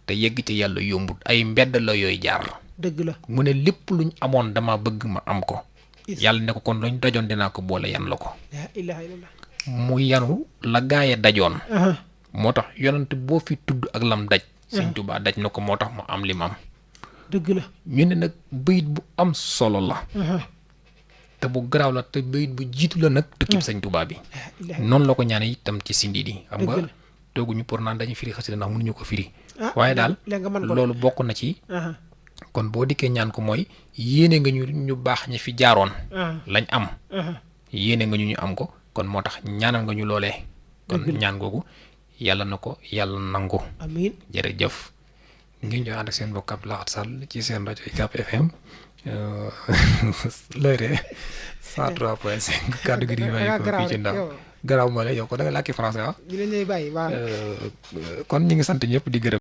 Speaker 2: te yegg ci yàlla yombut ay mbedd la yooyu jaar
Speaker 4: dëgg la
Speaker 2: mu ne lépp luñ amoon dama bëgg ma am ko yàlla ne ko kon luñ dajoon dinaa ko boole yan la ko
Speaker 4: laa ilaaha illallah
Speaker 2: mu yanu la gaaya dajoon moo tax yonent boo fi tudd ak lam daj sëñ Tuubaa daj na ko moo tax mu am li mu am
Speaker 4: dëgg la
Speaker 2: ñu ne nag bayit bu am solo la te bu garaaw la te bayit bu jiitu la nag tukkib sëñ Tuubaa bi noonu la ko ñaane itam ci sindi di xam nga tooguñu pour naan dañuy firi xasida ndax mënuñu ko firi waaye daal loolu bokk na ci kon boo dikkee ñaan ko mooy yéene nga ñu baax ñi fi jaaroon lañ am yéene nga ñu am ko kon moo tax ñaanal nga ñu loolee kon ñaan googu yàlla na ko yàlla nangu
Speaker 4: amiin
Speaker 2: jërëjëf ngi ñu ànd ak seen mbokk Abdou Lahad Sall ci seen rajo UCAB FM looy de 103.5 kàddu gi di bàyyi ko fii ci ndaw garaaw moo la yow ko da nga làkki français
Speaker 4: di leen bàyyi waaw
Speaker 2: kon ñu ngi sant ñëpp di gërëm